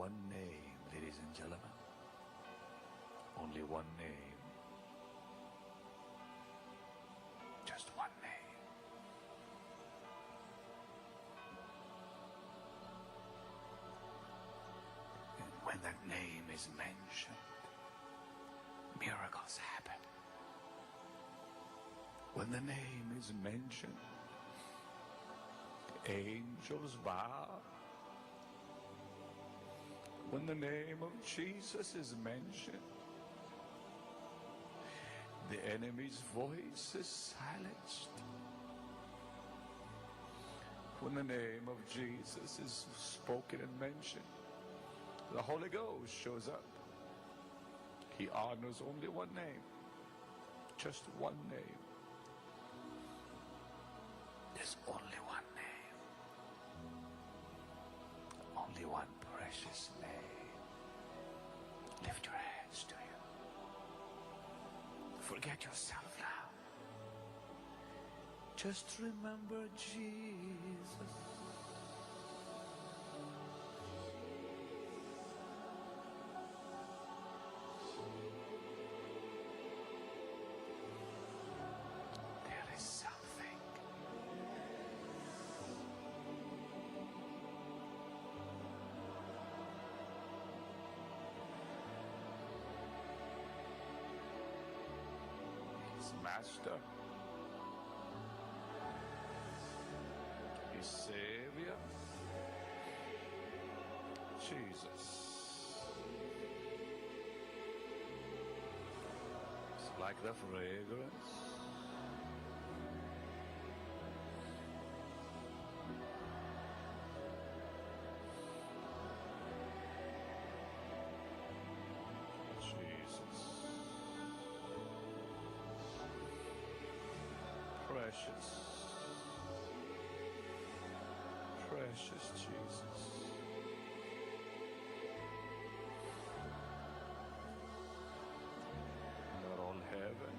one name, ladies and gentlemen. Only one name. Just one name. And when that name is mentioned, miracles happen. When the name is mentioned, angels bow. When the name of Jesus is mentioned, the enemy's voice is silenced. When the name of Jesus is spoken and mentioned, the Holy Ghost shows up. He honors only one name, just one name. There's only one name, only one precious name. Lift your hands to Him. Forget yourself now. Just remember Jesus. There is something. His master, his savior, Jesus. It's like the fragrance. Jesus. Precious. Precious Jesus. Not all heaven,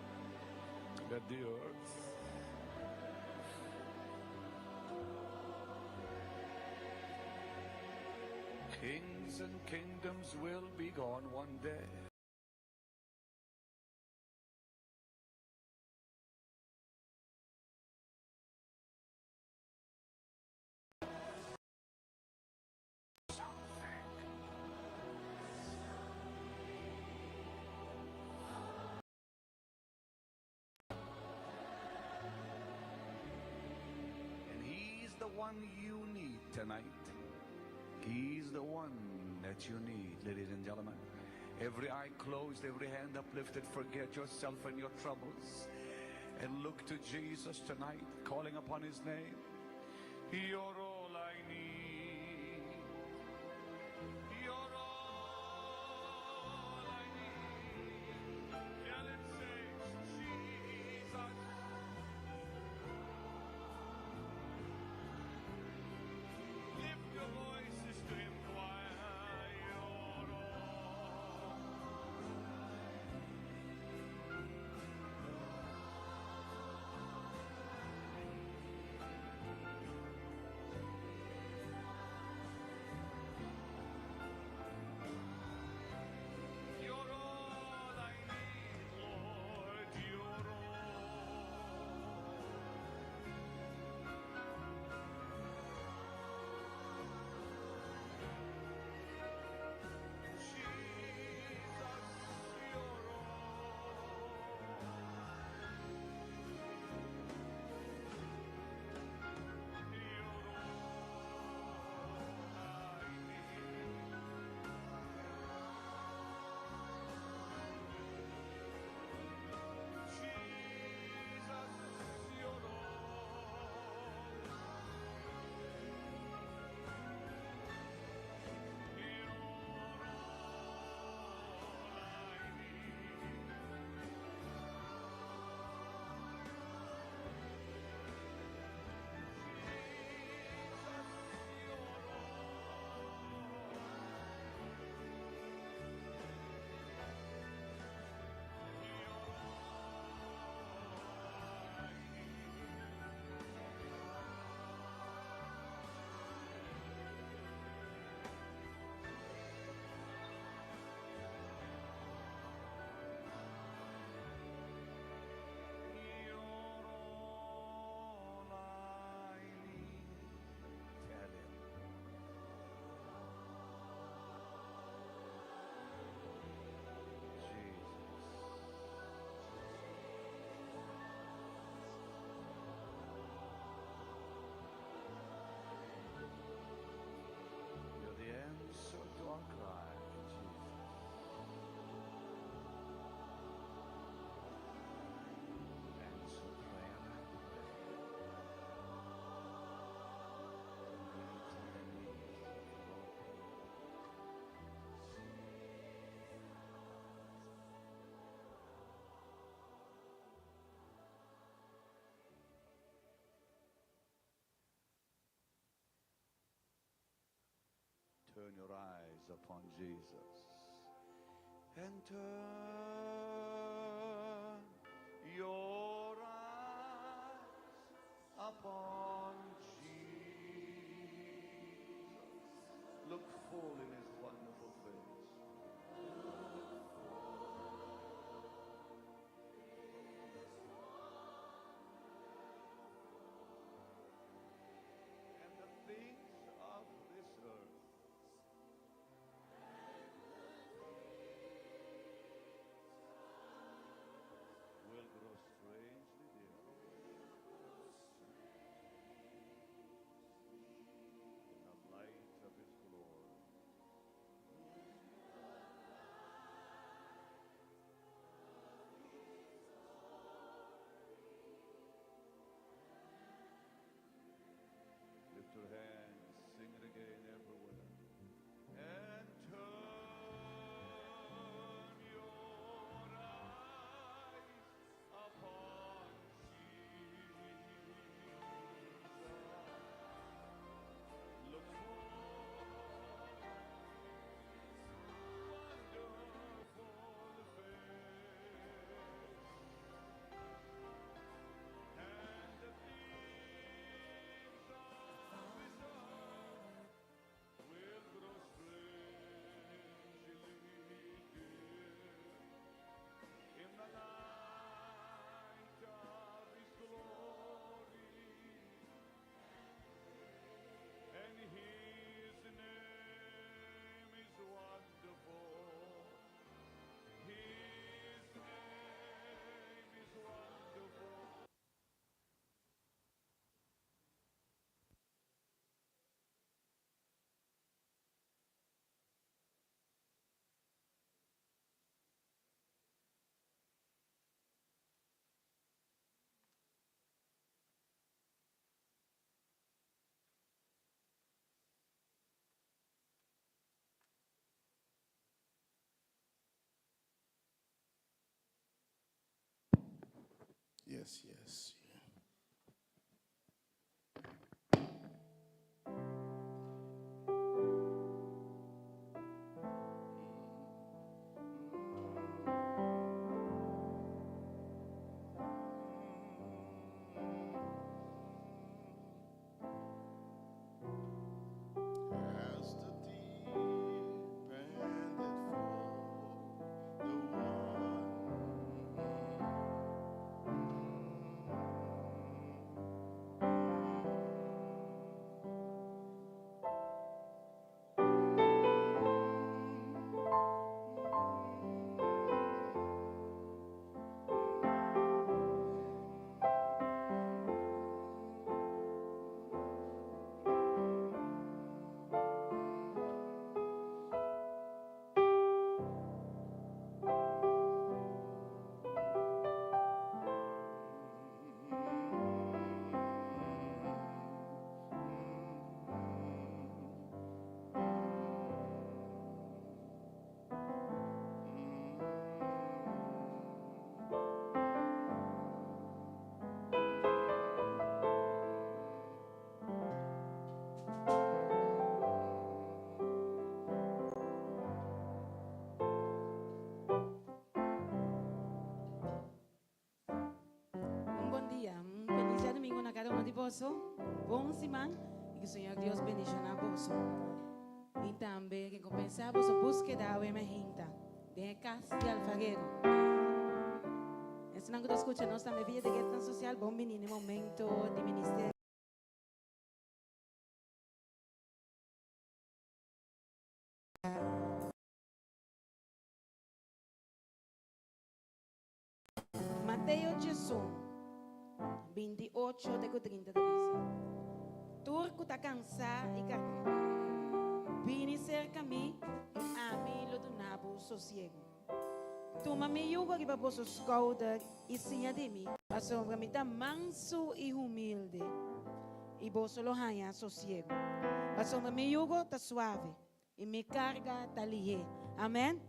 let the earth. Kings and kingdoms will be gone one day. Something. And he's the one you need tonight. He's the one that you need, ladies and gentlemen. Every eye closed, every hand uplifted, forget yourself and your troubles. And look to Jesus tonight, calling upon his name. You're all I need. You're all I need. Tell him, say, Jesus. Lift your voices to him, choir. You're all. Turn your eyes upon Jesus. And turn your eyes upon Jesus. Look full in his wonderful face. And the things of this earth will grow strangely dim in the light of his glory. Lift your hands, sing it again everywhere. And turn your eyes upon Jesus. Look for wonderful face. And the things of this earth will grow strangely dim in the light of His glory. And His name is wonderful. His name is wonderful. Yes, yes. As the deer panted for the Un bon dia, un feliz djadomingo na kada uno di boso. Bon siman y ku Señor Dios bendiciona boso. Y tambe recompensa boso búsqueda awe mehinta den e cas di alfarero. Esnan ku ta skucha nos tambe via di retnan sosial, bon bini na e momento di ministerio. Mateo 11, 28 te ku 30 ta bisa, Tur ku ta kansá i kargá, bini serka mi i ami lo duna bo sosiegu. Tuma mi yugo riba boso skouder i siña di mi, pasobra mi ta mansu i humilde, i boso lo haña sosiegu. Pasobra mi yugo ta suave I mi karga ta lihé. Amen.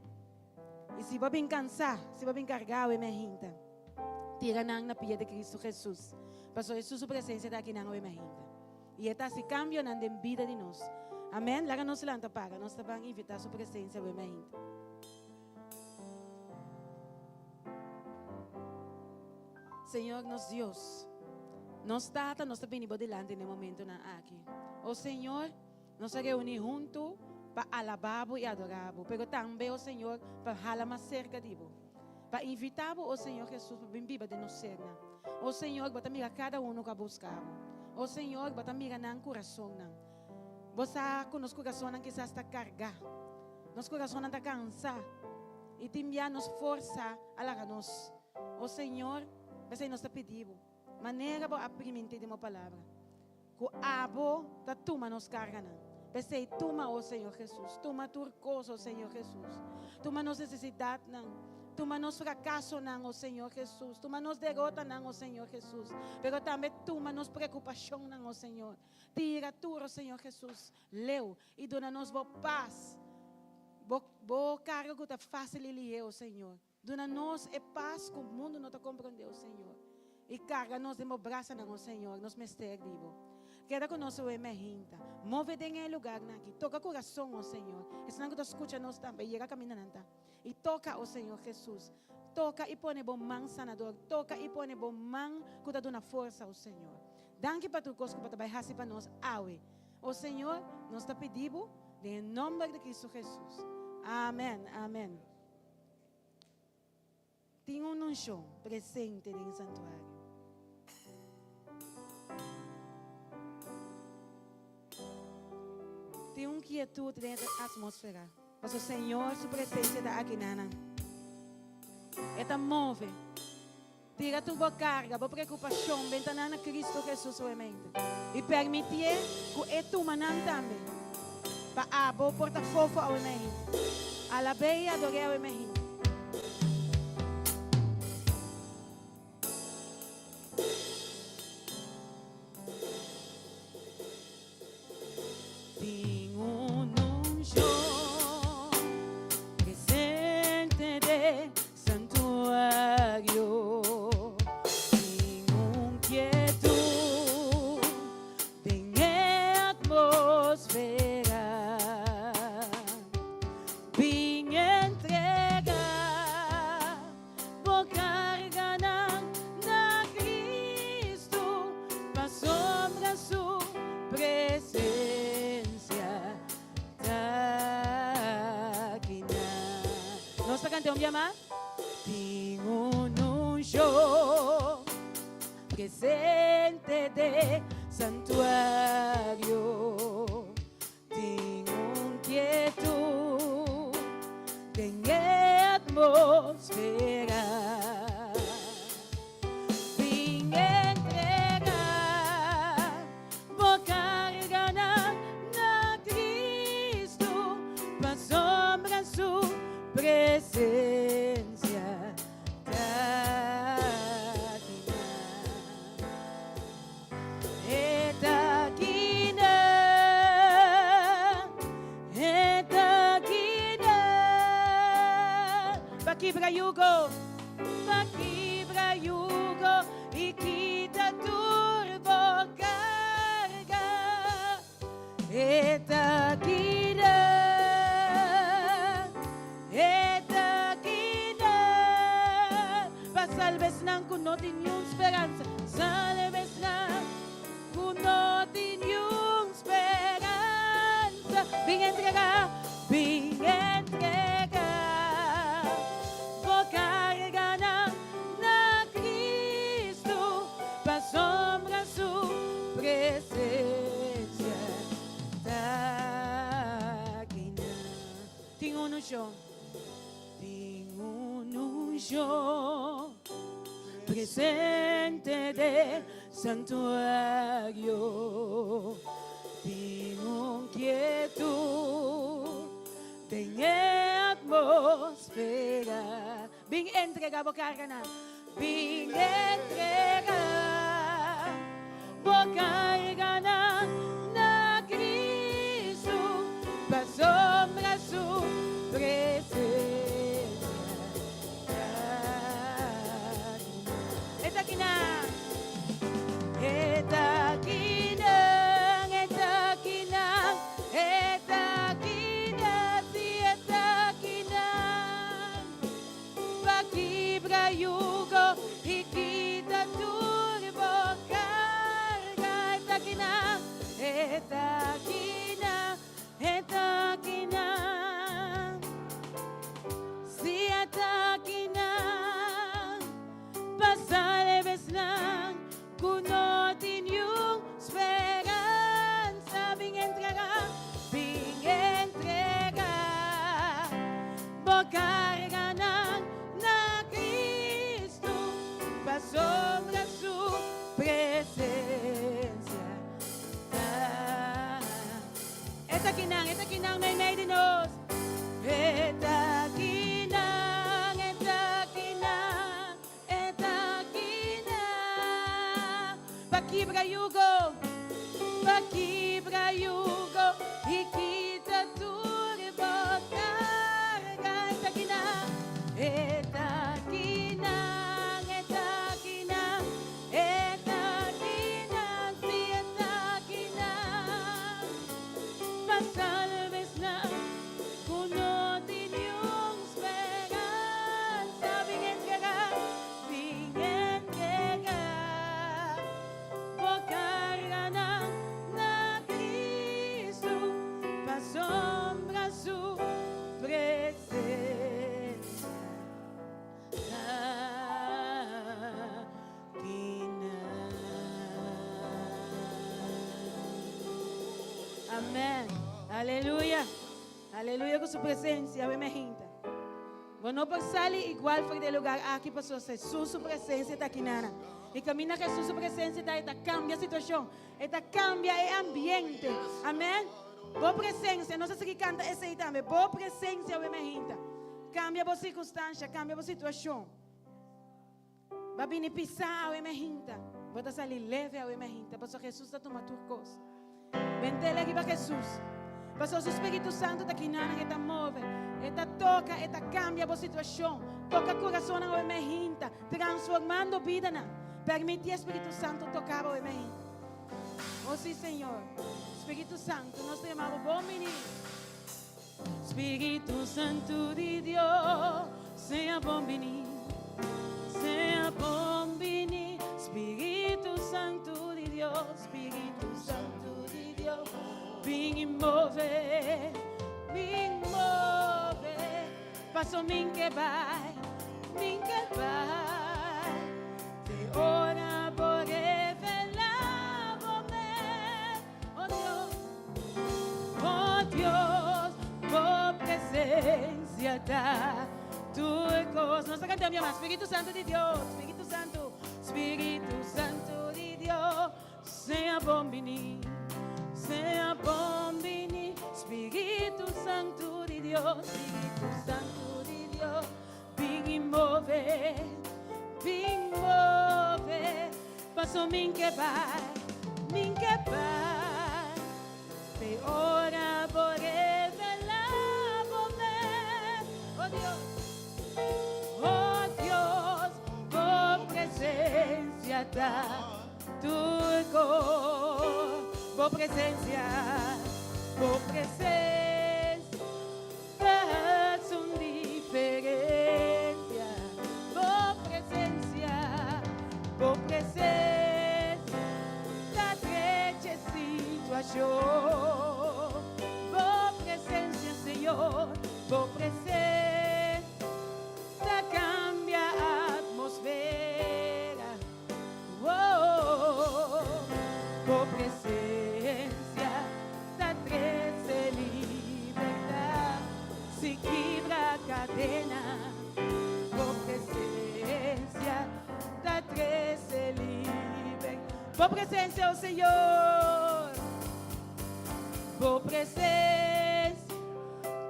I si bo bin kansá, si bo bin kargá awe mehinta, tira nan na pia di Kristu Hesus, pasobra Hesus su presensia ta akinan awe mehinta. I e ta hasi kambionan den bida di nos. Amen. Laga nos lanta para. Nos ta ban invita su presencia awe mainta. Señor nos Dios, nos Tata, nos ta bini bo dilanti den e momentonan aki. O Señor, nos a reuni hunto pa alaba bo y adora bo, pero tambe, o Señor, pa hala mas cerca di bo. Pa invita bo, o Señor Jesus, pa bin biba den nos sernan. O Señor, bo ta mira cada uno cu a busca bo. O Señor, bo ta mira nan curasonnan. Bo sa cu nos curasonnan kisas ta carga. Nos curasonnan ta cansa. Y tin bia nos forsa a laga nos. O Señor, p'esei nos ta pidi bo, manera bo a priminti den bo palabra, cu abo ta tuma nos carganan. P'esei tuma, o Señor Jesus, tuma tur cos, o Señor Jesus. Tuma nos necesidadnan, tuma nos fracasonan, o Señor Jesus. Tuma nos derotanan, o Señor Jesus. Pero tambe tuma nos preocupacionnan, o Señor. Tira tur, o Señor Jesus, leu y duna nos bo paz, bo, bo carga cu ta facil y lihe, o Señor. Duna nos e pas ku mundu no ta komprondé, o Señor, i karga nos den bo brasanan, o Señor, nos mester di bo. Keda ku nos oe mehinta. Move den e lugarnan aki. Toka kurason, o Señor. Esnan ku ta skucha nos tambe, yega kaminda nan ta. I toka, o Señor Jesus. Toka i pone bo man sanador. Toka i pone bo man ku ta duna forsa, o Señor. Danki pa tur kos ku bo ta bai hasi pa nos awe. O Señor, nos ta pidi bo den e nomber di Cristo Jesus. Amen, amen. Tin un unshon presente den e santuario. Tin un kietut den e atmosfera. Pasobra Señor su presencia ta aki nanan. E ta move. Tira tur bo carga, bo preocupacion, benta nan na Cristo Jesus solamente. Y permitié cu E tuma nan tambe. Pa abo por ta fofo awe mehinte. Alab'É y ador'É awe mehinte. Tin un unshon presente den santuario. Tin un kietud den e atmosfera. Bin entrega Bo karganan na Cristo pasobra su presencia ta aki na. Nos ta canta un bia mas. Tin un unshon presente den santuario. Tin un kietud den e atmosfera. Bin entrega bo karganan na Cristo pasobra su presencia ta akinan. E ta akinan, e ta akinan. Pa kibra yugo, pa kibra yugo i kita tur bo karga. E ta akinan, e ta akinan. Pa salba esnan ku no tin niun speransa, salba esnan ku no tin niun speransa. Bin entregá, bin entregá bo karganan na Cristo, pasobra su presencia ta akinan. Tin un unshon, tin un unshon presente den santuario. Tin un kietud den e atmosfera. Bin entrega bo karganan. Bin entrega bo karganan na Cristo pasobra su presencia ta akinan. E ta akinan. E ta akinan, e ta akinan, e. karganan na Kristu, pasobra su presensia ta. E ta akinan, e ta akinan meimei di nos. E ta akinan, e ta akinan, e ta akinan. Pa kibra yugo, pa kibra yugo i kita tur bo karga. E ta akinan, e ta akinan, e ta akinan, e ta akinan, sí, e ta akinan. Pa salba esnan ku no tin niun speransa, bin entregá, bin entregá. Bo karganan na Kristu, pasobra su presensia ta akinan. Amèn. Aleluya. Aleluya ku su presensia awe mainta. Bo no por sali igual for di e lugá aki pasobra Hesus su presensia ta akinan. I kaminda Hesus su presensia ta, e ta kambia situashon. E ta kambia e ambiente. Amèn. Bo presensia, nos a sigui kanta esei tambe. Bo presensia awe mainta. Kambia bo sirkunstansha, kambia bo situashon. Bo bini pisá awe mainta. Bo ta sali leve awe mainta. Pasobra Hesus ta tuma tur kos. Bent'é riba Hesus. Pasobra su Spiritu Santu ta akinan, e ta move, e ta toka, e ta kambia bo situashon. Toka kurasonnan awe mainta, transformando bidanan. Permití Spiritu Santu toka bo awe mainta. Oh sí, Señor. Spiritu Santu, nos ta yama bo bon bini. Spiritu Santu di Dios, sea bon bini. Sea bon bini. Spiritu Santu di Dios, Spiritu Santu di Dios. Bin i move, bin move. Paso mi'n ke bai, mi'n ke bai. Te ora bo revelá bo mes, oh Dios. Oh Dios, bo presensia ta tur kos. Nos ta kantando mas. Spiritu Santu di Dios, Spiritu Santu, Spiritu Santu di Dios, sea bon bini, sea bon bini. Spiritu Santu di Dios, Spiritu Santu di Dios, bin i move, bin move. Paso mi'n ke bai, mi'n ke bai. Te ora bo revelá bo mes, oh Dios, oh Dios, bo presensia ta tur kos. Bo presensia, bo presensia ta un diferensia. Bo presensia, bo presensia ta drecha situashon. Bo presensia, Señor, bo presensia ta kambia atmósfera. Oh, bo presensia ta trese libertat, si kibra kadena. Bo presensia ta trese libertat. Bo presensia, oh Señor. Bo presensia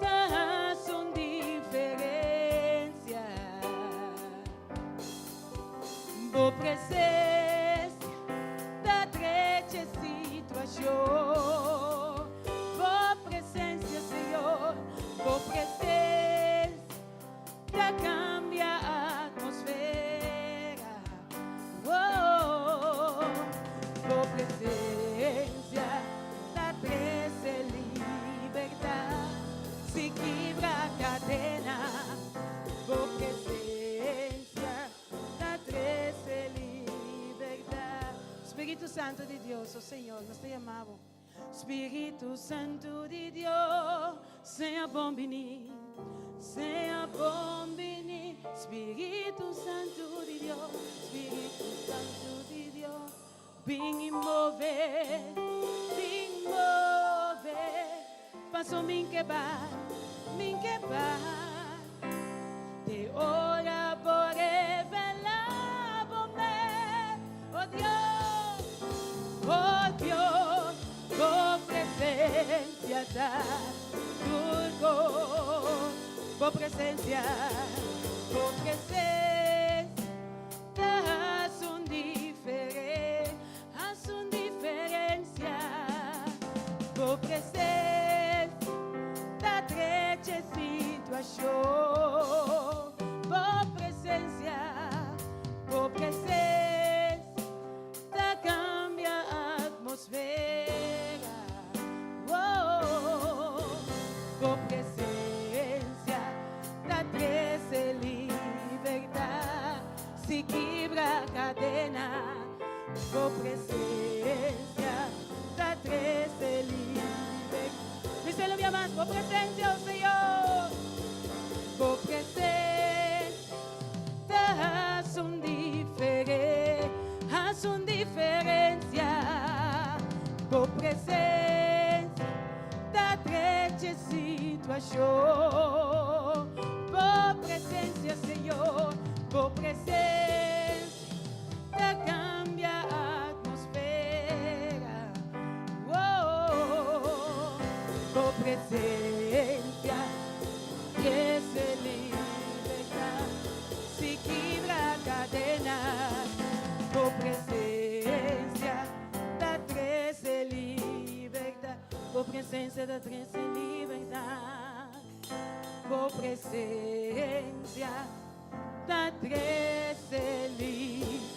ta un diferensia. Bo presensia ta drecha situashon. Bo presensia, Señor, bo presensia ta kambia atmósfera. Oh, bo presensia ta trese libertat, si kibra kadena. Bo presensia ta trese libertat. Spiritu Santu di Dios, oh Señor, nos ta yama bo. Spiritu Santu di Dios, sea bon bini, sea bon bini. Spiritu Santu di Dios, Spiritu Santu di Dios, bin i move, bin move. Paso mi'n ke bai, mi'n ke bai. pasa tur kos. Bo presensia, bo presensia ta hasi un diferen, hasi un diferensia. Bo presensia ta drecha e situashon. Bo presensia, bo presensia ta kambia atmosfera. Oh, bo presensia ta trese libertat, si kibra kadena. Bo presensia ta trese libertat. Bis'é un bia mas, bo presensia, oh Señor. Bo presensia ta hasi un difere, hasi un diferensia. Bo presensia ta drecha situashon. Bo presensia, Señor, bo presensia ta kambia atmosfera. Oh, bo presensia trese libertat, si kibra kadena. Bo presensia ta trese libertat, bo presensia ta trese libertat, bo presensia ta trese libertat.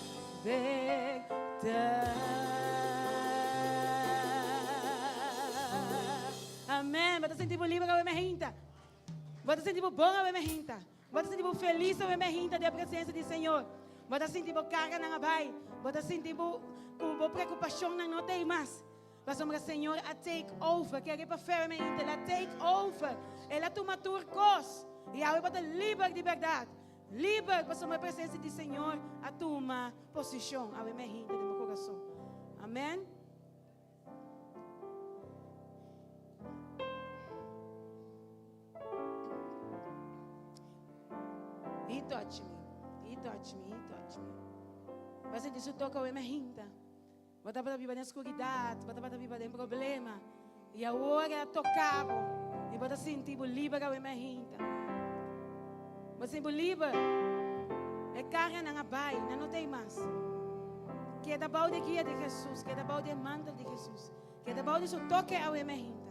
Amèn. Bo ta sinti bo liber awe meinta? Bo ta sinti bo bon awe meinta? Bo ta sinti bo felis awe meinta den e presensia di Señor? Bo ta sinti bo karganan a bai? Bo ta sinti bo ku bo preokupashonnan no ta ei mas? Pasobra Señor a take over. Kere pa fe awe meinta, El a take over. El a tuma tur kos. I awe bo ta liber di bèrdat. Liber pasobra e presensia di Señor a tuma posishon awe meinta den bo kurason. Amen. He touch me, he touch me, he touch me. Bo a sinti su toke awe meinta. Bo tabata biba den skuridat, bo tabata biba den problema. I awor e a toka bo i bo ta sinti bo liber awe mainta. Bo ta sinti bo liber. E karganan a bai, nan no ta ei mas. Keda bou di guia di Hesus, keda bou di e mantel di Hesus, keda bou di su toke awe mainta.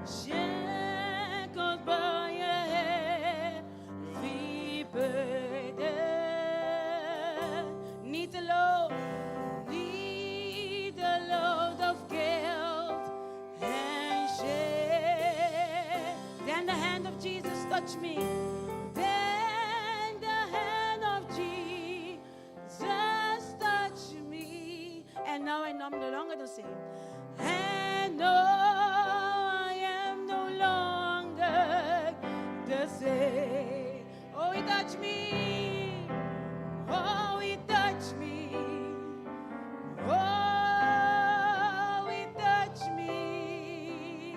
Shackled by a heavy burden. Neath the load, neath the load of guilt and shame. Then the hand of Jesus touched me. Then the hand of Jesus touched me. And now I am no longer the same. And now I am no longer the same. Oh, he touched me. Oh, he touched me. Oh, he touched me.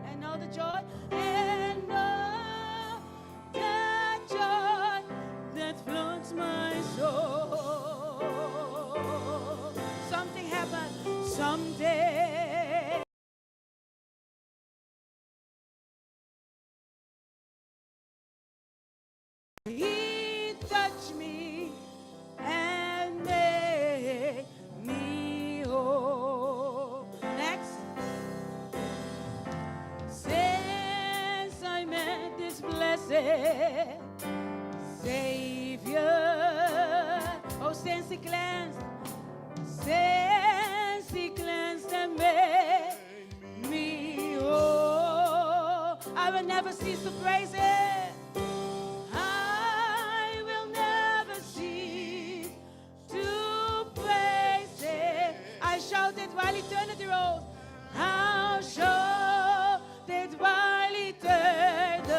And all the joy, and all the joy that floods my soul. Something happened someday. He touched me and made me whole. Next. Since I met this blessed Savior, oh, since He cleansed, since He cleansed and made me whole, I will never cease to praise Him. I will never cease to praise Him. I shout it while eternity rolls. I'll shout it while eternity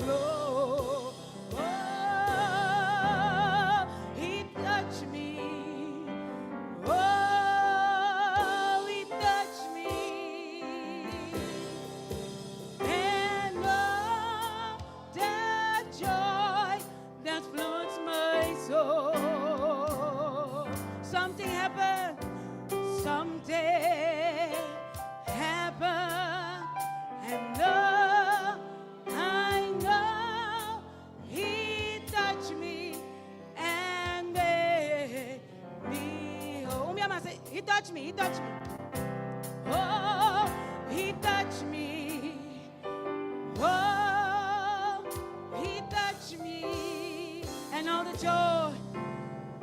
rolls. Oh, He touched me. touch me, he touch me. Oh, he touch me. Oh, he touch me. And all the joy,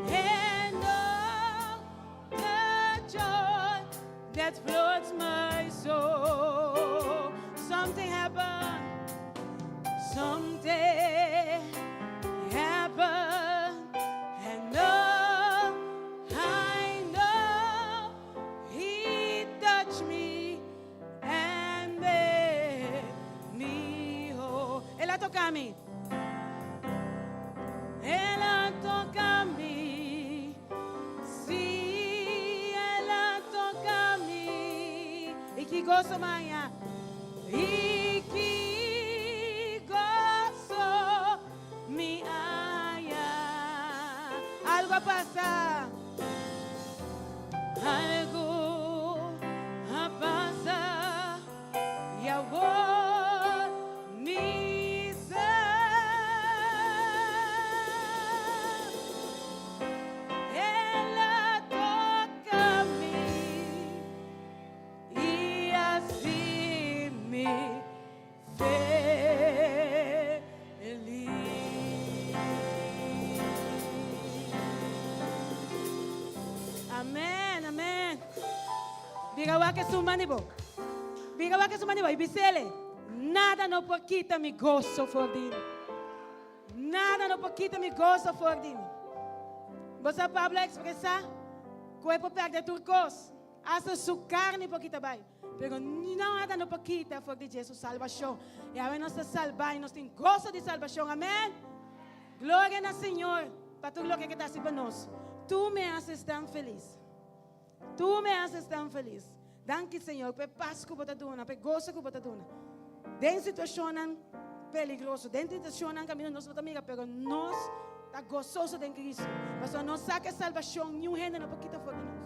and all the joy that floods my soul. Something happened. Something happened. And now I know he touched me and made me whole. El a toka mi. El a toka mi. Si, el a toka mi. I ki goso m'a haña. I ki goso mi a haña. Algu a pasa. Algu a pasa. I awor mi sa. El a toka mi i hasi mi felis. Amèn, amèn. Bira wak esun banda di bo. Bira wak esun banda di bo i bis'é, Nada no por kita mi goso for di mi. Nada no por kita mi goso for di mi. Bo sa Pablo a ekspresá ku e por pèrdè tur kos, asta su karni por kita bai, pero nada no por kita for di dje su salbashon. I awe nos ta salbá i nos tin goso di salbashon. Amèn! Gloria na Señor pa tur loke ke ta hasi pa nos. Tú me haces tan feliz. Tú me haces tan feliz. Danki Señor pa e pas ku bo ta duna, pa e goso ku bo ta duna. Den situashonnan peligroso, den situashonnan kaminda nos no ta mira, pero nos ta gososo den Cristo. Pasobra nos sa ku e salbashon niun hende no por kita for di nos.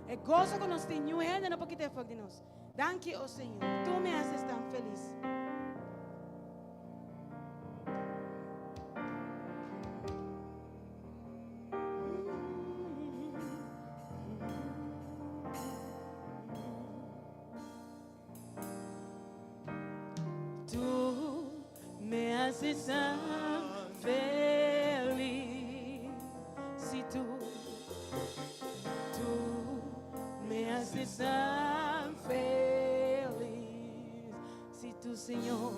E goso ku nos tin niun hende no por kita for di nos. Danki, o Señor. Tú me haces tan feliz. Tú me haces tan feliz. Si tú, tú me haces tan feliz. Si tú, Señor,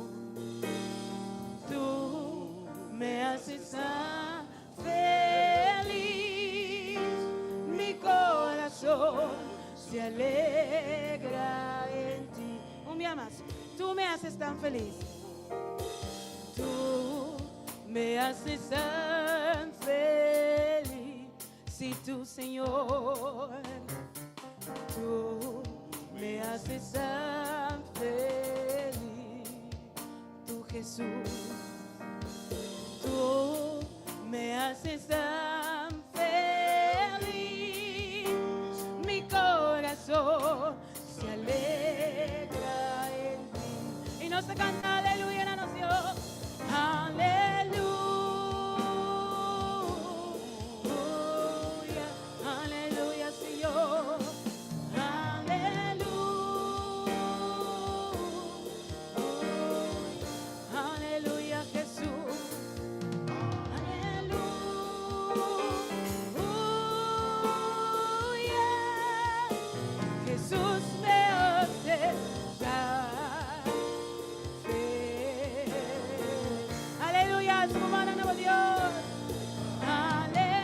tú me haces tan feliz. Mi corazón se alegra en ti. Un día más. Tú me haces tan feliz. Tú me haces tan feliz. Si tú, Señor, tú me haces tan feliz. Tú, Jesús, tú me haces tan feliz. Mi corazón se alegra en ti. I nos ta kanta aleluya na nos Dios. Aleluya, aleluya, Señor. Aleluya, aleluya, Jesús. Aleluya. Jesús me hace tan feliz. Aleluya, su mano nuevo Dios. Aleluya.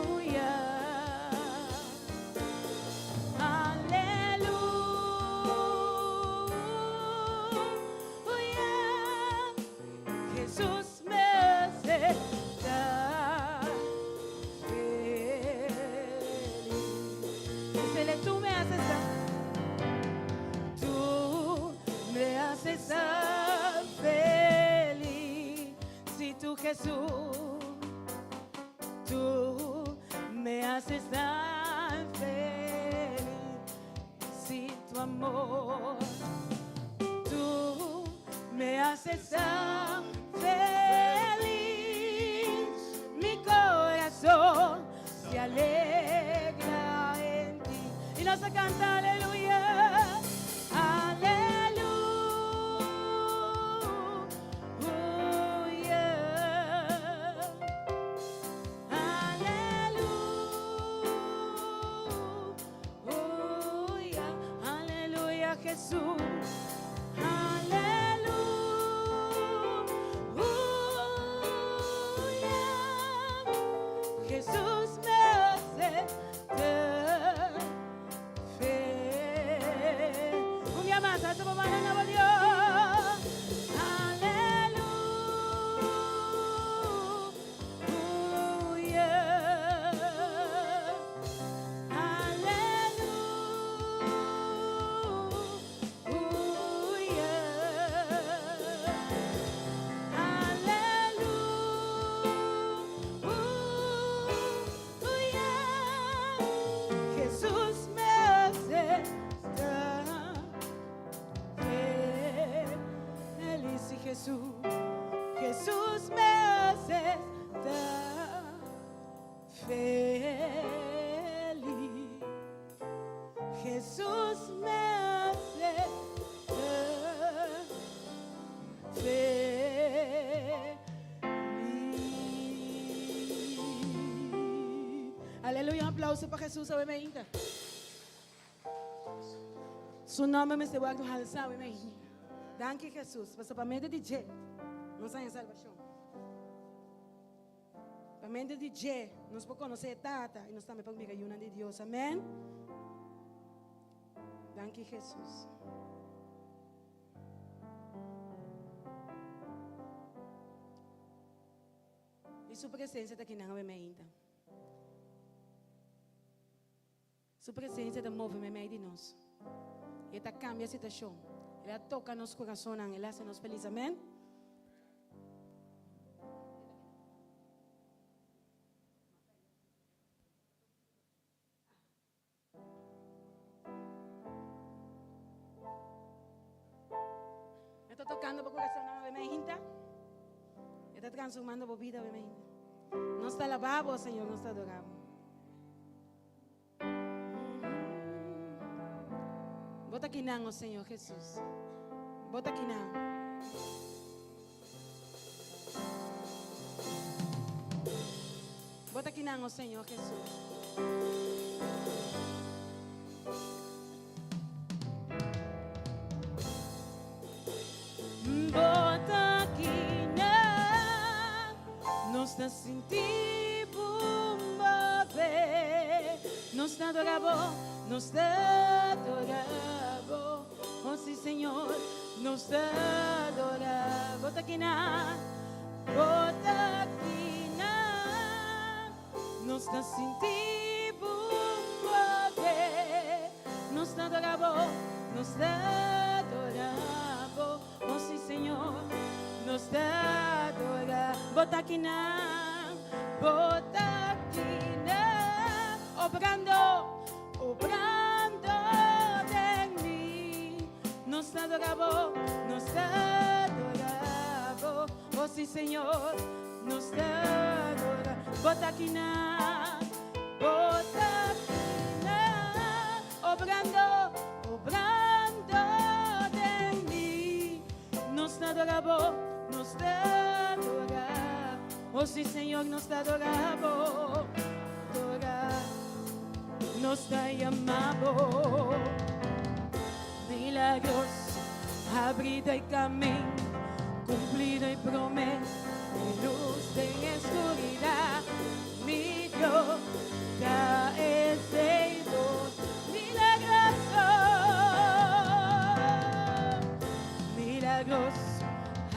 Aleluya. Aleluya. Jesús me hace tan feliz. Dísele, tú me haces tan, tú me haces tan feliz. Si tú, Jesús, tú me haces tan feliz. Si tu amor haces tan feliz. Mi corazón se alegra en ti. Y nos canta aleluya. Aleluya. Aleluya. Aleluya, Jesús. Aleluya. Jesús me hace tan feliz. Un día más, alza bo man na Dios. Aleluya. Aleluya. Aleluya. Jesús me hace tan feliz y Jesús, Jesús me hace tan feliz. Jesús me hace tan feliz. Aleluya, un aplauso pa Jesús, amèn. Su nòmber mester wòrdu halsá, amèn. Danki, Jesús. Pasobra pa medio di dje, nos tin salbashon. Pa medio di dje, nos por konosé Tata i nos tambe por bira yu di Dios. Amèn. Danki, Jesús. I su presensia ta akinan, amèn. Su presensia ta move meimei di nos. E ta kambia e situashon. El a toka nos kurason, el a hasi nos felis. Amèn. E ta tokando bo kurason, amèn. E ta transformando bo bida, amèn. Nos ta alabá, Señor, nos ta adorá. Bo ta akinan, oh Señor Jesús. Bo ta akinan. Bo ta akinan, oh Señor Jesús. Bo ta akinan, nos ta sinti bo move. Nos ta adorá, nos ta adorá. Oh sí, Señor, nos ta adorá. Bo ta akinan, bo ta akinan. Nos ta sinti bo move. Nos ta adorá, nos ta adorá. Oh sí, Señor, nos ta adorá. Bo ta akinan, bo ta akinan. Obrando, obrando den mi. Nos ta adorá, nos ta adorá. Oh sí, Señor, nos ta adorá. Bo ta akinan, bo ta akinan. Obrando, obrando den mi. Nos ta adorá, nos ta adorá. Oh sí, Señor, nos ta adorá, adorá. Nos ta yama bo. Milagroso, habriendo kaminda, kumpliendo promesa, lus den skuridat. Mi Dios, ta e Dios milagroso. Milagroso,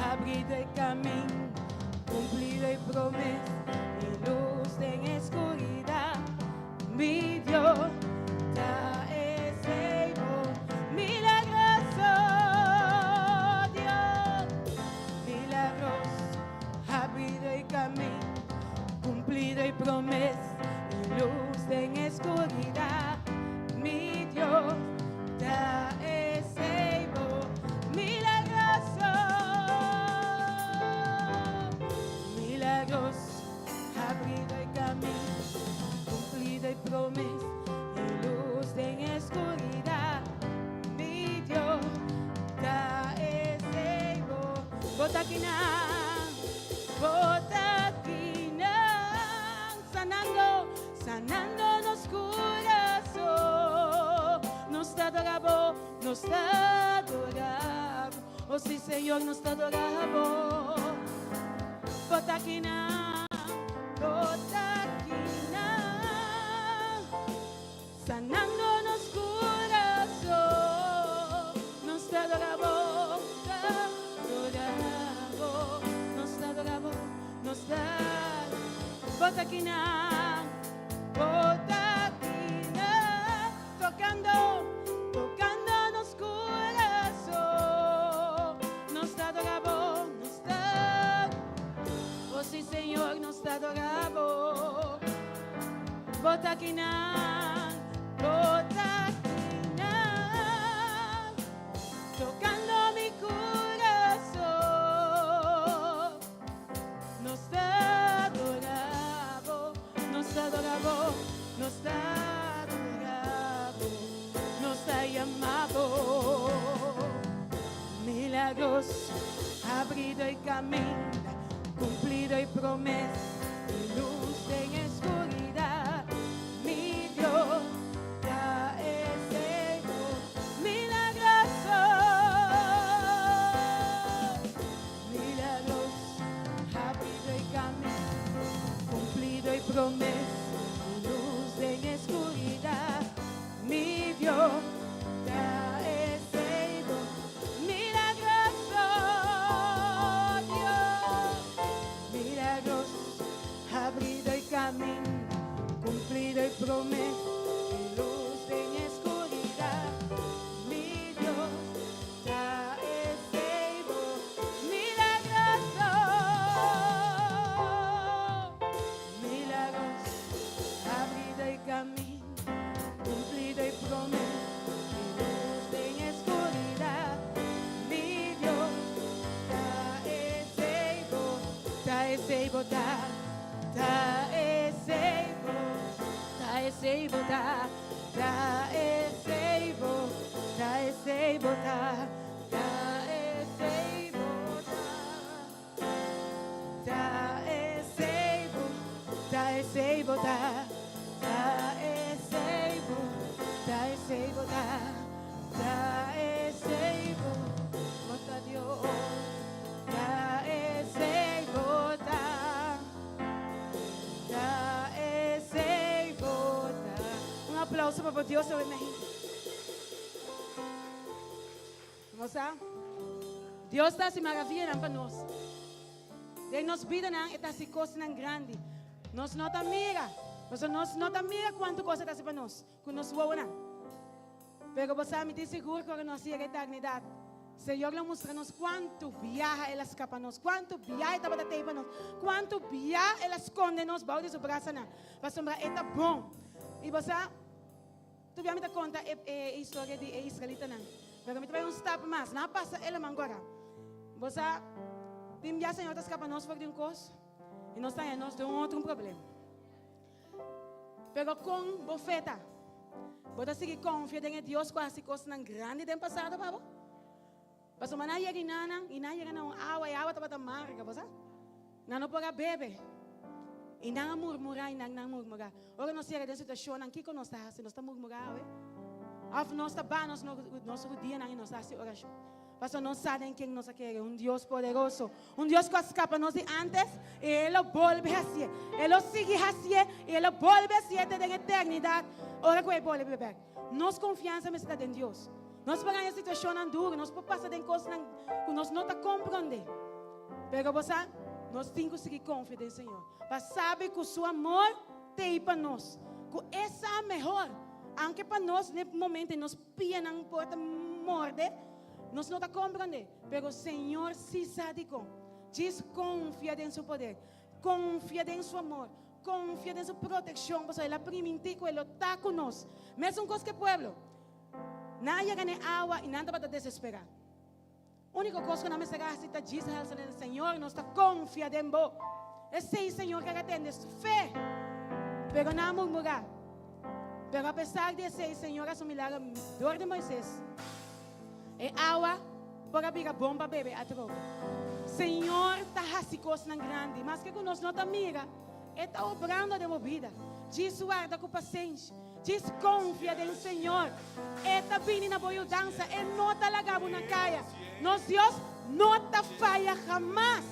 habriendo kaminda, kumpliendo promesa, lus den skuridat. Mi Dios, ta e milagroso, Dios, milagroso, habriendo kaminda, kumpliendo promesa, lus den skuridat. Mi Dios, ta e milagroso. Bo ta akinan, Bo ta akinan, sanando, sanando nos kurason. Nos ta adorá Bo, nos ta adorá Bo, oh sí Señor, nos ta adorá Bo. Bo ta akinan, Bo ta akinan. Sanando nos kurason, nos ta adorá Bo, ta adorá Bo, nos ta adorá Bo, nos ta Bo ta akinan, Bo ta akinan, tokando, tokando nos kurason, nos ta adorá Bo, nos ta, oh sí Señor, nos ta adorá Bo. Bo ta akinan, Bo ta akinan, tokando mi kurason. Nos ta adorá Bo, nos ta adorá Bo, nos ta adorá Bo, nos ta yama Bo. Milagroso, habridó e kaminda, kumplidó di promesa, i lus den skuridat. Mi Dios, ta esei milagroso, milagroso, habridó e kaminda, kumplidó di promesa, lus den skuridat. Mi Dios, ta esei milagroso, Dios, milagroso, habridó e kaminda, kumplidó di promesa, lus den skuridat. Mi Dios, ta esei milagroso, milagroso, habridó e kaminda, kumplidó di promesa, lus den skuridat. Mi Dios, ta esei ta esei ta, ta esei ta esei ta, ta esei ta esei ta, ta esei ta. Ta esei ta esei ta, ta esei ta esei ta, ta esei bo ta Dios, ta esei ta, ta esei ta. Un aplouso pa Dios, México. Nos Dios ta hasi maravianan pa nos. Den nos bidanan e ta hasi kosnan grandi. Nos no ta mira. Nos no ta mira kuantu kos e ta hasi pa nos. Ku nos wowonan. Pero bo sa, mi ta sigur ku ora nos yega eternidat, Señor lo mustra nos kuantu biaha El a skapa nos, kuantu biaha E tabata tei pa nos, kuantu biaha El a skonde nos bou di su brasanan. Pasobra E ta bon. I bo sa, tur bia mi ta konta e, e historia di e israelitanan. Pero mi ta bai un stap mas. Nan a pasa e laman gora. Bo sa, tin bia Señor ta skapa nos for di un kos i nos ta haña nos den un otro problema. Pero kon bo fe ta? Bo ta sigui konfia den e Dios ku a hasi kosnan grandi den pasado pa bo? Pasobra nan a yega i nan i nan a yega na un awa, e awa tabata marga, bo sa? Nan no por a bebe. I nan a murmurá i nan nan murmurá. Ora nos yega den situashonnan, kiko nos ta hasi? Nos ta murmurá awe? Òf nos ta baha nos nos rudianan i nos ta hasi orashon? Pasobra nos sa den ken nos a kere, un Dios poderoso, un Dios ku a skapa nos di ántes i E lo bolbe hasié. E lo sigui hasié i E lo bolbe hasié te den eternidat ora ku E bolbe bèk. Nos konfiansa mester ta den Dios. Nos por haña situashonnan duru, nos por pasa den kosnan ku nos no ta komprondé. Pero bo sa, nos tin ku sigui konfia den Señor, pa sabi ku Su amor t'ei pa nos, ku E sa mehor. Aunke pa nos n'e momento nos pianan por ta morde, nos no ta komprondé, pero Señor sí sa dikon. Djis konfia den Su poder, konfia den Su amor, konfia den Su protekshon, pasobra El a primintí ku E lo ta ku nos. Mesun kos ku e pueblo. Nan a yega n'e awa i nan tabata desesperá. Úniko kos ku nan mester a hasi ta djis halsa den Señor, nos ta konfia den Bo. Esei Señor ker a tende su fe. Pero nan a murmurá. Pero apesar di esei, Señor a hasi un milagro dor di Moisés. E awa por a bira bon pa bebe atrobe. Señor ta hasi kosnan grandi. Maske ku nos no ta mira, E ta obrando den bo bida. Djis warda ku pasenshi. Djis konfia den Señor. E ta bini na bo yudansa. E no ta laga bo na kaya. Nos Dios no ta faya hamas.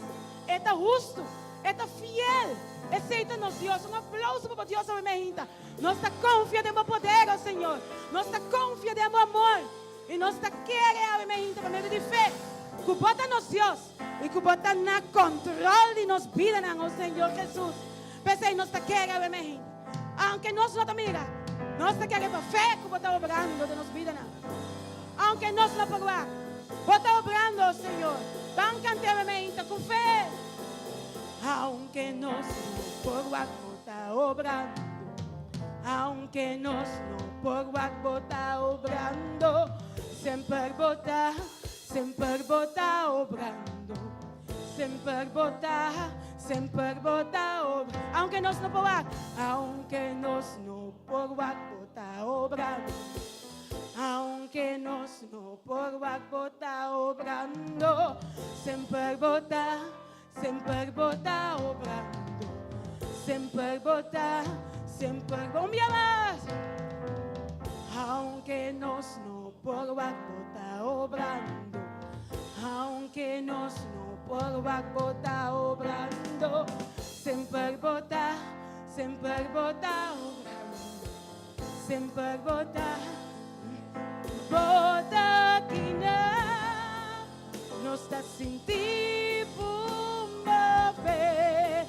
E ta hustu. E ta fiel. Esei ta nos Dios. Un aplauso pa bo Dios awe meinta. Nos ta konfia den bo poder, o Señor. Nos ta konfia den bo amor. I nos ta kere awe meinta pa medio di fe ku bo ta nos Dios i ku bo ta na kontrol di nos bidanan, o Señor Jesus. P'esei nos ta kere awe meinta. Aunke nos no ta mira, nos ta kere pa fe ku bo ta obrando den nos bidanan. Aunke nos no por wak, bo ta obrando, o Señor. Ban kant'é awe meinta ku fe. Aunke nos no por wak, bo ta obrando. Aunke nos no por wak, bo ta obrando. Semper bo ta, semper bo ta obrando. Semper bo ta, semper bo ta obrando. Aunke nos no por wak, aunke nos no por wak, bo ta obrando. Aunke nos no por wak, bo ta obrando. Semper bo ta, Semper bo ta obrando, semper bo ta, semper bo. Un bia mas! Aunke nos no por wak, bo ta obrando. Aunke nos no por wak, bo ta obrando. Semper bo ta, semper bo ta obrando. Semper bo ta, bo ta kina. Nos ta sinti pumba fe.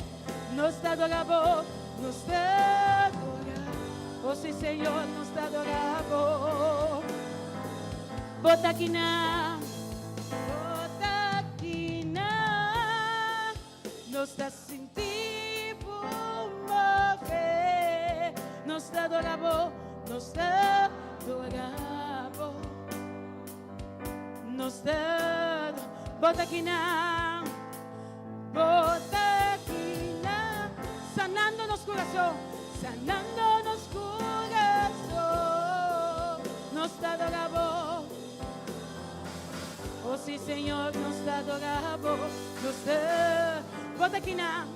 Nos ta adora bo, nos ta adora. Oh si Señor, nos ta adora bo. Bo ta kina, bo ta kina. Nos ta sinti pumba fe. Nos ta adora bo, nos ta adora bo. Nos ta bo ta kinan, bo ta kinan, sanando nos kurason, sanando nos kurason. Nos ta adora bo, oh si Señor, nos ta adora bo, nos ta bo ta kinan,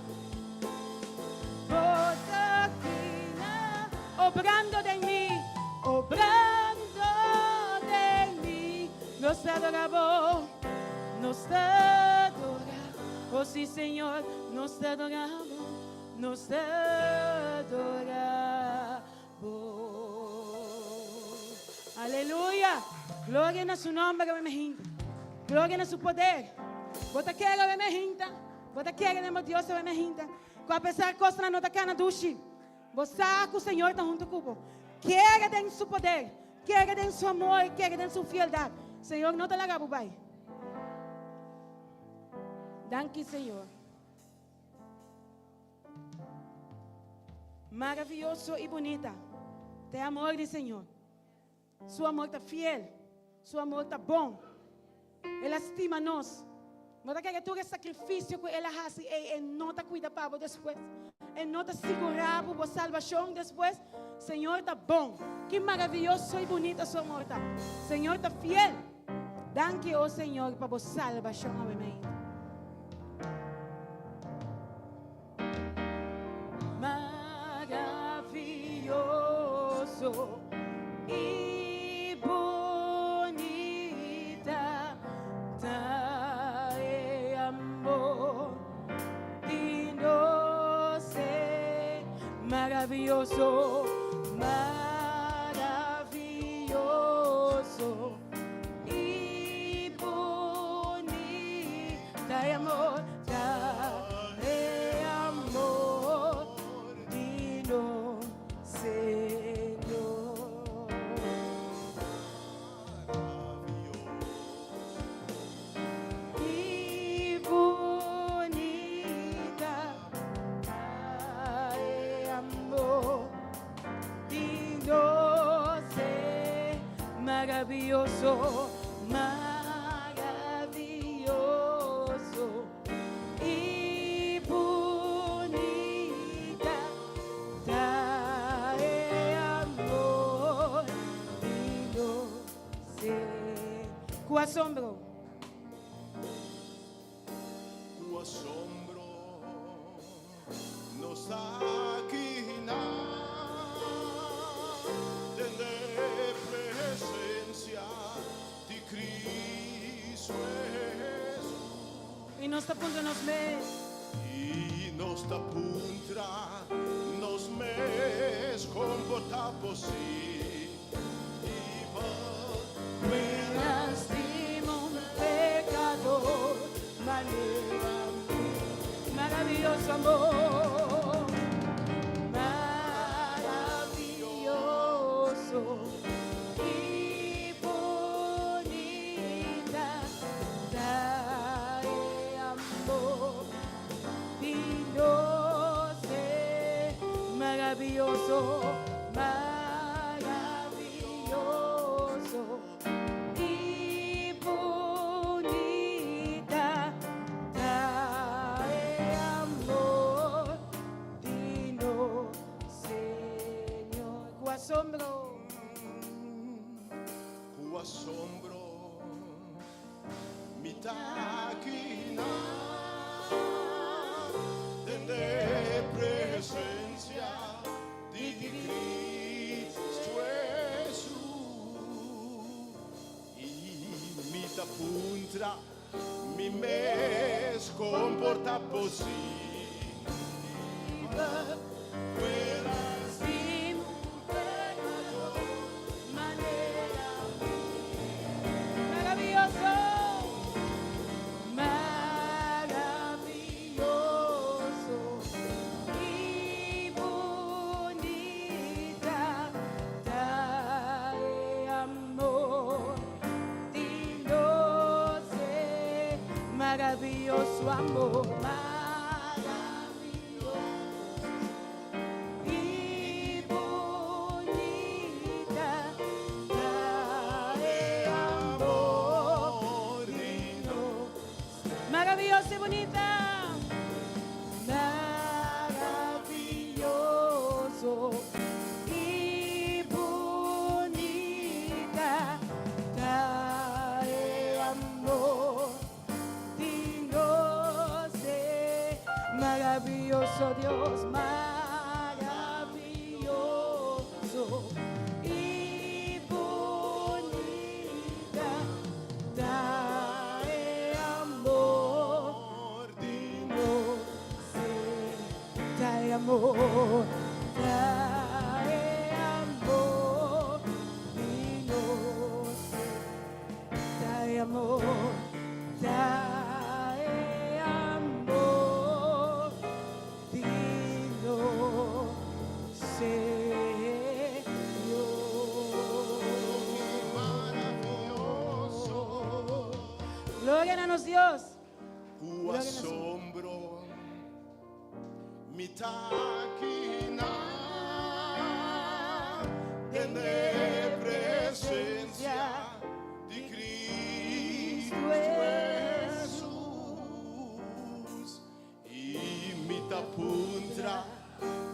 bo ta kinan, obrando den mi, obrando den mi. Nos ta adora bo, nos ta adora, oh si Señor, nos ta adora bo, nos ta adora bo. Aleluya! Gloria na su nomber, awe mi hinta. Gloria na su poder. Bo ta kere awe mi hinta. Bo ta kere den bo Dios awe mi hinta. Ku apesar kosnan no ta kana dushi, bo sa ku Señor ta huntu ku bo. Kere den su poder, kere den su amor, kere den su fieldat. Señor no ta laga bo bai. Danki Señor. Maravioso i bunita ta e amor di Señor. Su amor ta fiel. Su amor ta bon. El a stima nos. Bo ta kere tur e sakrifisio ku el a hasi ei e no ta kuida pa bo despues? E no ta sigurá bo bo salbashon despues? Señor ta bon. Ki maravioso i bunita su amor ta. Señor ta fiel. Danki, o Señor, pa bo salbashon awe mainta. Maravioso i bunita ta e amor di nos Señor. Maravioso, maravioso i bunita e amor. Ta e amor di nos Señor. I bunita ta e amor di nos Señor. Maravilloso, maravilloso i bunita ta e amor di nos Señor. Ku asombro. asombro nos ta kina den e presencia di Cristo Jesus. I nos ta puntra nos mes. I nos ta puntra nos mes kon por ta posibel. Lastima un pekador manera mi. Maravioso amor, maravioso i bunita ta e amor di nos. Maravioso, maravioso i bunita ta e amor di nos Señor. Ku asombro. Ku asombro mi ta kina den e presencia di Cristo Jesus. I mi ta puntra mi mes kon por ta posibel. Sin pekador manera maravioso, maravioso i bunita ta e amor di nos, maravioso amor, maravioso i bunita ta e amor di nos. Maravioso i bunita, maravioso i bunita ta e amor di nos. Maravioso Dios, maravioso i bunita ta e amor di nos. Ta e amor, ta e amor di nos. Ta e amor, ta e amor di nos Señor. Maravioso. Gloria na nos Dios. Ku asombro mi ta kina den e presencia di Cristo Jesus. I mi ta puntra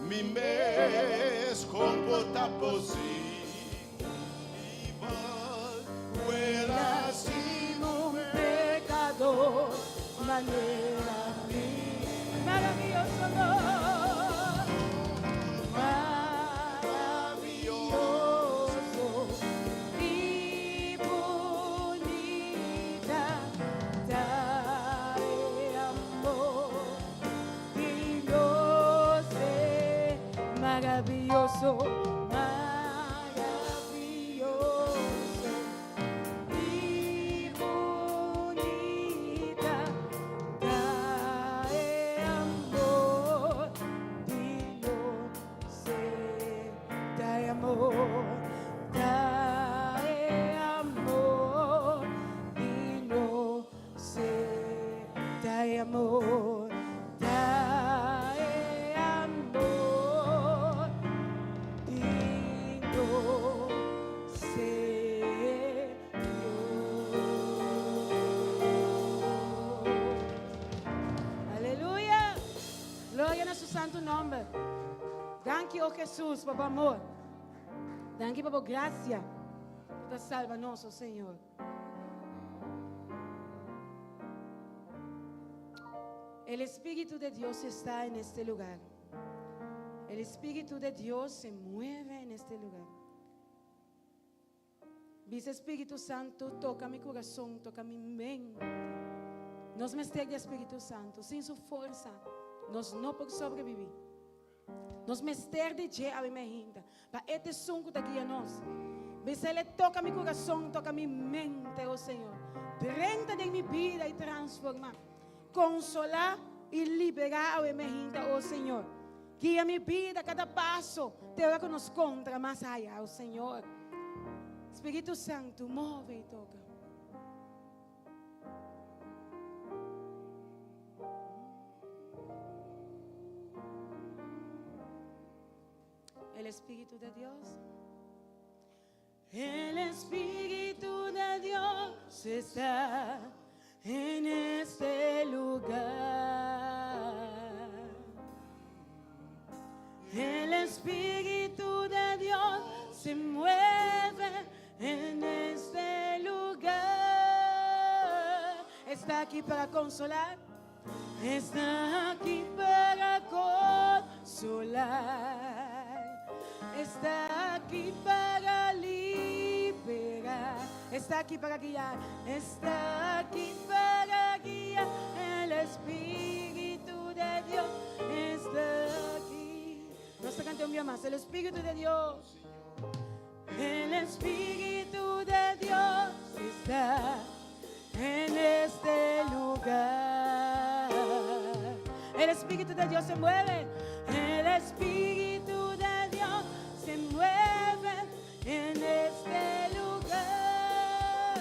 mi mes kon por ta posibel. Ku el a Stima un pekador manera mi. Maravioso amor, maravioso i bunita ta e amor di nos. Maravioso, maravioso i bunita ta e amor di nos. Ta e amor, ta e amor di nos. Ta e amor, ta e amor di nos Señor. Aleluya! Gloria na su santu nòmber. Danki, oh Jesus, pa bo amor. Danki pa bo grasia. Ku ta salba nos, oh Señor. El Espíritu de Dios está en este lugar. El Espíritu de Dios se mueve en este lugar. Bisa Spiritu Santu, toka mi kurason, toka mi mente. Nos mester di Spiritu Santu. Sin su forsa, nos no por sobrebibí. Nos mester di dje awe mainta. Pa e ta esun ku ta guia nos. Bis'El, toka mi kurason, toka mi mente, oh Señor. Drenta den mi bida i transformá. Konsolá i liberá awe mainta, oh Señor. Guia mi bida kada paso, te ora ku nos kontra mas aya, oh Señor. Spiritu Santu, move i toka. El Espíritu de Dios. El Espíritu de Dios está en este lugar. El Espíritu de Dios se mueve en este lugar. Está aquí para consolar. Está aquí para consolar. Está aquí para liberar. Está aquí para guiar. Está aquí para guiar. El Espíritu de Dios está aquí. Nos ta kanta un biaha mas. El Espíritu de Dios. El Espíritu de Dios está en este lugar. El Espíritu de Dios se mueve. El Espíritu de Dios se mueve en este lugar.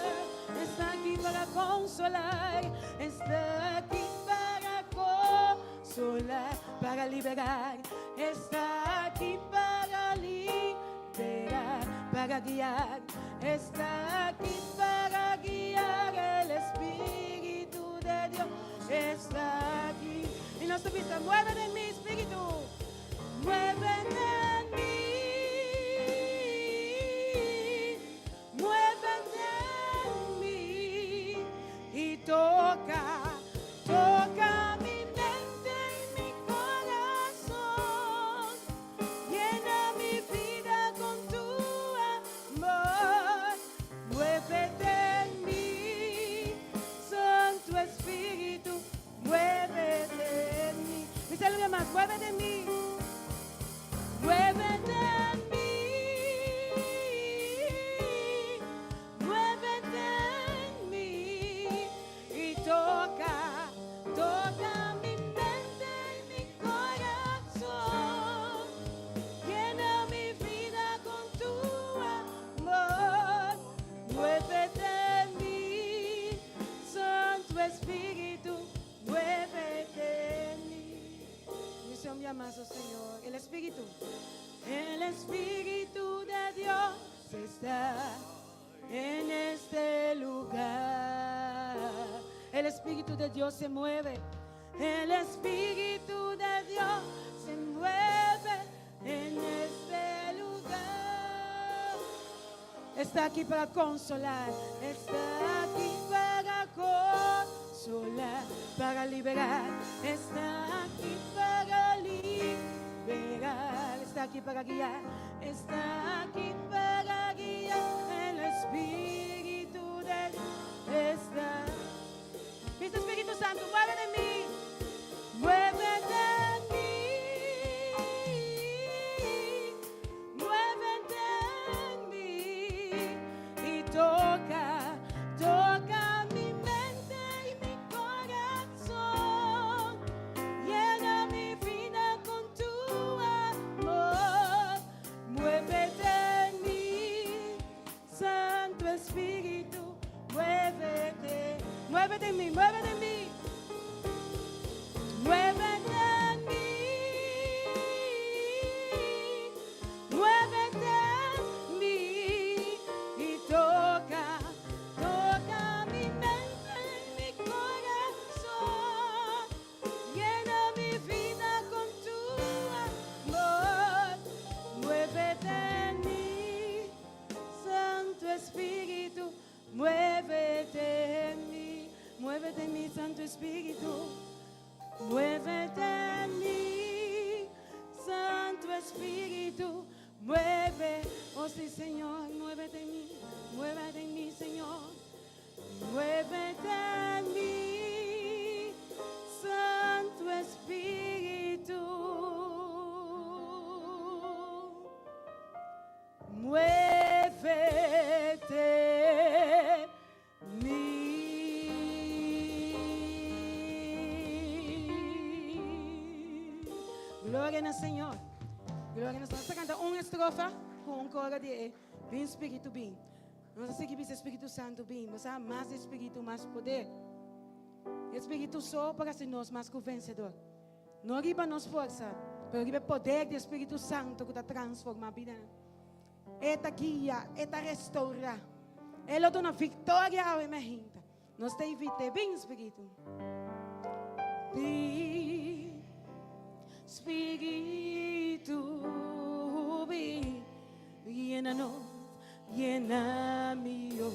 Está aquí para consolar. Está aquí para consolar, para liberar. Está aquí para liberar, para guiar. Está aquí para guiar. El Espíritu de Dios está aquí. I nos ta bisa, mueve den mi, Spiritu. Mueve den mi. Mueve den mi. I toka, toka mi mente i mi kurason. Yena mi bida ku tu amor. Muévete en mí, Santo Espíritu, muévete en mí. Bis'é mas, muévete en mi. Muévete en mi. Muévete en mi. I toka, toka mi mente i mi kurason. Yena mi bida ku tu amor. Muévete en mi, Santo Espíritu, muévete en mi. Bis'é un biaha mas, oh Señor. El Espíritu de Dios está en este lugar. El Espíritu de Dios se mueve. El Espíritu de Dios se mueve en este lugar. Está aquí para consolar. Está aquí para consolar, para liberar. Está aquí para liberar. Está aquí para guiar. Está aquí para guiar. El Espíritu de Dios está. Bisa Spiritu Santu, mueve den mi. Muévete en mi. Muévete en mí. I toka, toka mi mente i mi kurason. Yena mi bida ku tu amor. Muévete en mi, Santo Espíritu, muévete. Muévete en mí, muévete en mí. Muévete en mí. Muévete en mí. I toka, toka mi mente i mi kurason. Yena mi bida ku tu amor. Muévete en mí, Santo Espíritu, muévete en mí. Muévete en mí, Santo. Gloria na Señor. Gloria na Señor. Nos ta canta un estrofa cu un coro di e Bin Spiritu Bin. Nos ta sigui bisa Spiritu Santu bin. Bo sa mas di Spiritu mas poder. E Spiritu so por haci nos mas cu vencedor. No riba nos forsa, pero riba e poder di e Spiritu Santo cu ta transforma bidanan. E ta guia, e ta restaura. E lo duna victoria awe mehinta. Nos ta invit'é, bin Spiritu. Bin Spiritu, bin, yena nos, yena mi, oh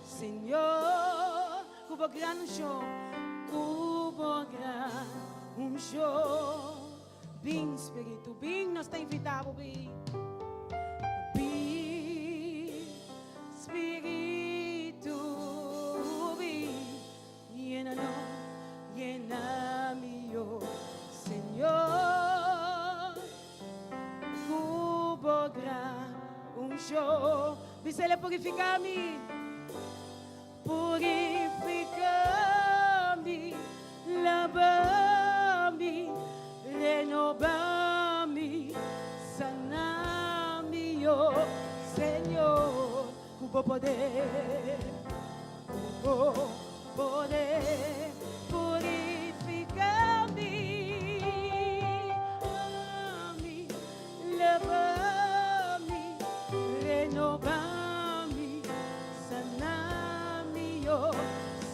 Señor, ku bo gran unshon, ku bo gran unshon. Bin Spiritu, bin, nos ta invitá bo, bin. Bin Spiritu, bin, yena nos, yena mi, oh Señor, ku bo gran unshon. Bis'el purifiká mi. Purifica mi, laba mi, renoba mi, sana mi, oh Señor, cu bo poder, cu bo poder, purifica mi, mi, laba mi, renoba mi, sana mi, oh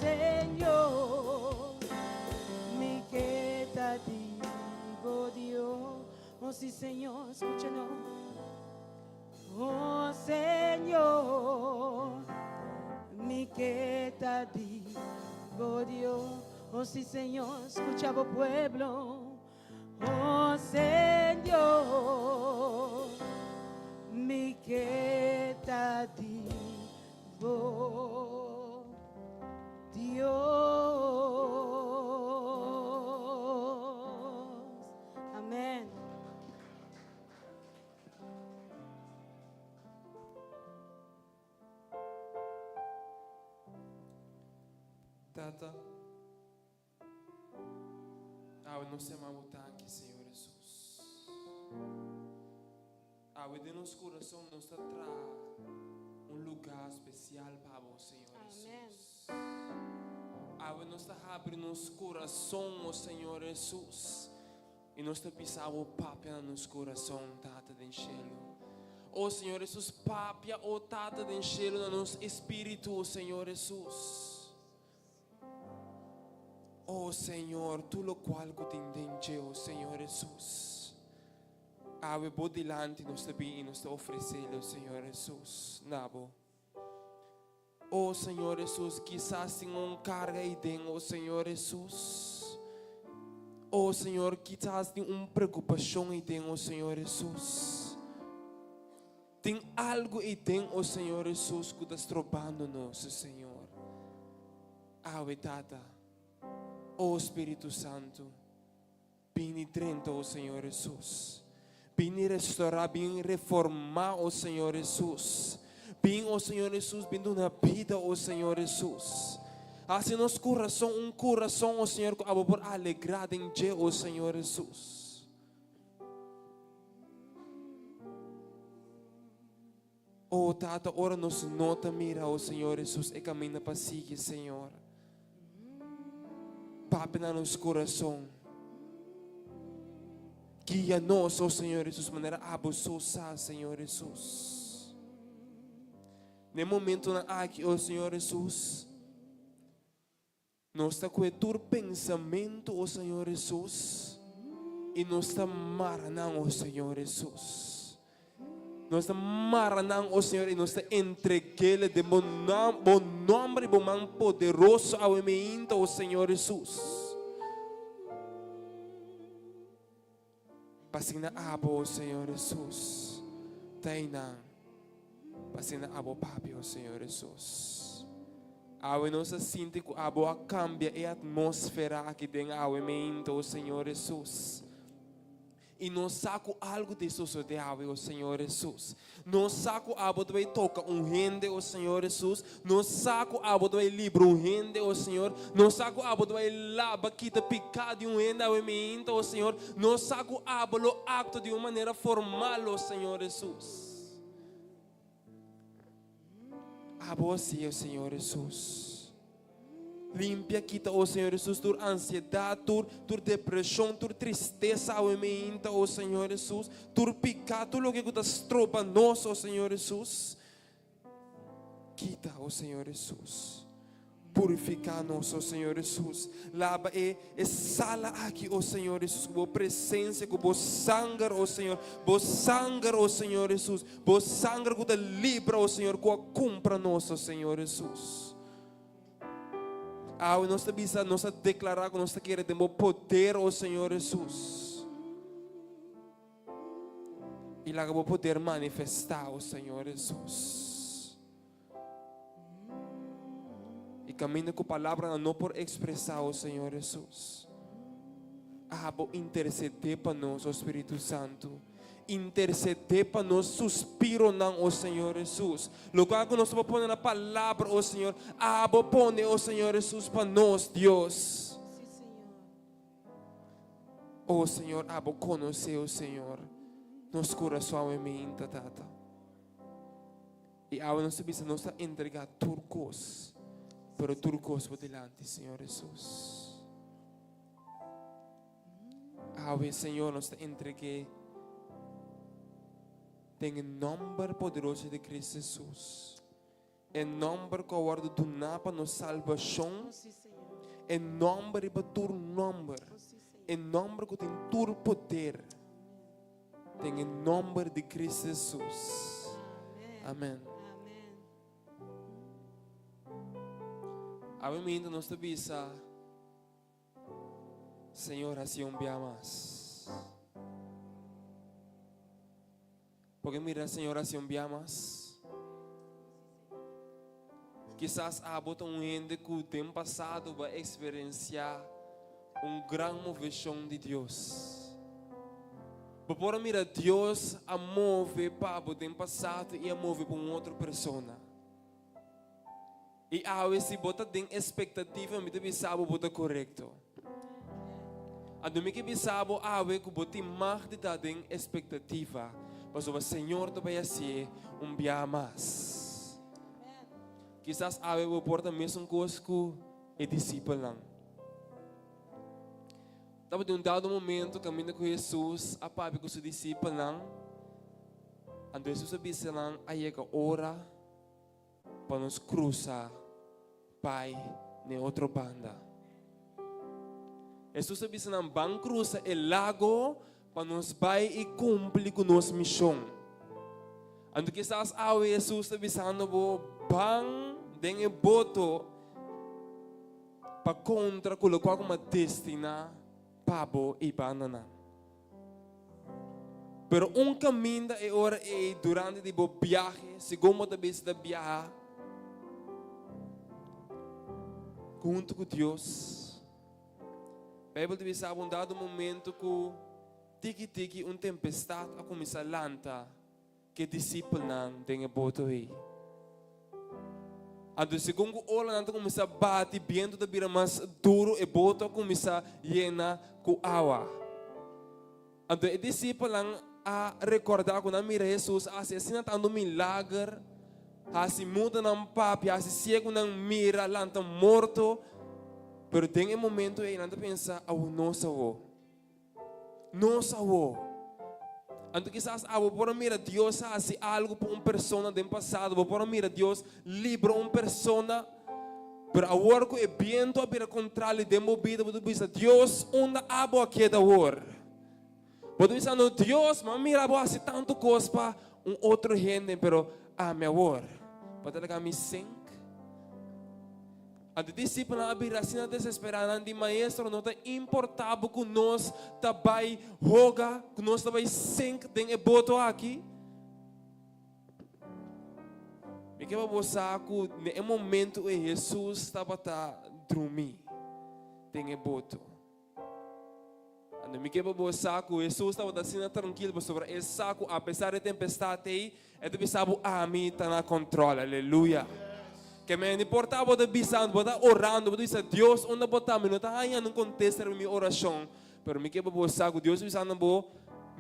Señor. Mi ke ta di bo Dios. Oh sí, Señor, escúchanos. Oh Señor, mi ke ta di bo Dios. Oh sí, Señor, escucha bo pueblo. Oh Señor, mi ke ta di bo Dios. Amen. Tata. Awe nos yama bo tanki, Señor Hesus. Awe den nos kurason nos ta traha un lugá spesial pa bo, Señor Hesus. Awe nos ta habri nos kurason, o Señor Hesus, i nos ta bisa bo papia na nos kurason, Tata den shelu. O Señor Hesus, papia, o Tata den shelu, na nos espíritu, o Señor Hesus. Oh Señor, tur locual cu tin den dje, oh Señor Hesus. Awe bo dilanti nos ta bin y nos ta ofrecele, oh Señor Hesus, na bo. Oh Señor Hesus, kisas tin un carga ahí den, oh Señor Hesus. Oh Señor, kisas tin un preocupacion ahí den, oh Señor Hesus. Tin algo ei den, o Señor Hesus, ku ta strobando nos, o Señor. Awe, Tata, o Spiritu Santu, bini drenta, o Señor Hesus. Bini restorá, bin reformá, o Señor Hesus. Bin, o Señor Hesus, bin duna bida, o Señor Hesus. Hasi nos kurason un kurason, o Señor, ku abo por alegrá den dje, o Señor Hesus. Oh Tata, ora nos no ta mira, oh Señor Hesus, e caminda pa sigui, Señor. Papia na nos corazon. Guia nos, oh Señor Hesus, manera abo so sa, Señor Hesus. Na e momentonan aki, oh Señor Hesus, Nos ta kue tur pensamentu, o Señor Hesus, i nos ta mara nan, o Señor Hesus. Nos ta mara nan, o Señor, i nos ta entreg'é den bo nam, bo nomber i bo man poderoso awe meinta, o Señor Hesus. Pa asina abo, o Señor Hesus, ta einan. Pa asina abo papia, o Señor Hesus. Awe nos a sinti ku abo a kambia e atmósfera aki den awe meinta, o Señor Hesus. I nos sa ku algu ta sosodé awe, o Señor Hesus. Nos sa ku abo ta bai toka un hende, o Señor Hesus. Nos sa ku abo ta bai libra un hende, o Señor. Nos sa ku abo ta bai laba kita piká di un hende awe meinta, o Señor. Nos sa ku abo lo aktua di un manera formal, o Señor Hesus. Abo hasi, o Señor Hesus. Limpia, kita, o Señor Hesus, tur ansiedat, tur, tur depreshon, tur tristesa awe meinta, o Señor Hesus. Tur piká, tur loke ku ta stroba nos, o Señor Hesus. Kita, o Señor Hesus. Purifiká nos, o Señor Hesus. Laba e, e sala aki, o Señor Hesus, ku bo presensia, ku bo sanger, o Señor. Bo sanger, o Señor Hesus. Bo sanger ku ta libra, o Señor, ku a kumpra nos, o Señor Hesus. Awe nos ta bisa, nos ta deklará ku nos ta kere den bo poder, o Señor Hesus. I laga bo poder manifestá, o Señor Hesus. I kaminda ku palabranan no por ekspresá, o Señor Hesus. Abo intersedé pa nos, o Spiritu Santu. Intercedé pa nos suspironan, o Señor Hesus. Lokual ku nos no por pone na palabra, o Señor, abo pone, o Señor Hesus, pa nos, Dios. Sí, Señor. O Señor, abo konosé, o Señor, nos kurason awe meinta, Tata. I awe nos ta bisa, nos ta entregá tur kos, pero tur kos bo dilanti, Señor Hesus. Awe, Señor, nos ta entreg'é den e nomber poderoso di Cristo Jesus. E nomber ku a wòrdu duná pa nos salbashon. E nomber riba tur nomber. E nomber ku tin tur poder. Den e nomber di Cristo Jesus. Amen. Awe minta nos ta bisa. Señor haci un bia mas. Porque mira, Señor haci un bia mas. Quizás abo ta un hende cu den pasado ba experiencia un gran movecion di Dios. Bo por a mira Dios a move pa bo den pasado y a move pa un otro persona. I awe si bo ta den espektativa mi ta bisa bo bo ta korekto. Anto mi ke bisa bo awe ku bo tin mag di ta den espektativa pasobra Señor ta bai hasié un bia mas. Kisas awe bo por ta mesun kos ku e disipelnan. Tabatin un dado momento kaminda ku Hesus a papia ku su disipelnan. Anto Hesus a bisa nan a yega ora. Pa nos krusa bai n'e otro banda. Hesus a bisa nan, Ban krusa e lago pa nos bai i kumpli ku nos mishon. Anto kisas awe Hesus ta bisando bo, Ban den e boto pa kontra ku lokual ku mi a destiná pa bo i bandanan. Pero un kaminda e ora ei durante di bo biahe, segun bo ta bisa ta biaha huntu ku Dios. Beibel ta bisa un dado momento ku tiki tiki un tempestat a kuminsá lanta. Ku e disipelnan den e boto ei. Anto segun ku olanan ta kuminsá bati, bientu ta bira mas duru, e boto a kuminsá yena ku awa. Anto e disipelnan a rekordá ku nan mira Hesus hasi asina tantu milager, hasi mudanan papia, hasi siegunan mira, lanta morto. Pero den e momento ei nan ta pensa, Awo nos awo. Nos awo. Anto kisas abo por a mira Dios hasi algu pa un persona den pasado, bo por a mira Dios libra un persona, pero awor ku e bientu a bira kontrali den bo bida, bo ta bisa, Dios, unda abo a keda awor? Bo ta bisando, Dios, mi a mira abo hasi tantu kos pa un otro hende, pero ami awor, bo ta laga mi sink? Anto e disipelnan a bira asina desesperá, nan di, Maestro, no ta importá bo ku nos ta bai hoga, ku nos ta bai sink den e boto aki? Mi ke pa bo sa ku na e momentu ei Hesus tabata drumí den e boto. Anto mi ke pa bo sa ku Hesus tabata asina trankil pasobra e sa ku apesar di tempestat ei, e ta bisa bo, Ami ta na kòntròl. Aleluya! Ke men no importa bo ta bisando, bo ta orando, bo ta bisa, Dios, unda bo ta? Mi no ta hañando un kontesta riba mi orashon. Pero mi ke pa bo sa ku Dios ta bisando bo,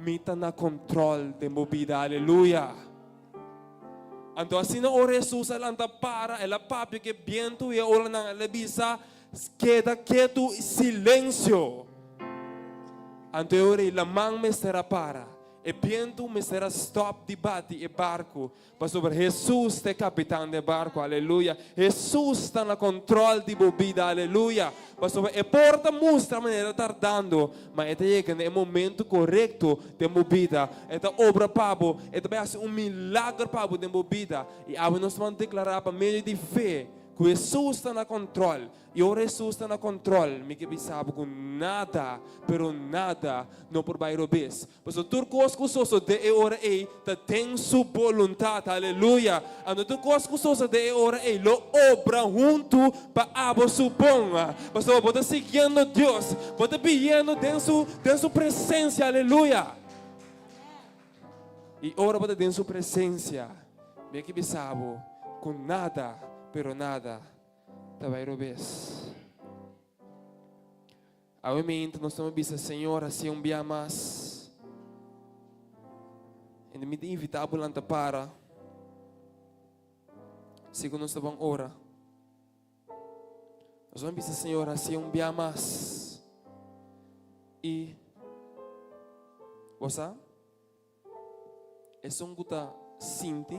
Mi ta na kòntròl den bo bida. Aleluya! Anto asina ora Hesus a lanta para, el a papia ku e bientu i e olanan, el a bisa, Keda ketu, silensio! Anto e ora ei laman mester a para, e bientu mester a stòp di bati e barku, pasobra Hesus ta e kapitan di e barku. Aleluya! Hesus ta na kòntròl di bo bida. Aleluya! Pasobra e por ta mustra manera tardando, ma e ta yega na e momentu korekto den bo bida. E ta obra pa bo, e ta bai hasi un milager pa bo den bo bida. I awe nos ta deklará pa medio di fe ku Hesus ta na kòntròl. I ora Hesus ta na kòntròl, mi ke bisa bo ku nada, pero nada, no por bai robes. Pasobra tur kos ku sosodé e ora ei ta den Su boluntat. Aleluya! Anto tur kos ku sosodé e ora ei lo obra huntu pa abo su bon. Pasobra bo ta siguiendo Dios, bo ta biyendo den Su, den Su presensia. Aleluya! I ora bo ta den Su presensia, mi a ke bisa bo ku nada, pero nada, ta bai robes. Awe meinta nos ta bisa, Señor, hacié un bia mas. En mi ta invita bo lanta para. Sigur nos ta ban ora. Nos ta bisa, Señor, hacié un bia mas. I, bo sa? Esun ku ta sinti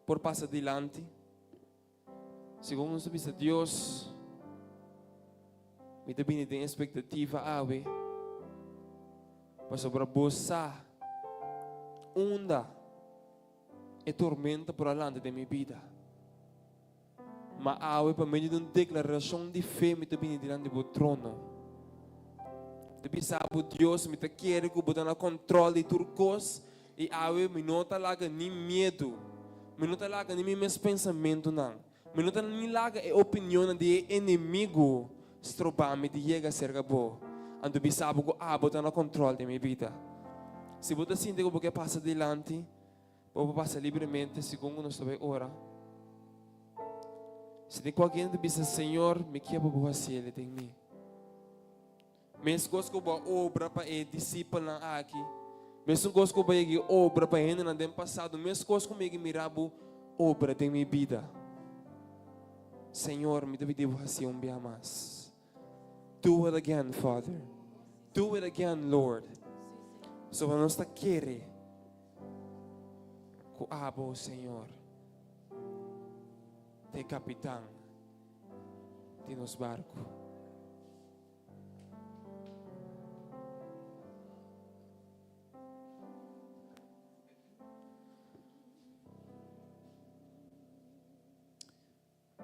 por pasa dilanti. Segun nos ta bisa Dios, mi ta bini den espektativa awe, pasobra bo sa unda e tormenta por a lanta den mi bida. Ma awe pa medio di un deklarashon di fe mi ta bini dilanti bo trono. Mi ta bisa bo, Dios, mi ta kere ku bo ta na kòntròl di tur kos i awe mi no ta laga ni miedu, mi no ta laga ni mi mes pensamentunan, mi no ta ni laga e opinionnan di e enemigu stroba mi di yega serka bo. Anto bisa bo ku abo ta na kòntròl di mi bida. Si bo ta sinti ku bo ke pasa dilanti, Bo por pasa libremente segun ku nos ta bai ora. Si tin kualke hende ta bisa, Señor, mi kier pa bo hasi el den mi. Meskos ku bo a obra pa e disipelnan aki, mesun kos ku bo a yega obra pa e hendenan den pasado, meskos ku mi yega mira bo obra den mi bida. Señor, mi ta pidi bo hasi un bia mas. Do it again, Father. Do it again, Lord. Pasobra nos ta kere ku abo, Señor, ta e kapitan di nos barku.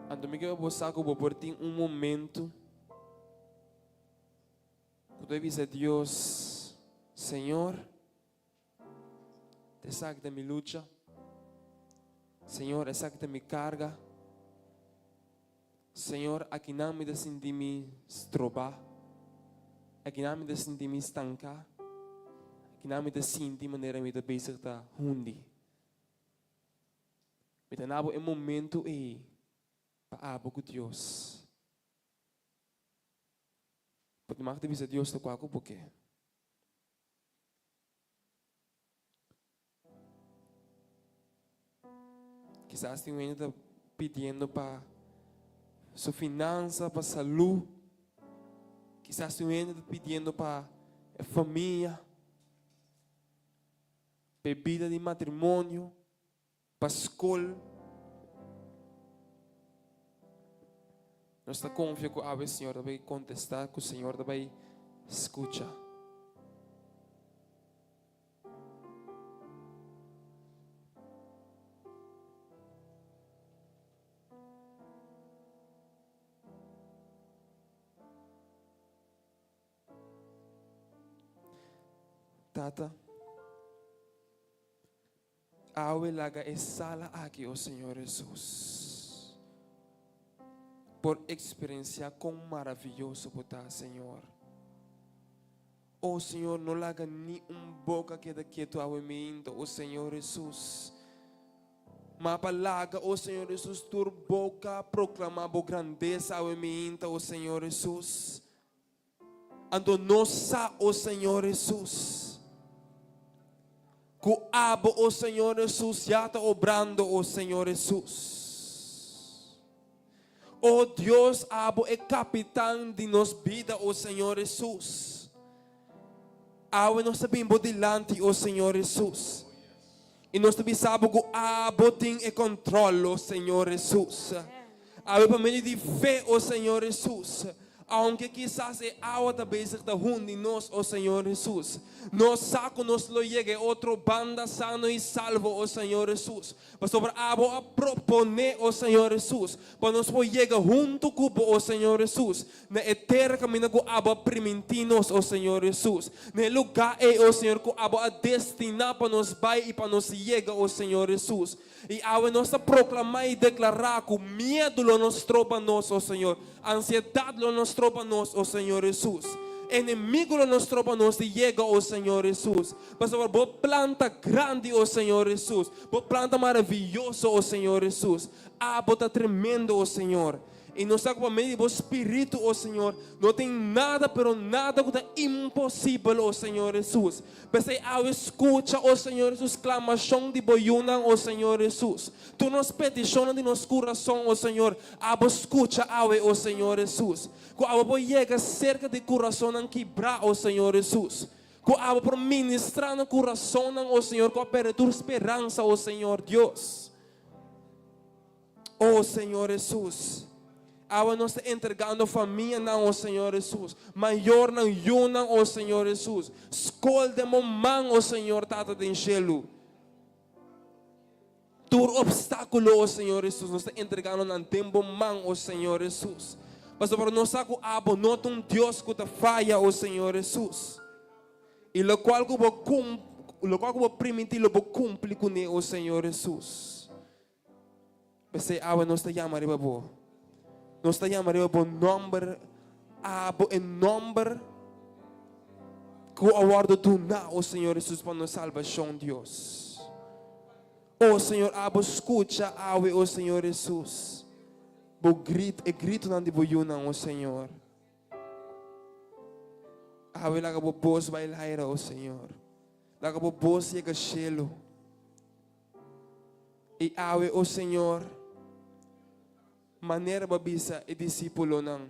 Anto mi ke pa bo sa ku bo por tin un momento ku ta bisa Dios, Señor, esaki ta mi lucha. Señor, esaki ta mi karga. Señor, akinan mi ta sinti mi strobá. Akinan mi ta sinti mi stanká. Akinan mi ta sinti manera mi ta bezig ta hundi. Mi ta na bo e momento ei pa abo ku Dios. Bo ta mag di bisa Dios lokual ku bo ke. Kisas tin un hende ta pidiendo pa su finansa, pa salú. Kisas tin un hende ta pidiendo pa e famia. Pa e bida di matrimonio, pa skol. Nos ta konfia ku awe Señor ta bai kontestá, ku Señor ta bai skucha. Tata, awe laga e sala aki, o Señor Jesus, por experiencia con maravilloso bo ta, Señor. O Señor, no laga ni un boka keda ketu awe mainta, o Señor Hesus. Ma pa laga, o Señor Hesus, tur boka proklamá bo grandesa awe mainta, o Señor Hesus. Anto nos sa, o Señor Hesus, ku abo, o Señor Hesus, ya ta obrando, o Señor Hesus. O Dios, abo e kapitan di nos bida, o Señor Hesus. Awe nos ta bin bo dilanti, o Señor Hesus. I nos ta bisa bo ku abo tin e kòntròl, o Señor Hesus. Awe pa medio di fe, o Señor Hesus, aunke kisas e awa ta bezig ta hundi nos, o Señor Hesus, nos sa ku nos lo yega e otro banda sano i salvo, o Señor Hesus. Pasobra abo a proponé, o Señor Hesus, pa nos por yega huntu ku bo, o Señor Hesus, na e tera kaminda ku abo a primintí nos, o Señor Hesus, na e lugá ei, o Señor, ku abo a destiná pa nos bai i pa nos yega, o Señor Hesus. I awe nos ta proklamá i deklará ku miedu lo no stroba nos, o Señor, ansiedat lo no stroba nos, o Señor Hesus, enemigu lo no stroba nos di yega, o Señor Hesus, pasobra bo plan ta grandi, o Señor Hesus. Bo plan ta maraviyoso, o Señor Hesus. Abo ta tremendo, o Señor. I nos sa ku pa medio di bo Spiritu, o Señor, no tin nada, pero nada ku ta imposibel, o Señor Hesus. P'esei awe skucha, o Señor Hesus, klamashon di bo yunan, o Señor Hesus. Tur nos petishonnan di nos kurason, o Señor, abo skucha awe, o Señor Hesus. Ku abo por yega serka di kurasonnan kibrá, o Señor Hesus. Ku abo por ministrá nan kurasonnan, o Señor, ku a pèrdè tur speransa, o Señor Dios. O Señor Hesus, awe nos ta entregando famianan, o Señor Hesus, mayornan, yunan, o Señor Hesus, skol den bo man, o Señor Tata den shelu. Tur obstákulo, o Señor Hesus, nos ta entregando nan den bo man, o Señor Hesus. Pasobra nos sa ku abo no ta un Dios ku ta faya, o Señor Hesus. I lokual ku bo kum, lokual ku bo primintí lo bo kumpli kuné, o Señor Hesus. P'esei awe nos ta yama riba bo. Nos ta yama riba bo nòmber, abo e nòmber ku a wòrdu duná, o Señor Hesus, pa nos salbashon, Dios. O Señor, abo skucha awe, o Señor Hesus, bo grit, e gritonan di bo yunan, o Señor. Awe laga bo bos bai laira, o Señor. Laga bo bos yega shelu. I awe, o Señor, manera bo a bisa e disípulonan,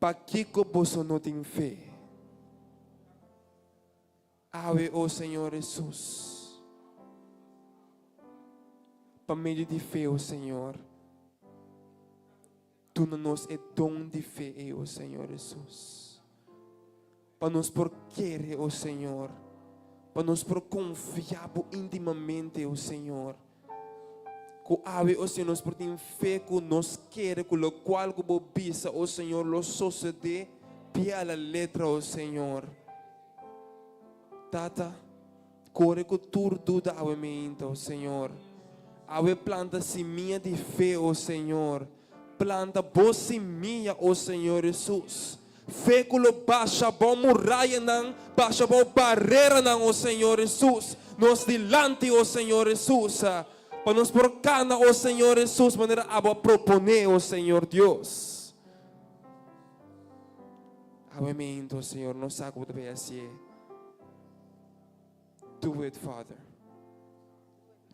Pakiko boso no tin fe? Awe, o Señor Hesus, pa medio di fe, o Señor, duna nos e don di fe ei, o Señor Hesus. Pa nos por kere, o Señor, pa nos por konfia Bo íntimamente, o Señor. Ku awe, o Señor, nos por tin fe ku nos kere ku lokual ku Bo bisa, o Señor, lo sosodé pie a la letra, o Señor. Tata, kore ku tur duda awe meinta, o Señor. Awe planta simia di fe, o Señor. Planta Bo simia, o Señor Hesus. Fe ku lo basha bo murayanan, basha bo bareranan, o Señor Hesus, nos dilanti, o Señor Hesus, pa nos por kana, o Señor Hesus, manera abo a proponé, o Señor Dios. Awe meinto, Señor, nos sa ku bo ta bay hasié. Do it, Father.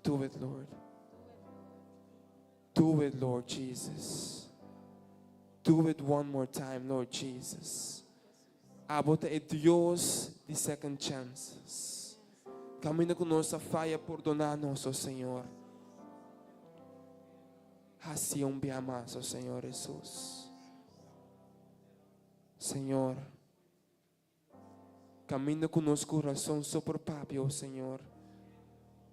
Do it, Lord. Do it, Lord Jesus. Do it one more time, Lord Jesus. Abo ta e Dios di second chances. Caminda cu nos a faya, pordona nos, oh Señor. Haci un bia mas, oh Señor Jesus. Señor, Caminda cu nos curason so por papia, oh Señor.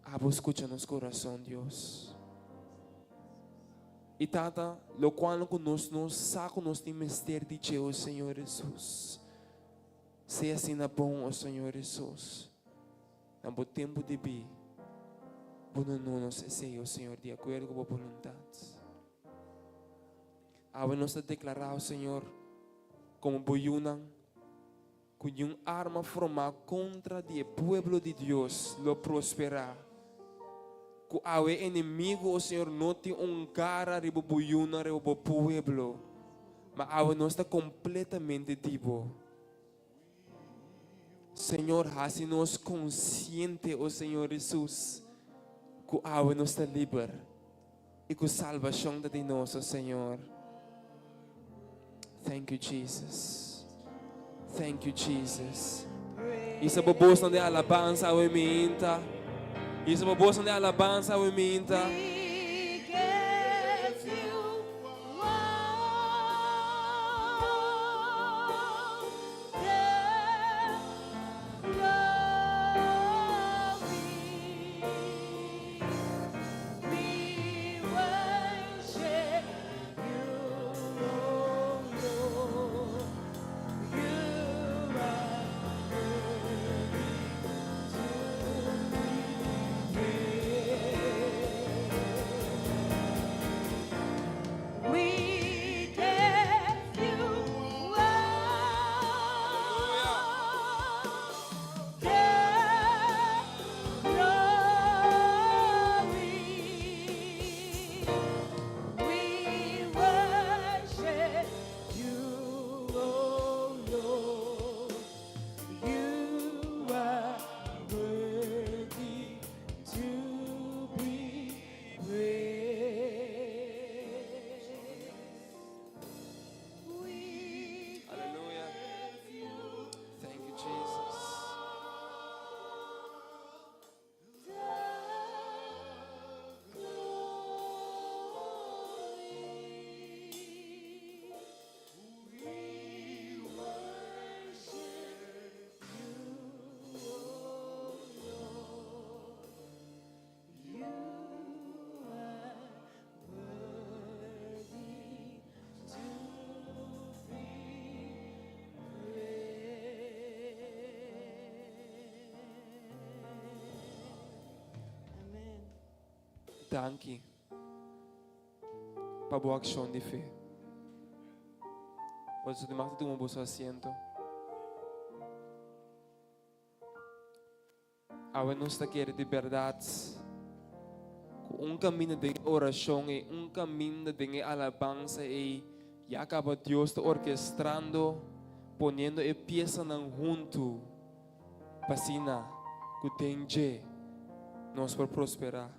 Abo scucha nos curason, Dios. Y Tata, locual cu nos no sa cu nos tin mester di dje, oh Señor Jesus. Sea asina bon, oh Señor Jesus. Na bo tempo debí, bo no no nos esey, oh Señor, di acuerdo cu bo boluntad. Awe nos ta declara, oh Señor, como bo yunan. Ku niun arma formá kontra di e pueblo di Dios lo prosperá. Ku awe enemigu, o Señor, no tin un gara riba bo yunan, riba bo pueblo, ma awe nos ta kompletamente di bo. Señor, hasi nos konsiente, o Señor Hesus, ku awe nos ta liber i ku salbashon ta di nos, o Señor. Thank you, Jesus. Thank you, Jesus. Isa bo bosnan de alabansa awe minta. Isa bo bosnan de alabansa awe minta. We give you all the glory. We worship you, O Lord. You are worthy to be praised. We give you all the glory. We worship you, O Lord. You are worthy to be praised. We Hallelujah. give you Thank you, Jesus. the glory. We worship you, O Lord. You are worthy to be praised. Amen. Danki pa bo akshon di fe. Boso ta mag tuma boso asiento. Awe nos ta kere di bèrdat ku un kaminda den orashon i un kaminda den e alabansa ei ya kaba Dios ta orkestrando, poniendo e piesanan huntu pa asina ku den dje nos por prosperá.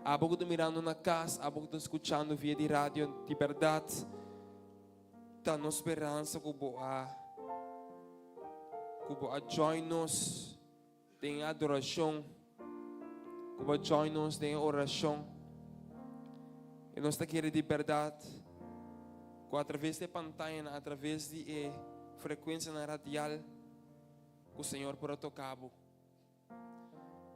Abo ku ta mirando na kas, abo ku ta skuchando via di radio, di bèrdat ta nos speransa ku bo a ku bo a join nos den e adorashon, ku bo a join nos den e orashon. I nos ta kere di bèrdat ku atraves di e pantayanan, atraves di e frekuensianan radial, ku Señor por a toka bo.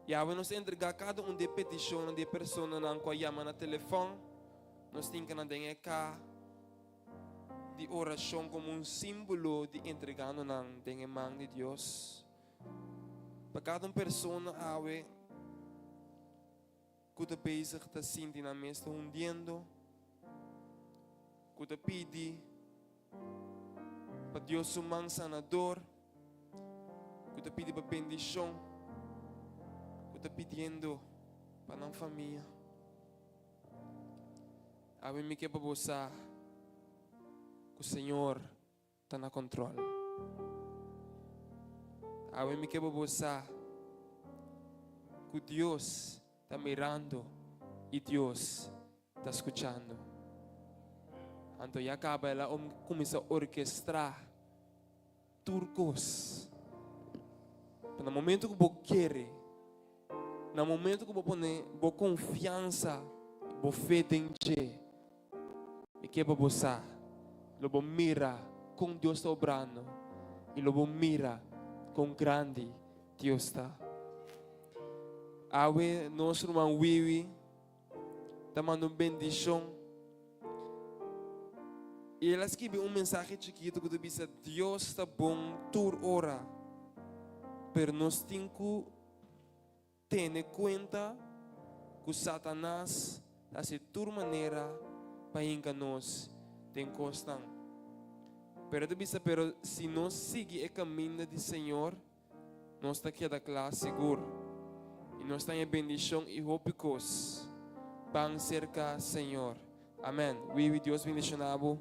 I awe nos ta entregá kada un di e petishonnan di e personanan ku a yama na telefòn. Nos tin ku nan den e ka di orashon komo un símbolo di entregando nan den e man di Dios. Pa kada un persona awe ku ta bezig ta sinti nan mes ta hundiendo, ku ta pidi pa Dios su man sanador, ku ta pidi pa bendishon, ku ta pidiendo pa nan famia. Awe mi ke pa bo sa ku Señor ta na control. Awe mi ke pa bo sa ku Dios ta mirando i Dios ta skuchando. Anto ya kaba el a kuminsá orkestrá tur kos. Pa na momento ku bo kere, na momento ku bo pone bo konfiansa, bo fe den dje, mi ke pa bo sa, lo bo mira kon Dios ta obrando i lo bo mira kon grandi Dios ta. Awe nos ruman Wiwi ta manda un bendishon. I el a skibi un mensahe chikitu ku ta bisa, Dios ta bon tur ora, pero nos tin ku tene kuenta ku Satanas ta hasi tur manera pa hinka nos den kosnan. Pero e ta bisa, pero si nos sigui e kaminda di Señor, nos ta keda kla sigur. I nos ta haña bendishon i hopi kos. Ban serka Señor. Amen. Wiwi, Dios bendishoná bo.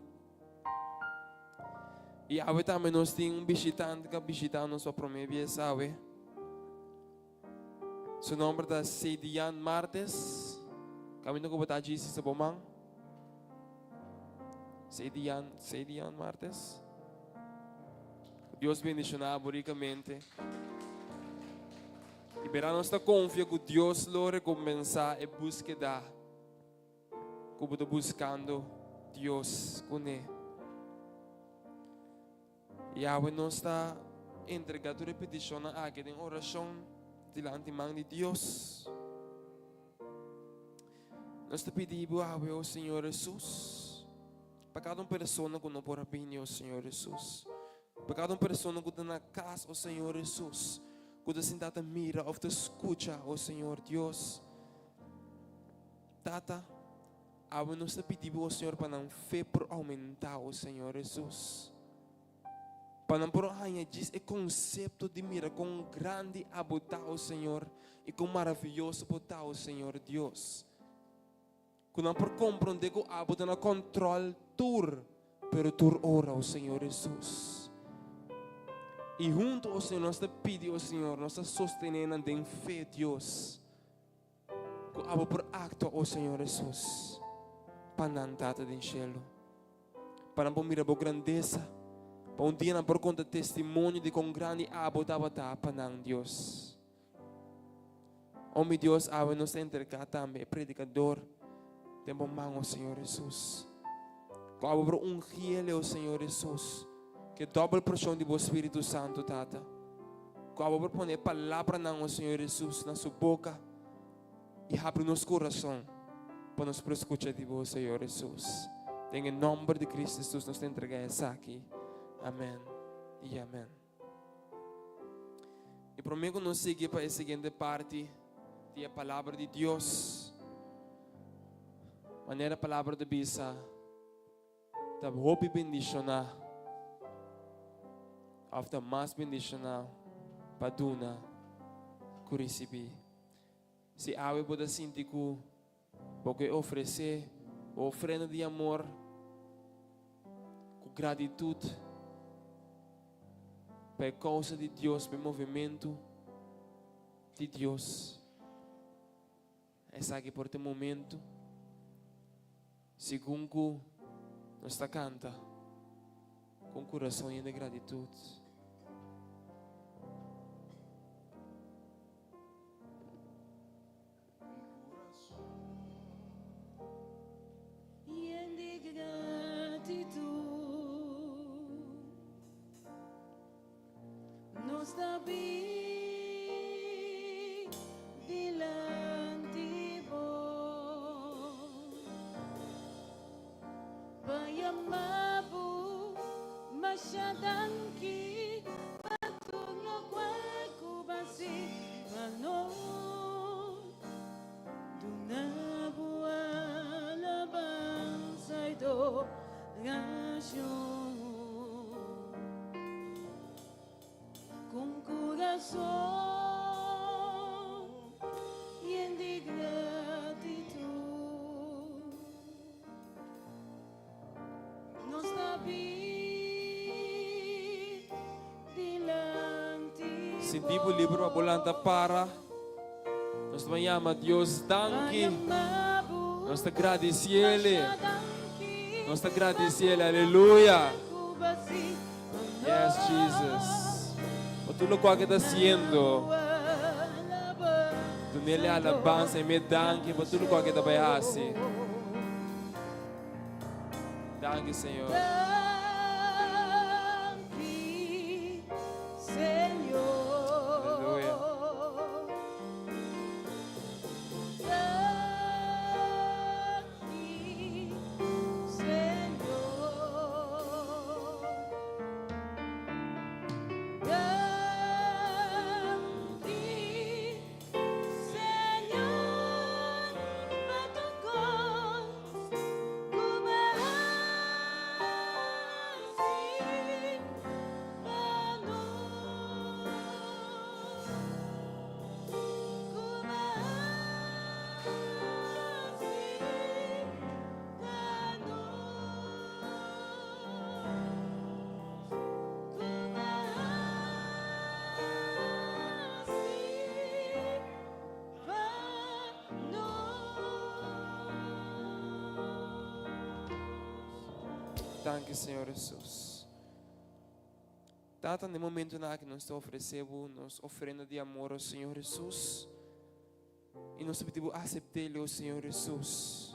I awe tambe nos tin un bishitante ku a bishitá nos pa promé bies awe. Su nomber ta Sedian Martes. Kaminda ku bo ta djis hisa bo man. Sedian, Sedian Martes. Dios bendishoná bo rikamente. I bera nos ta konfia ku Dios lo rekompensá e búskeda ku bo ta buskando Dios kuné. Yahweh nos ta entrega tur e petishonnan aki den orashon dilanti man di Dios. Nos ta pidi bo awe, o Señor Hesus, pa kada un persona ku no por a bini, o Señor Hesus. Pa kada un persona ku ta na kas, o Señor Hesus, ku ta sinta ta mira òf ta skucha, o Señor Dios. Tata, Awe nos ta pidi bo, o Señor, pa nan fe por oumentá, o Señor Hesus. Pa nan por haña djis e konsepto di mira kon grandi abo ta, o Señor, i kon maravioso bo ta, o Señor Dios. Ku nan por komprondé ku abo ta na kòntròl tur, pero tur ora, o Señor Hesus. I huntu, o Señor, nos ta pidi, o Señor, nos ta sostené nan den fe, Dios. Ku abo por aktua, o Señor Hesus, pa nan Tata den shelu, pa nan por mira bo grandesa, pa un dia nan por konta testimonio di kon grandi abo tabata pa nan, Dios. O mi Dios, awe nos ta entrega tambe e predikador den bo man, o Señor Hesus. Ku abo por ungiele, o Señor Hesus, ku e dòbel porshon di bo Spiritu Santu, Tata. Ku abo por pone e palabranan, o Señor Hesus, na su boka i habri nos kurason pa nos por skucha di bo, Señor Hesus. Den e nòmber di Kristu Hesus nos ta entregá esaki. Amèn i amèn. I promé ku nos sigui pa e siguiente parti di e palabra di Dios, manera e palabra ta bisa, Ta hopi bendishoná òf ta mas bendishoná pa duna ku risibí. Si awe bo ta sinti ku bo ke ofresé bo ofrenda di amor ku gratitut pa e kousa di Dios, pa e movementu di Dios, Esaki por ta e momento segun ku nos ta kanta ku un kurason yen di gratitut. Yen di gratitut Nos ta bin dilanti bo pa yama bo masha danki pa tur lokual ku bo a hasi pa nos. Duna bo alabansa i adorashon. Con corazón yen di gratitud nos ta bin dilanti Sinti bo liber pa bo lanta para. Nos ta yama Dios danki. Nos ta gradiciele. Nos ta gradiciele. Aleluya. Yes, Jesus. Pa tur lokual ke ta hasiendo, dunele alabansa i me danki pa tur lokual ke ta bai hasi. Danki, Señor. Danki, Señor. Aleluya. Danki, Señor. Danki, Señor, pa tur kos ku bo a hasi. Danki Señor Hesus. Tata, na e momentonan aki nos ta ofresé Bo nos ofrenda di amor, o Señor Hesus. I nos ta pidi Bo asept'el, o Señor Hesus.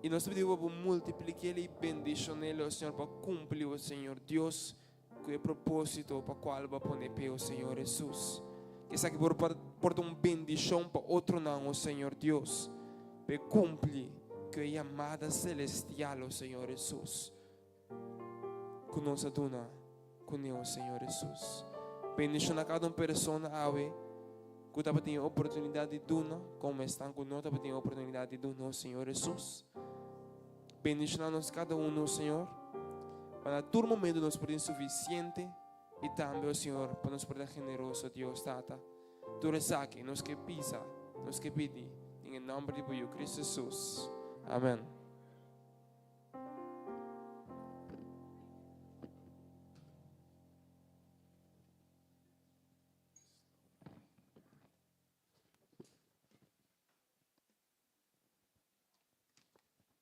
I nos ta pidi Bo pa Bo multiplik'el i bendishon'el, o Señor, pa kumpli, o Señor Dios, ku e propósito pa kual Bo a pone p'e, o Señor Hesus. Ku esaki por por ta un bendishon pa otronan, o Señor Dios, pa e kumpli ku e yamada selestial, o Señor Hesus. Ku nos a duna kuné, o Señor Hesus. Bendishona kada un persona awe ku tabatin e oportunidat di duna, komo esnan ku no tabatin e oportunidat di duna, o Señor Hesus. Bendishona nos kada uno, o Señor, pa na tur momento nos por tin sufisiente i tambe, o Señor, pa nos por ta generoso, Dios Tata. Tur esaki nos ke pisa, nos ke pidi, den e nòmber di bo Yu Cristo Hesus. Amen.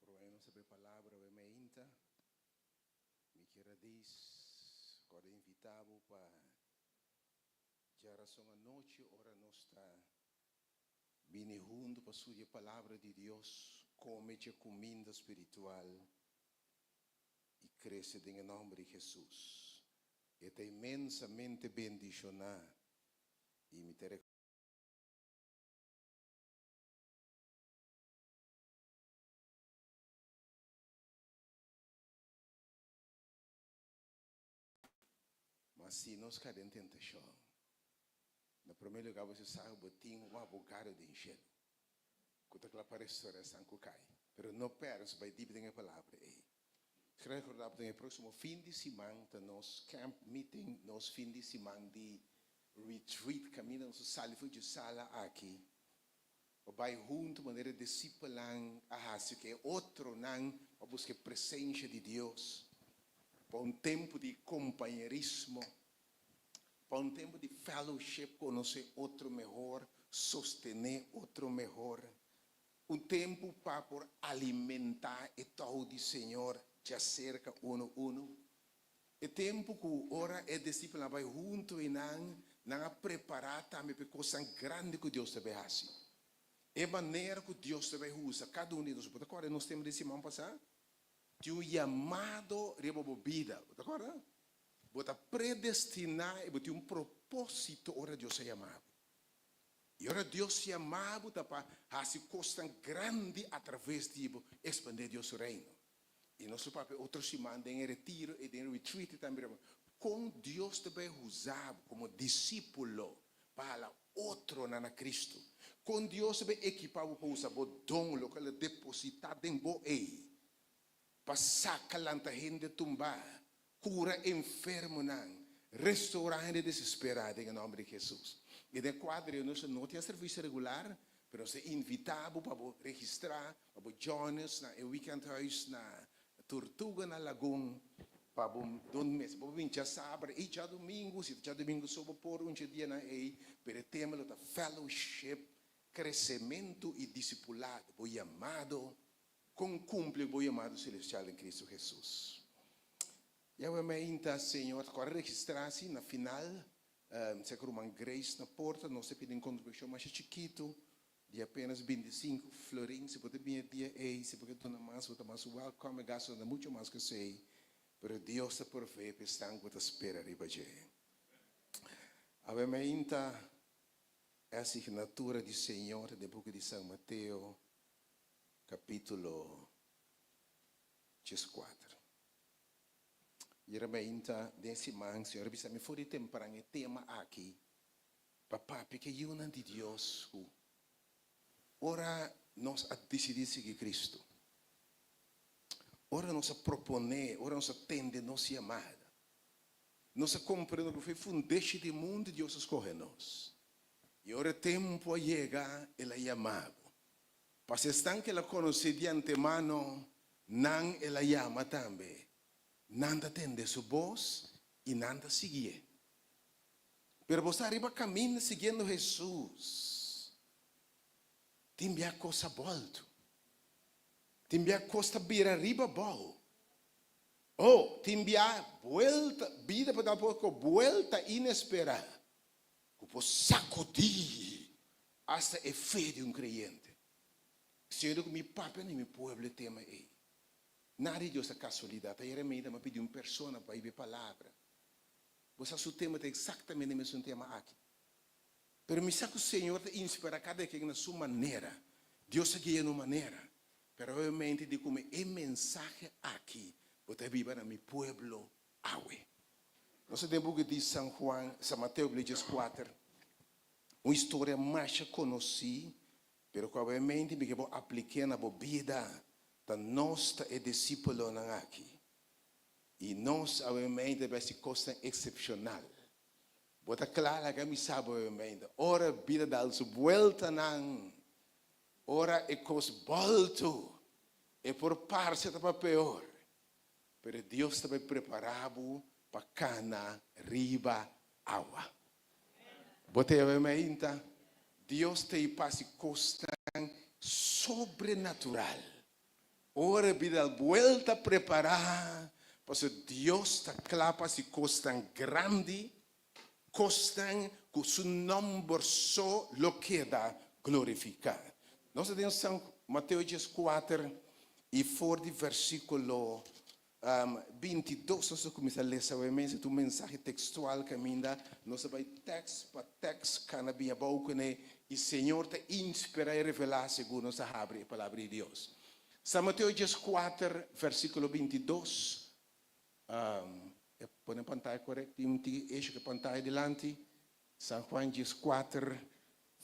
Promé nos abri palabra awe meinta, mi kier a dis kòrda invitá bo pa djarason anochi ora nos ta Bini huntu pa studia e Palabra di Dios, kome dje kuminda spiritual i krese den e nòmber di Hesus. E ta inmensamente bendishoná i mi ta Ma si nos kai den tentashon, na promé lugá bo sa ku bo tin un abogado den shelu ku ta kla pa restorá esnan ku kai. Pero no pèrdè nos bai dip den e palabra ei. Nos rekordá bo den e próksimo fin di siman ta nos camp meeting, nos fin di siman di retreat kaminda nos ta sali for dje sala aki pa bai huntu manera e disipelnan a hasi ku e otronan pa buska e presensia di Dios, pa un tempu di kompañerismo, pa un tempu di fellowship, konosé otro mehor, sostené otro mehor, un tempu pa por alimentá e tou di Señor djaserka unu unu. E tempu ku ora e disipelnan a bai huntu einan, nan a prepará tambe pa e kosnan grandi ku Dios ta bai hasi. E manera ku Dios ta bai usa kada un di nos. Bo ta kòrda nos tema di siman pasá? Tin un yamado riba bo bida. Bo ta kòrda? Bo ta predestiná i bo tin un propósito ora Dios a yama bo. I ora Dios yama bo ta pa hasi kosnan grandi atraves di bo, ekspandé Dios su Reino. I nos lo papia otro siman den e retiro i den e retreat tambe riba kon Dios ta bai usa bo komo disípulo pa hala otronan na Kristu. Kon Dios ta bai ekipá bo pa usa bo don, loke el a depositá den bo ei, pa saka lanta hende tumbá, kura enfermonan, restourá hende desesperá den e nòmber di Hesus. I den e kuadro ei nos no tin e servisio regular, Pero nos ta invitá bo pa bo registrá, pa bo join us na e weekendhuis na Tortuga na Lagun, pa bo don mes. Bo por bin djasabra i djadumingu, si ta djadumingu so bo por un dje dianan ei, pero e tema lo ta Fellowship, Kresementu i Disipulado, bo yamado, kon kumpli bo yamado selestial den Kristu Hesus. Yahweh meinta, Señor, ta kòrda registrá si na final Sea ku ruman Grace na porta, nos ta pidi un kontribushon masha chikitu di apenas bintisinku florin. Si bo ta bini e dia ei, si bo ke duna mas, bo ta mas wèlkòm. E gastunan ta muchu mas ku esei, pero Dios ta proveé pa esnan ku ta spera riba dje. Awe mainta e asignatura di Señor ta den buki di San Mateo, kapítulo dieskuater. Yera mainta den siman, Señor a bisa mi for di tempran e tema aki pa papia ku e yunan di Dios ku ora nos a disidí sigui Cristo, ora nos a proponé, ora nos a tende nos yamada, nos a komprendé ku for e fundeshi di mundu Dios a skohe nos. I ora e tempu a yega, El a yama bo. Pasobra esnan ku El a konosé di antemano, nan El a yama tambe. Nan ta tende su bos i nan ta siguié. Pero bo sta riba kaminda siguiendo Hesus. Tin bia kos a bòltu. Tin bia kos ta bira riba bou. Oh, tin bia buelta, bida por da poko buelta inesperá ku por sakudí asta e fe di un kreyente. Señor di ku mi papia na mi pueblo e tema ei. Nada di Dios ta kasualidat. Ayera meinta mi a pidi un persona pa hiba e palabra. Bo sa su tema ta eksaktamente e mesun tema aki. Pero mi sa ku Señor ta inspirá kada ken na su manera. Dios ta guia na un manera. Pero obviamente di come e mensahe aki bo ta biba na mi pueblo awe. Nos ta den buki di San Juan, San Mateo bli dieskuater, un historia masha konosí, pero ku obviamente mi ke bo aplik'é na bo bida, ta nos ta e disípulonan aki. I nos obviamente ta besti kosnan eksepshonal. Bo ta kla laga mi sa bo obviamente, ora bida dal su bueltanan, Ora e kos bòltu, e por parse ta pa peor, pero Dios ta bai prepará bo pa kana riba awa. Bo ta yama mainta? Dios ta i pasi kosnan sobrenatural. Ora bida al buelta prepará, pasobra Dios ta kla pa hasi kosnan grandi Kosnan ku su nòmber so lo keda glorifiká. Nos ta den San Mateo dieskuater i for di versíkulo 22 nos ta kuminsá lesa awe mes. E ta un mensahe tekstual kaminda nos ta bai tèks pa tèks kana bin abou kuné i Señor ta inspirá i revelá segun nos ta habri e Palabra di Dios. San Mateo 14, versíkulo 22. E pone pantaya corect tin un tiki issue cu e pantaya dilanti. San Juan 14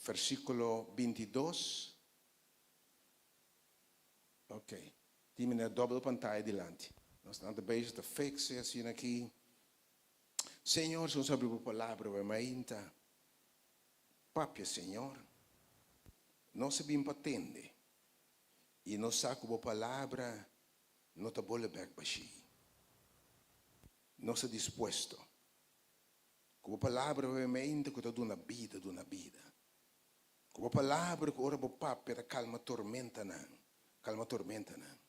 versiculo 22. Ok, tin miner dobbel pantaya dilanti. Nos nan ta bezig ta fix e asina aki. Señor, si nos abri bo palabra bo mainta, papia Señor. Nos a bin pa tende y nos sa cu bo palabra No ta bole bek bashí. Nos ta dispuesto. Ku bo palabra obviamente ku ta duna bida, duna bida. Ku bo palabra ku ora bo papia ta kalma tormentanan, kalma tormentanan.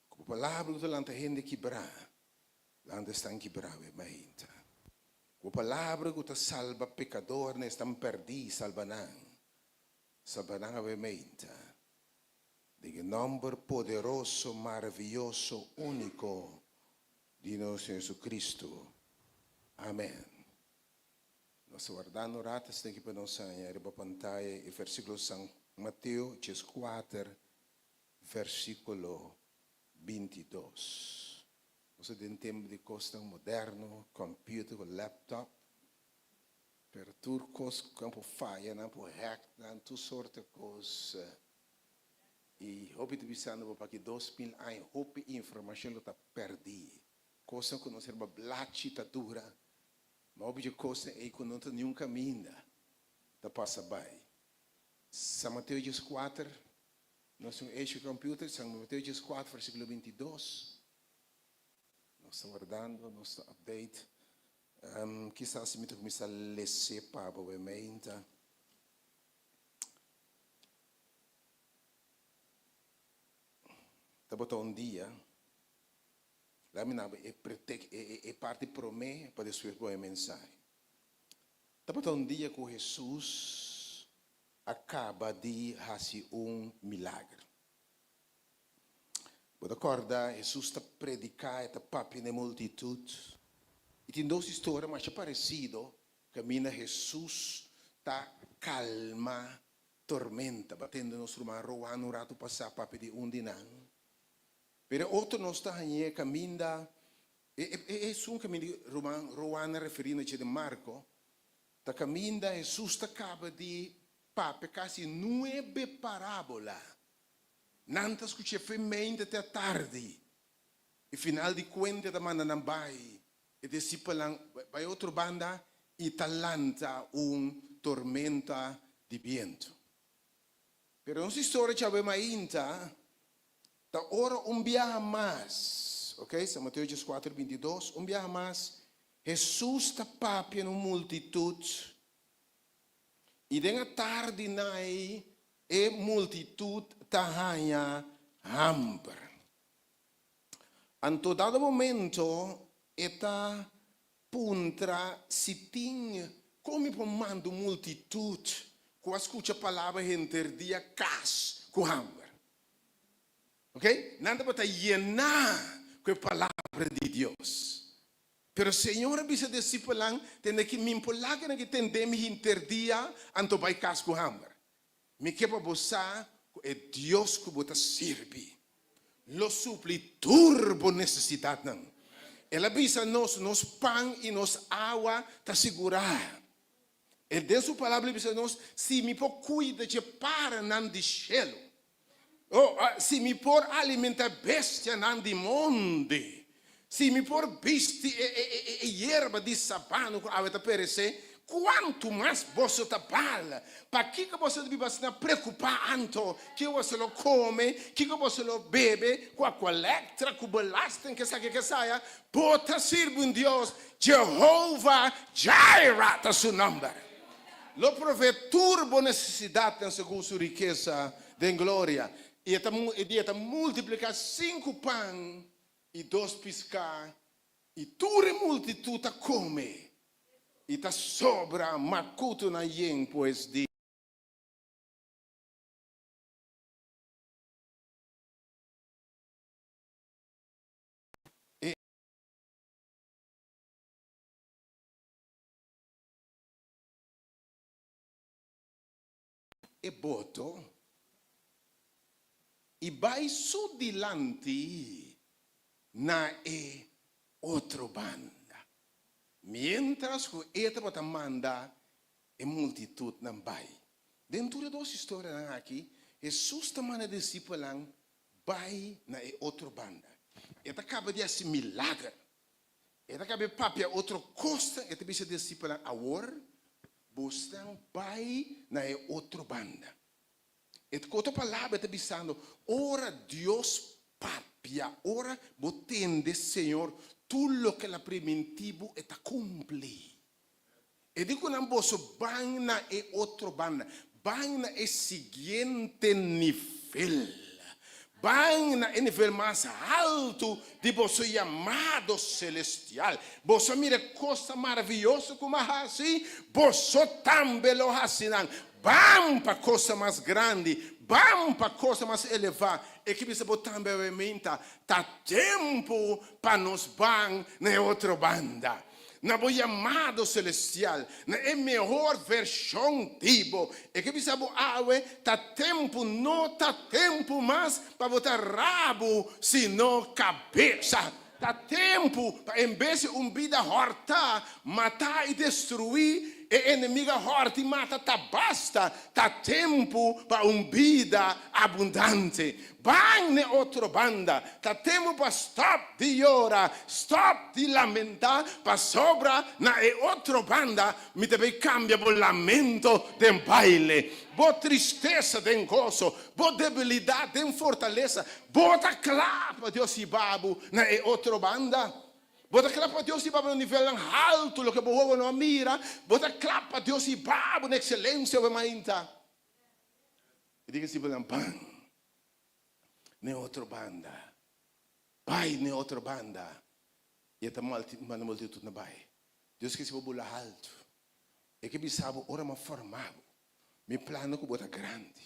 Ku bo palabra ku ta lanta hende kibrá, lanta esnan kibrá obviamente. Ku bo palabra ku ta salba pekadornan, esnan pèrdí, salba nan, salba nan obviamente. Den e nòmber poderoso, maravioso, úniko di nos Señor Jesucristo. Amèn. Nos ta wardando un rato esaki pa nos haña riba pantaya e versíkulo San Mateo 14, versíkulo 22. Nos ta den tempu di kosnan moderno, computer ku laptop, pero tur kos ku nan por faya, nan por hack nan, tur sorto kos. I hopi ta bisando bo paki 2000 aña hopi informashon lo ta pèrdí. Kosnan ku nos herba blachi ta dura, ma hopi dje kosnan ei ku no ta niun kaminda ta pasa bai. San Mateo 14, nos tin un issue ku computer, San Mateo 14 versíkulo 22. Nos ta wardando, nos ta update. Kisas mi ta kuminsá les'é pa bo e meinta. Tabata un dia, laga mi naba e pretek e parti promé pa despues pone e mensahe. Tabata un dia ku Hesus a kaba di hasi un milager. Bo ta kòrda Hesus ta prediká, e ta papia na e multitut. I tin dos historia masha paresido kaminda Hesus ta kalma tormenta. Bo a tende nos ruman Rowan un ratu pasá papia di un di nan. Pero e otro nos ta hañ'é kaminda, e esun kaminda di ruman Rowan a referí na dje den Marko, ta kaminda Hesus ta kaba di papia kasi nuebe parábola. Nan ta skuch'é femente te atardi. I final di kuenta e ta manda nan bai. E disipelnan bai otro banda i ta lanta un tormenta di bientu. Pero nos historia djawe mainta ta ora un biaha mas, ok, San Mateo 14, 22, un biaha mas Hesus ta papia na un multitut i den atardinan ei e multitut ta haña hamber. Anto dado momento e ta puntra si tin kon mi por manda un multitut ku a skucha palabra henter dia kas ku hamber. Ok, nan tabata yená ku e palabra di Dios. Pero Señor a bisa disipelnan, Tende ki mi por laga nan ki tende mi henter dia, anto bai kas ku hamber. Mi ke pa bo sa ku e Dios ku bo ta sirbi lo supli tur bo nesesidatnan. El a bisa nos, nos pan i nos awa ta sigurá. El den su palabra a bisa nos, Si mi por kuida dje paranan di shelu, o si mi por alimentá bestianan di mondi, si mi por bisti e yerba di sabano ku awe ta peresé, kuantu mas boso ta bal? Pakiko boso ta biba asina preokupá anto? Kiko boso lo kome? Kiko boso lo bebe? Kua kolektra, ku belasting, kesaki kesaya? Bo ta sirbi un Dios, Jehova Jireh ta su nòmber. Lo provee tur bo nesesidatnan segun su rikesa den gloria. I e ta e dia ta multipliká sinku pan i dos piská, i tur e multitut ta kome i ta sobra makutunan yen pues di. E e boto i bai su dilanti na e otro banda, miéntras ku e tabata manda e multitutnan bai. Den tur e dos historianan aki, Hesus ta manda e disipelnan bai na e otro banda. E ta kaba di hasi milager. E ta kaba di papia otro kosnan. E ta bisa e disipelnan, Awor bosnan bai na e otro banda. E ku otro palabra e ta bisando, ora Dios papia, ora bo tende Señor, tur loke el a primintí bo e ta kumpli. E di ku nan, Boso ban na e otro banda, ban na e siguiente nivel, ban na e nivel mas haltu di boso yamado selestial. Boso a mira e kosnan maravioso ku mi a hasi, boso tambe lo hasi nan. Ban pa kosnan mas grandi, ban pa kosnan mas elevá. E ke bisa bo tambe awe-meinta, ta tempu pa nos ban na e otro banda. Na bo yamado celestial, na e mehor version di bo. E ke bisa bo awe, ta tempu, no ta tempu mas pa bo ta rabu, sino cabesa. Ta tempu pa en bes di un bida horta, mata i destrui, e enemigo a horta i mata ta basta, ta tempu pa un bida abundante. Ban n'e otro banda. Ta tempu pa stòp di yora, stòp di lamentá, pasobra na e otro banda mi ta bay kambia bo lamento den baile, bo tristesa den goso, bo debilidat den fortalesa. Bo ta kla pa Dios hiba bo na e otro banda? Bo ta kla pa Dios hiba bo na nivelnan haltu, loke bo wowo no a mira? Bo ta kla pa Dios hiba bo na ekselensia bo mainta? E di disipelnan, Ban n'e otro banda, bai n'e otro banda. I e ta manda multitudnan bai. Dios ke si bo bula haltu. E ke bisa bo, Ora mi a forma bo, mi plano ku bo ta grandi.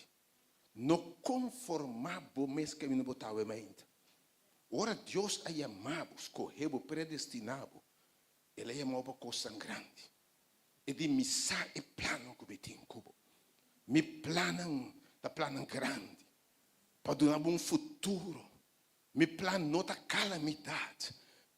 No konformá bo mes kaminda bo ta awe mainta. Ora Dios a yama bo, skohe bo, predestiná bo, El a yama bo pa kosnan grandi. E di, Mi sa e plannan ku mi tin ku bo. Mi plannan ta plannan grandi pa duna bo un futuro. Mi plan no ta kalamidat.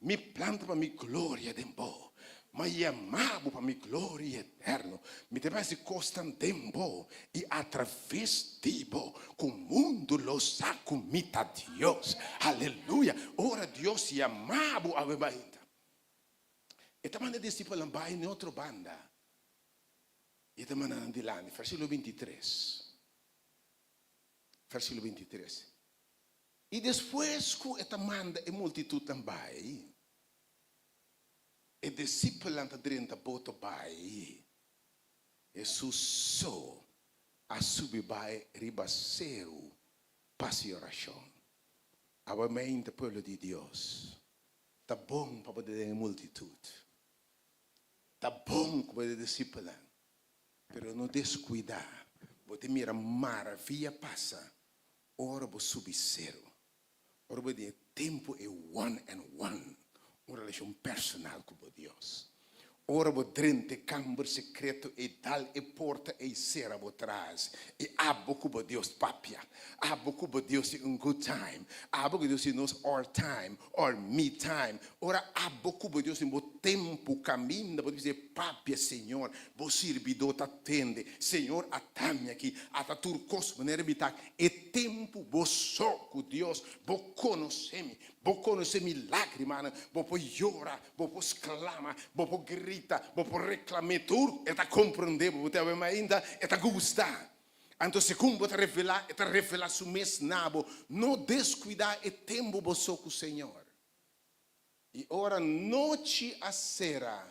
Mi plan ta pa mi gloria den bo. Mi a yama bo pa mi gloria eterno. Mi ta bai hasi kosnan den bo i atraves di bo ku mundu lo sa ku mi ta Dios. Aleluya! Ora Dios yama bo awe mainta, E ta manda e disipelnan bai n'e otro banda i e ta manda nan dilanti. Versíkulo bintitres. Versíkulo bintitres. I despues ku e ta manda e multitutnan bai, e disipelnan ta drenta boto bai. Hesus so a subi bai riba seru pa hasi orashon. Awe mainta, pueblo di Dios, ta bon pa bo ta den e multitut. Ta bon ku bo ta disipelnan, pero no deskuidá, bo ta mira maravia pasa ora bo subi seru, ora bo den e tempu e one and one, un relashon personal ku bo Dios. Ora bo drenta e kamber sekreto ei dal e porta ei sera bo tras i abo ku bo Dios papia. Abo ku bo Dios tin un good time. Abo ku Dios tin nos our time or me time. Ora abo ku bo Dios tin bo tempu kaminda bo ta bisa e papia Señor bo sirbidó ta tende. Señor ata mi aki ata tur kos manera mi ta e tempu bo so ku Dios bo konosé mi bo konosé mi lágrimanan bo por yora Bo por sklama, bo por grita, bo por reklam'é, tur e ta komprondé bo, bo ta wema ainda e ta gusta. Anto segun bo ta revelá, e ta revelá su mes na bo. No deskuidá e tempu bo so ku Señor. I ora nochi a sera,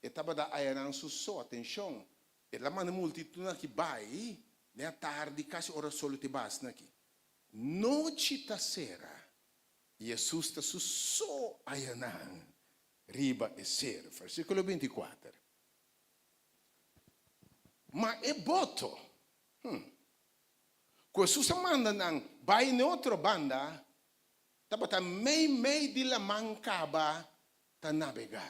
e tabata ayanan su so. Atenshon, el a manda e multitutnan aki bai den atardi, kasi ora sol te basna aki. Nochi ta sera. Jesus ta su so ayanan riba e seru. Versíkulo 24. Ma e boto, hm, ku Jesus a manda nan bai n'e otro banda, tabata meimei di laman kaba ta nabegá.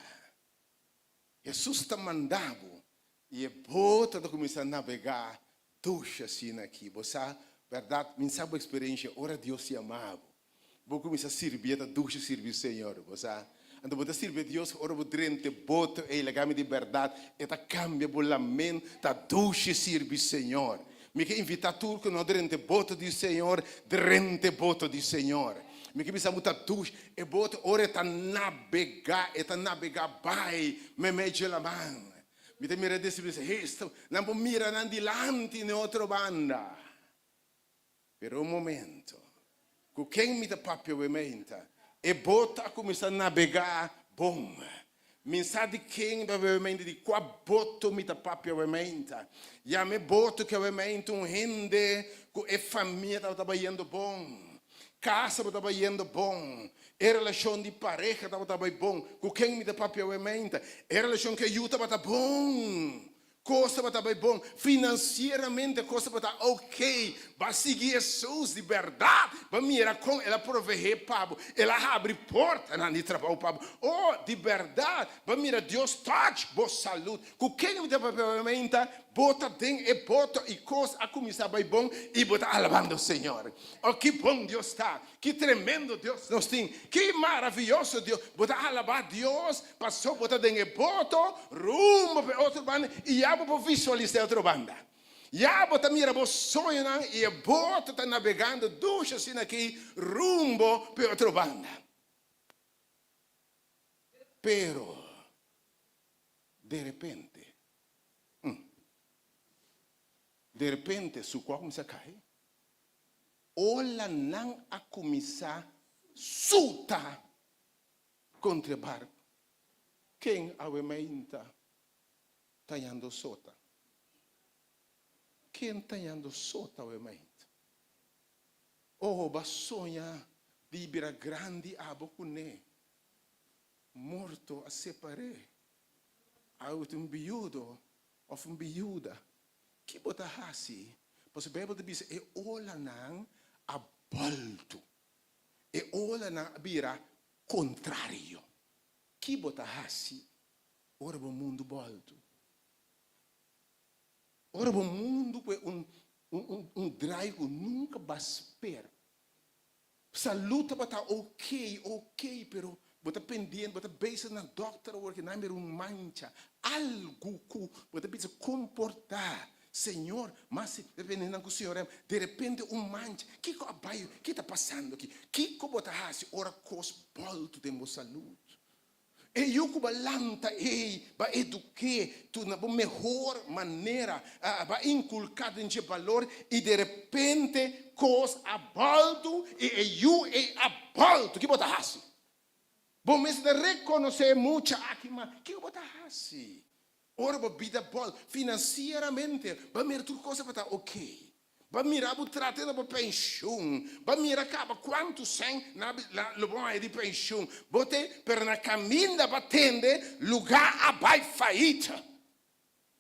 Jesus ta manda bo i e boto ta kuminsá nabegá dushi asina aki. Bo sa, bèrdat, mi sa bo eksperensia ora Dios yama bo. Bo kuminsá sirbié, ta dushi sirbi Señor, bo sa. Anto bo ta sirbi Dios ora bo drenta e boto ei, laga mi di bèrdat, e ta kambia bo lamen, ta dushi sirbi Señor. Mi ke invitá tur ku no drenta e boto di Señor, drenta e boto di Señor. Mi ke bisa bo ta dushi e boto ora e ta nabegá, e ta nabegá bai meimei dje laman. Mi ta mira disipelnan bisa, Hesto, nan por mira nan dilanti n'e otro banda. Pero un momento, ku ken mi ta papia wementa? E boto a kuminsá nabegá bon. Mi sa di ken mi papia wementa, di kua boto mi ta papia wementa. Yama e boto ku wementa un hende ku e famia tabata bayendo bon. Kas tabata bayendo bon. E relashon di pareha tabata bai bon. Ku ken mi ta papia wementa? E relashon ku e yu tabata bon. Kos tabata bai bon, finansieramente kos tabata ok. Bo a sigui Hesus di bèrdat, bo a mira kon el a proveé pa bo, el a habri portanan di trabou pa bo. Oh, di bèrdat, bo a mira Dios touch bo salud. Ku ken mi ta papia mainta? Bo ta den e boto i kos a kuminsá bai bon i bo ta alabando Señor. Oh, ki bon Dios ta! Ki tremendo Dios nos tin! Ki maravioso Dios! Bo ta alabá Dios paso bo ta den e boto rumbo pa e otro banda i ya bo por visualisá e otro banda. Ya bo ta mira bo soñonan i e boto ta nabegando dushi asina aki rumbo pa e otro banda. Pero, derepente, hm, derepente su kua kuminsá kai. Ola nan a kuminsá suta kontra e barku. Ken awe mainta ta yando sota? Ken ta yando sota awe mainta? Oh, bo a soña di bira grandi abo kuné. Morto a separ'é. Awe ta un biudo òf un biuda. Ki bo ta hasi? Pasobra Beibel ta bisa e olanan a bòltu. E olanan a bira kontrario. Ki bo ta hasi ora bo mundu bòltu? Ora bo mundu ku e un un draai ku nunka bo a spera. Salud tabata ok, ok, pero bo ta pendiente, bo ta bezig na dokter awor ke nan mira un mancha, algu ku bo ta bisa komportá, Señor, mas si depende nan ku Señor em, derepente un mancha, kiko a bai, ki ta pasando aki? Kiko bo ta hasi ora kos bòltu den bo salud? E yu ku bo a lanta ei, bo a eduk'é tu na bo mehor manera, bo a inkulká den dje balor i derepente kos a bòltu i e yu ei a bòltu. Ki bo ta hasi? Bo mester ta rekonosé e mucha aki, ma kiko bo ta hasi ora bo bida bòltu finansieramente? Bo a mira tur kos a ta okey. Bo a mira bo trata na bo penshun. Bo a mira kaba kuantu sèn na lo bo haña di penshun. Bo te pero na kaminda bo a tende lugá a bai fayit.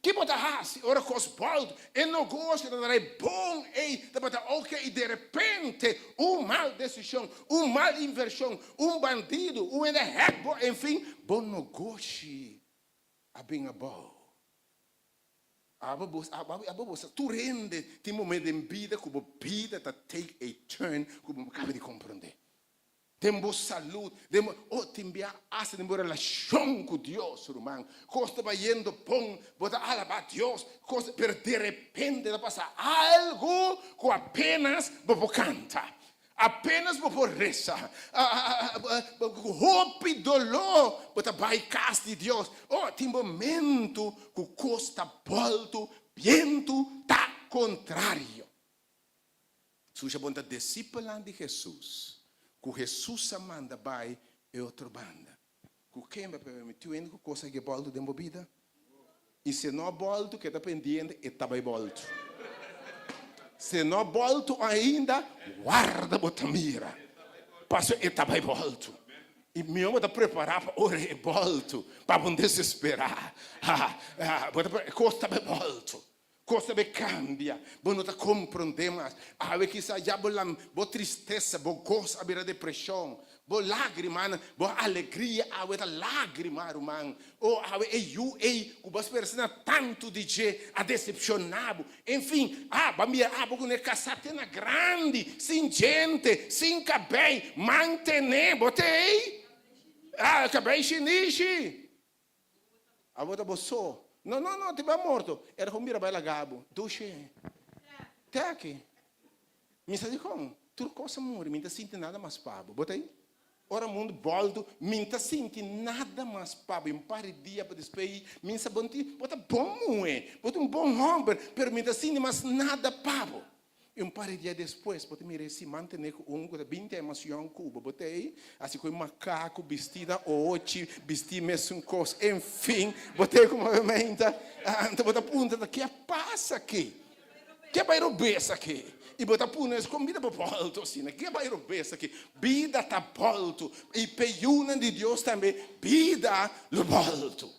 Ki bo ta hasi ora kos bòltu? E nogosio ta drai bon ei tabata oke i derepente un mal desishon, un mal invershon, un bandidu, un hende hèk bo, enfin, bo nogoshi a bin abou. Abo bo, abo bo sa tur hende tin momento den bida ku bo bida ta take a turn ku bo no kaba di komprondé. Den bo salud, den bo, oh, tin bia hasta den bo relacion cu Dios, ruman. Cos ta bayendo bon, bo ta alaba Dios, cos, pero derepente ta pasa algo cu apenas bo por canta, apenas bo por reza, cu hopi dolor bo ta bay cas di Dios. Oh, tin momento cu cos ta bolto, biento ta contrario. Susha bon ta disipelnan di Hesus ku Hesus a manda bai e otro banda. Ku ken bo a permití hende ku kos a ke bòltu den bo bida? I si e no a bòltu, keda pendiente, e ta bai bòltu. Si e no a bòltu ainda, warda bo ta mira, pasobra e ta bai bòltu. I mihó bo ta prepará pa ora e bòltu, pa bo no desesperá. Bo ta kos ta bai bòltu. Kos ta bay kambia, bo no ta komprondé mas. Awe kisa ya bo lam, bo tristesa, bo gos a bira depreshon, bo lágrimanan, bo alegria awe ta lágrima, ruman. O awe e yu ei ku bo a spera asina tantu di dje a desepshoná bo. Enfin, a bo a mira abo ku ne kasá te na grandi, sin djente, sin kabei, mantené bo te ei. Ah, kabei shinishi. Abo ta bo so. No, no, no, te bai morto. Era con bira bai laga bo. Dushe. Te aki. Mi sa dicon. Tur cos a muri, mi ta sinti nada mas pa bo. Bo ta ei? Ora mundo boldo, mi ta sinti nada mas pa bo. Un par di dia pa despues, mi sa bo bo ta bon muhe, bo ta un bon homber, pero mi ta sinti mas nada pa bo. I un par di dia despues bo ta mira e siman tene ku un ku ta 20 aña mas yòn ku bo. Bo ta ei hasi ku e makaku bistí na ochi, bistí mesun kos, enfin, bo ta ei ku movimenta. Anto bo ta puntra ta ke a pasa aki? Ke a bai robes aki? I bo ta puntra mes kon bida bo bòltu asina? Ke a bai robes aki? Bida ta bòltu i p'e yunan di Dios tambe bida lo bòltu.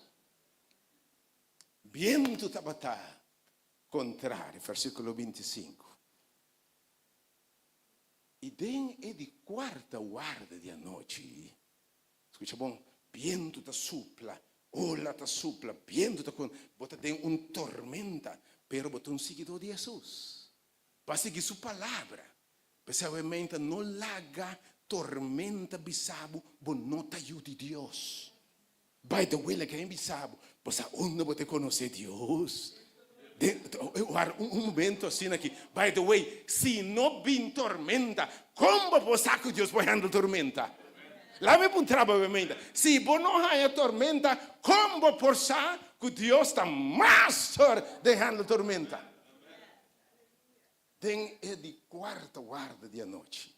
Bientu tabata Contrario, versiculo 25. I den e di cuarta warda di anochi, scucha bon, bientu ta supla, ola ta supla, bientu ta con, bo ta den un tormenta, pero bo ta un siguidor di Hesus. Bo a sigui su palabra. P'esei awe meinta no laga tormenta bisa bo, bo no ta yu di Dios. By the way, laga mi bisa bo, bo sa unda bo ta konosé Dios? Den, wara un momento asina aki. By the way, si no bin tormenta, kon bo por sa ku Dios por handle tormenta? Laga mi puntra bo obviamente, si bo no haña tormenta, kon bo por sa ku Dios ta master den handle tormenta? Den e di kuarta warda di anochi.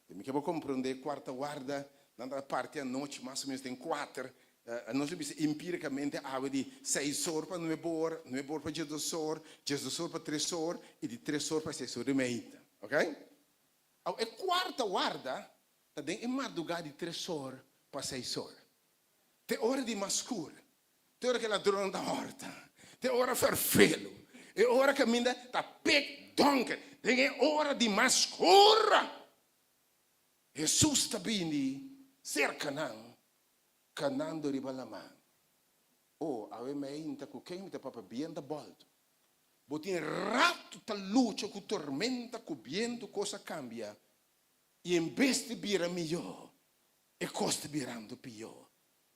I mi ke bo komprondé kuarta warda, nan ta parti anochi mas o ménos den kuater. Nos lo bisa empírikamente awe di seis or pa nuebe or, nuebe or pa diesdos or, diesdos or pa tres or i di tres or pa seis or di meinta. Oké? Awe e kuarta warda ta den e mardugá di tres or pa seis or. Te ora di mas skur. Te ora ku e ladronnan ta hòrta. Te ora ferfelu. E ora kaminda ta pek donker. Den e ora di mas skur, Hesus ta bini serka nan, kanando riba laman. O, awe meinta ku ken mi ta papia bien ta bòltu. Bo tin ratu ta lucha ku tormenta, ku bientu, kos a kambia, i en bes di bira mihó, e kos ta birando pió.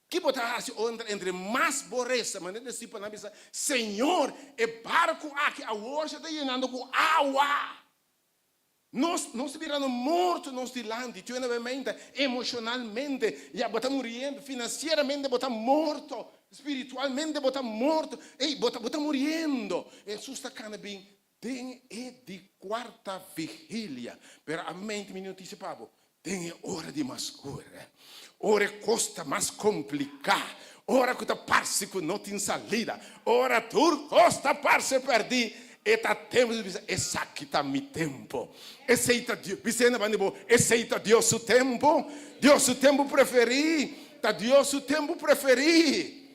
Ki bo ta hasi ora entre mas bo resa? Manera disipelnan a bisa, Señor, e barku aki awor sa ta yenando ku awa. Nos, nos ta birando morto nos dilanti. Tin una mente, emoshonalmente ya bo ta muriendo, finansieramente bo ta morto, spiritualmente bo ta morto. Ey, bo ta, bo ta muriendo. Hesus ta kana bin den e di kuarta vigilia. Pero awe mi notisia pa bo, Den e ora di mas skur, ora e kos ta mas kompliká, ora ku ta parse ku no tin salida, ora tur kos ta parse pèrdí, E ta tempu di bisa, Esaki ta mi tempu. Esei ta Dios. Bis'é na banda di bo, Esei ta Dios su tempu. Dios su tempu preferí. Ta Dios su tempu preferí.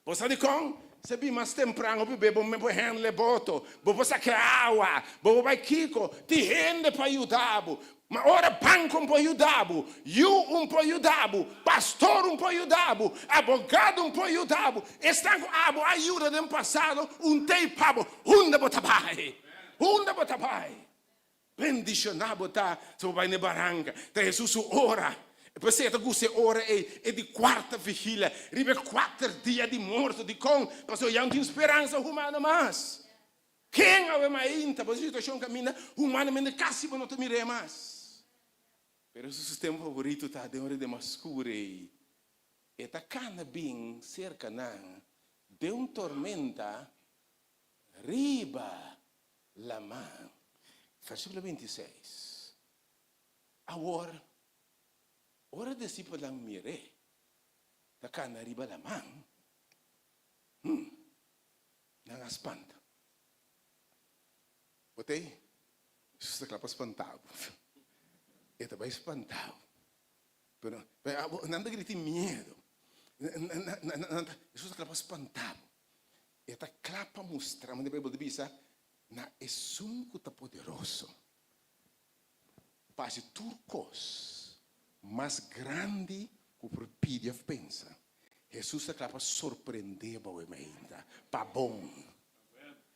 Bo sa dikon? Se bin mas tempran hopi be bo por handle e boto, bo por saka e awa, bo por bai kiko, tin hende pa yuda bo. Ma ora banko un por yuda bo, yu un por yuda bo, pastor un por yuda bo, abogado un por yuda bo, esnan ku abo a yuda den pasado un tei pa bo, unda bo ta bai? Unda bo ta bai? Bendishoná bo ta si bo bai na e baranka. Ta Hesus su ora. P'esei e ta gusta e ora ei, e di kuarta vigilia, riba e kuater dia di morto. Dikon? Pasobra ya no tin speransa humano mas. Ken awe mainta bo situashon kaminda humanamente kasi bo no ta mir'é mas. Pero Hesus su tempu favorito ta den ora di mas skur ei. E ta kana bin serka nan den un tormenta riba Laman. Versíkulo 26, Awor, ora e disipelnan mir'é ta kana riba laman, hm, nan a spanta. Bo ta ei? Hesus ta kla pa spanta bo. E ta bai spanta bo. Pero nan ta grita miedu. Hesus ta kla pa spanta bo. E ta kla pa mustra, manera Beibel ta bisa, na esun ku ta poderoso pa hasi tur kos mas grandi ku por pidi òf pensa. Hesus ta kla pa sorprendé bo awe mainta pa bon.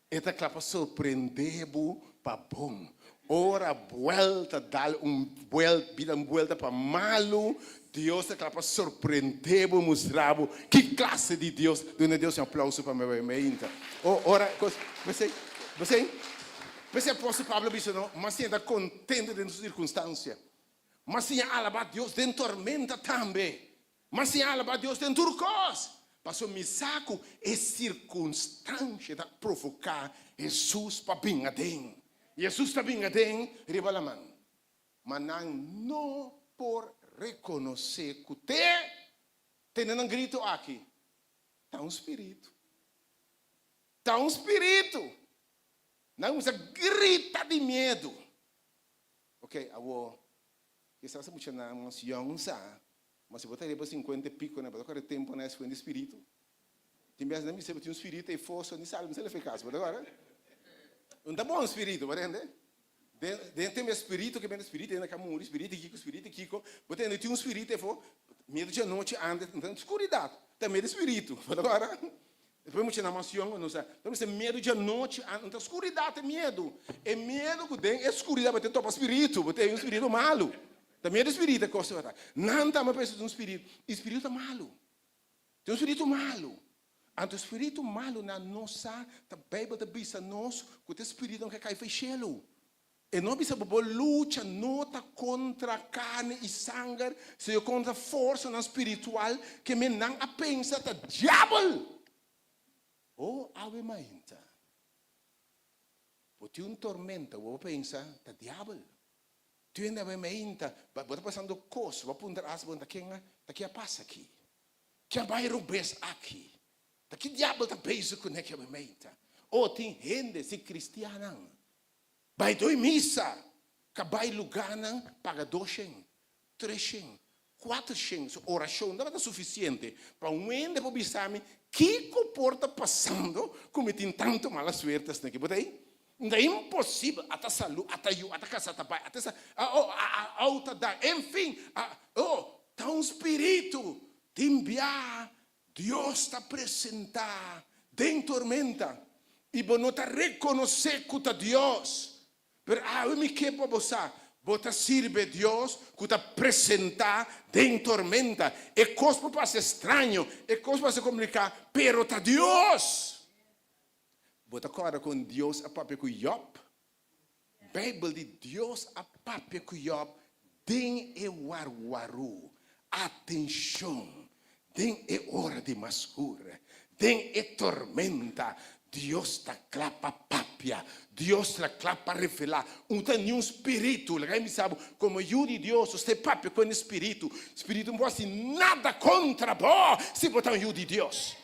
E ta kla pa sorprendé bo pa bon. Ora buelta dal un buelta, bida un buelta pa malu, Dios ta kla pa sorprendé bo, mustra bo ki klase di Dios. Duna Dios un aplauso pa mi mainta. O ora kos, p'esei, p'esei, p'esei apòstel Pablo a bisa no, Mas siña ta kontento den tur sirkunstansia. Mas siña alabá Dios den tormenta tambe. Mas siña alabá Dios den tur kos. Pasobra mi sa ku e sirkunstansia ta provoká Hesus pa bin aden. Hesus ta bin aden riba laman. Ma nan no por rekonosé ku te tende nan gritu aki, Ta un spiritu! Ta un spiritu! Nan kuminsá grita di miedu. Oke, awor Kisas e muchanan mas yòn sa, ma si bo ta riba sinkuenta e piko nan, bo ta kore tempu na e fuente spiritu. Tin bes nan bisa bo tin un spiritu ei foso, ni sabi mi sa lef'e kas, bo ta kore? No ta bon spiritu, bo tende? Den den tempu e spiritu ke bende spiritu hende ka muri, spiritu kiko, spiritu kiko, bo tende tin un spiritu ei fo, miedu dje anochi antes, ta skuridat, ta miedu spiritu, bo ta kore? Despues muchanan mas yòn nos a ta mester miedu djanochi an ta skuridat e miedu e miedu ku den e skuridat bo ta topa spiritu bo ta un spiritu malu ta miedu spiritu e kos tabata nan tambe pensa ta un spiritu i spiritu ta malu ta un spiritu malu anto spiritu malu nan no sa ta beibel ta bisa nos ku ta e spiritunan ku a kai for e shelu E no bisa bo bo lucha no ta kontra karni i sanger, sino kontra forsanan spiritual ke men nan a pensa ta diabel. O awe mainta, bo tin un tormenta, bo a pensa ta diabel. Tin hende awe mainta, bo ta pasando kos, bo a puntra as bo ta ken a, ta ke a pasa aki? Ke a bai robes aki? Ta ki diabel ta bezig kuné ki awe mainta? O tin hende, si kristiannan, Bai doi misa, ka bai lugánan paga doshen, treshen, kuatershen, su orashon tabata sufisiente pa un hende por bisa mi kiko por ta pasando ku mi tin tantu mala suerte asina aki. Bo ta ei? Ta imposibel, ata salu, ata yu, ata kasa ta bai, ata esa, oh, a outa da, enfin, a, oh, ta un spiritu tin bia Dios ta presentá den tormenta i bo no ta rekonosé ku ta Dios. Pero awe mi ke pa bo sa, bo ta sirbi e Dios ku ta presentá den tormenta. E kos por parse straño, e kos por parse kompliká, pero ta Dios! Bo ta kòrda kon Dios a papia ku Yòb? Beibel di Dios a papia ku Yòb den e warwaru. Atenshon! Den e ora di mas skur, den e tormenta, Dios ta kla pa papia. Dios ta kla pa revelá. Un ta niun spiritu. Laga mi bisa bo, komo yu di Dios, nos ta papia ku e spiritu. Spiritu no por hasi nada kontra bo si bo ta un yu di Dios.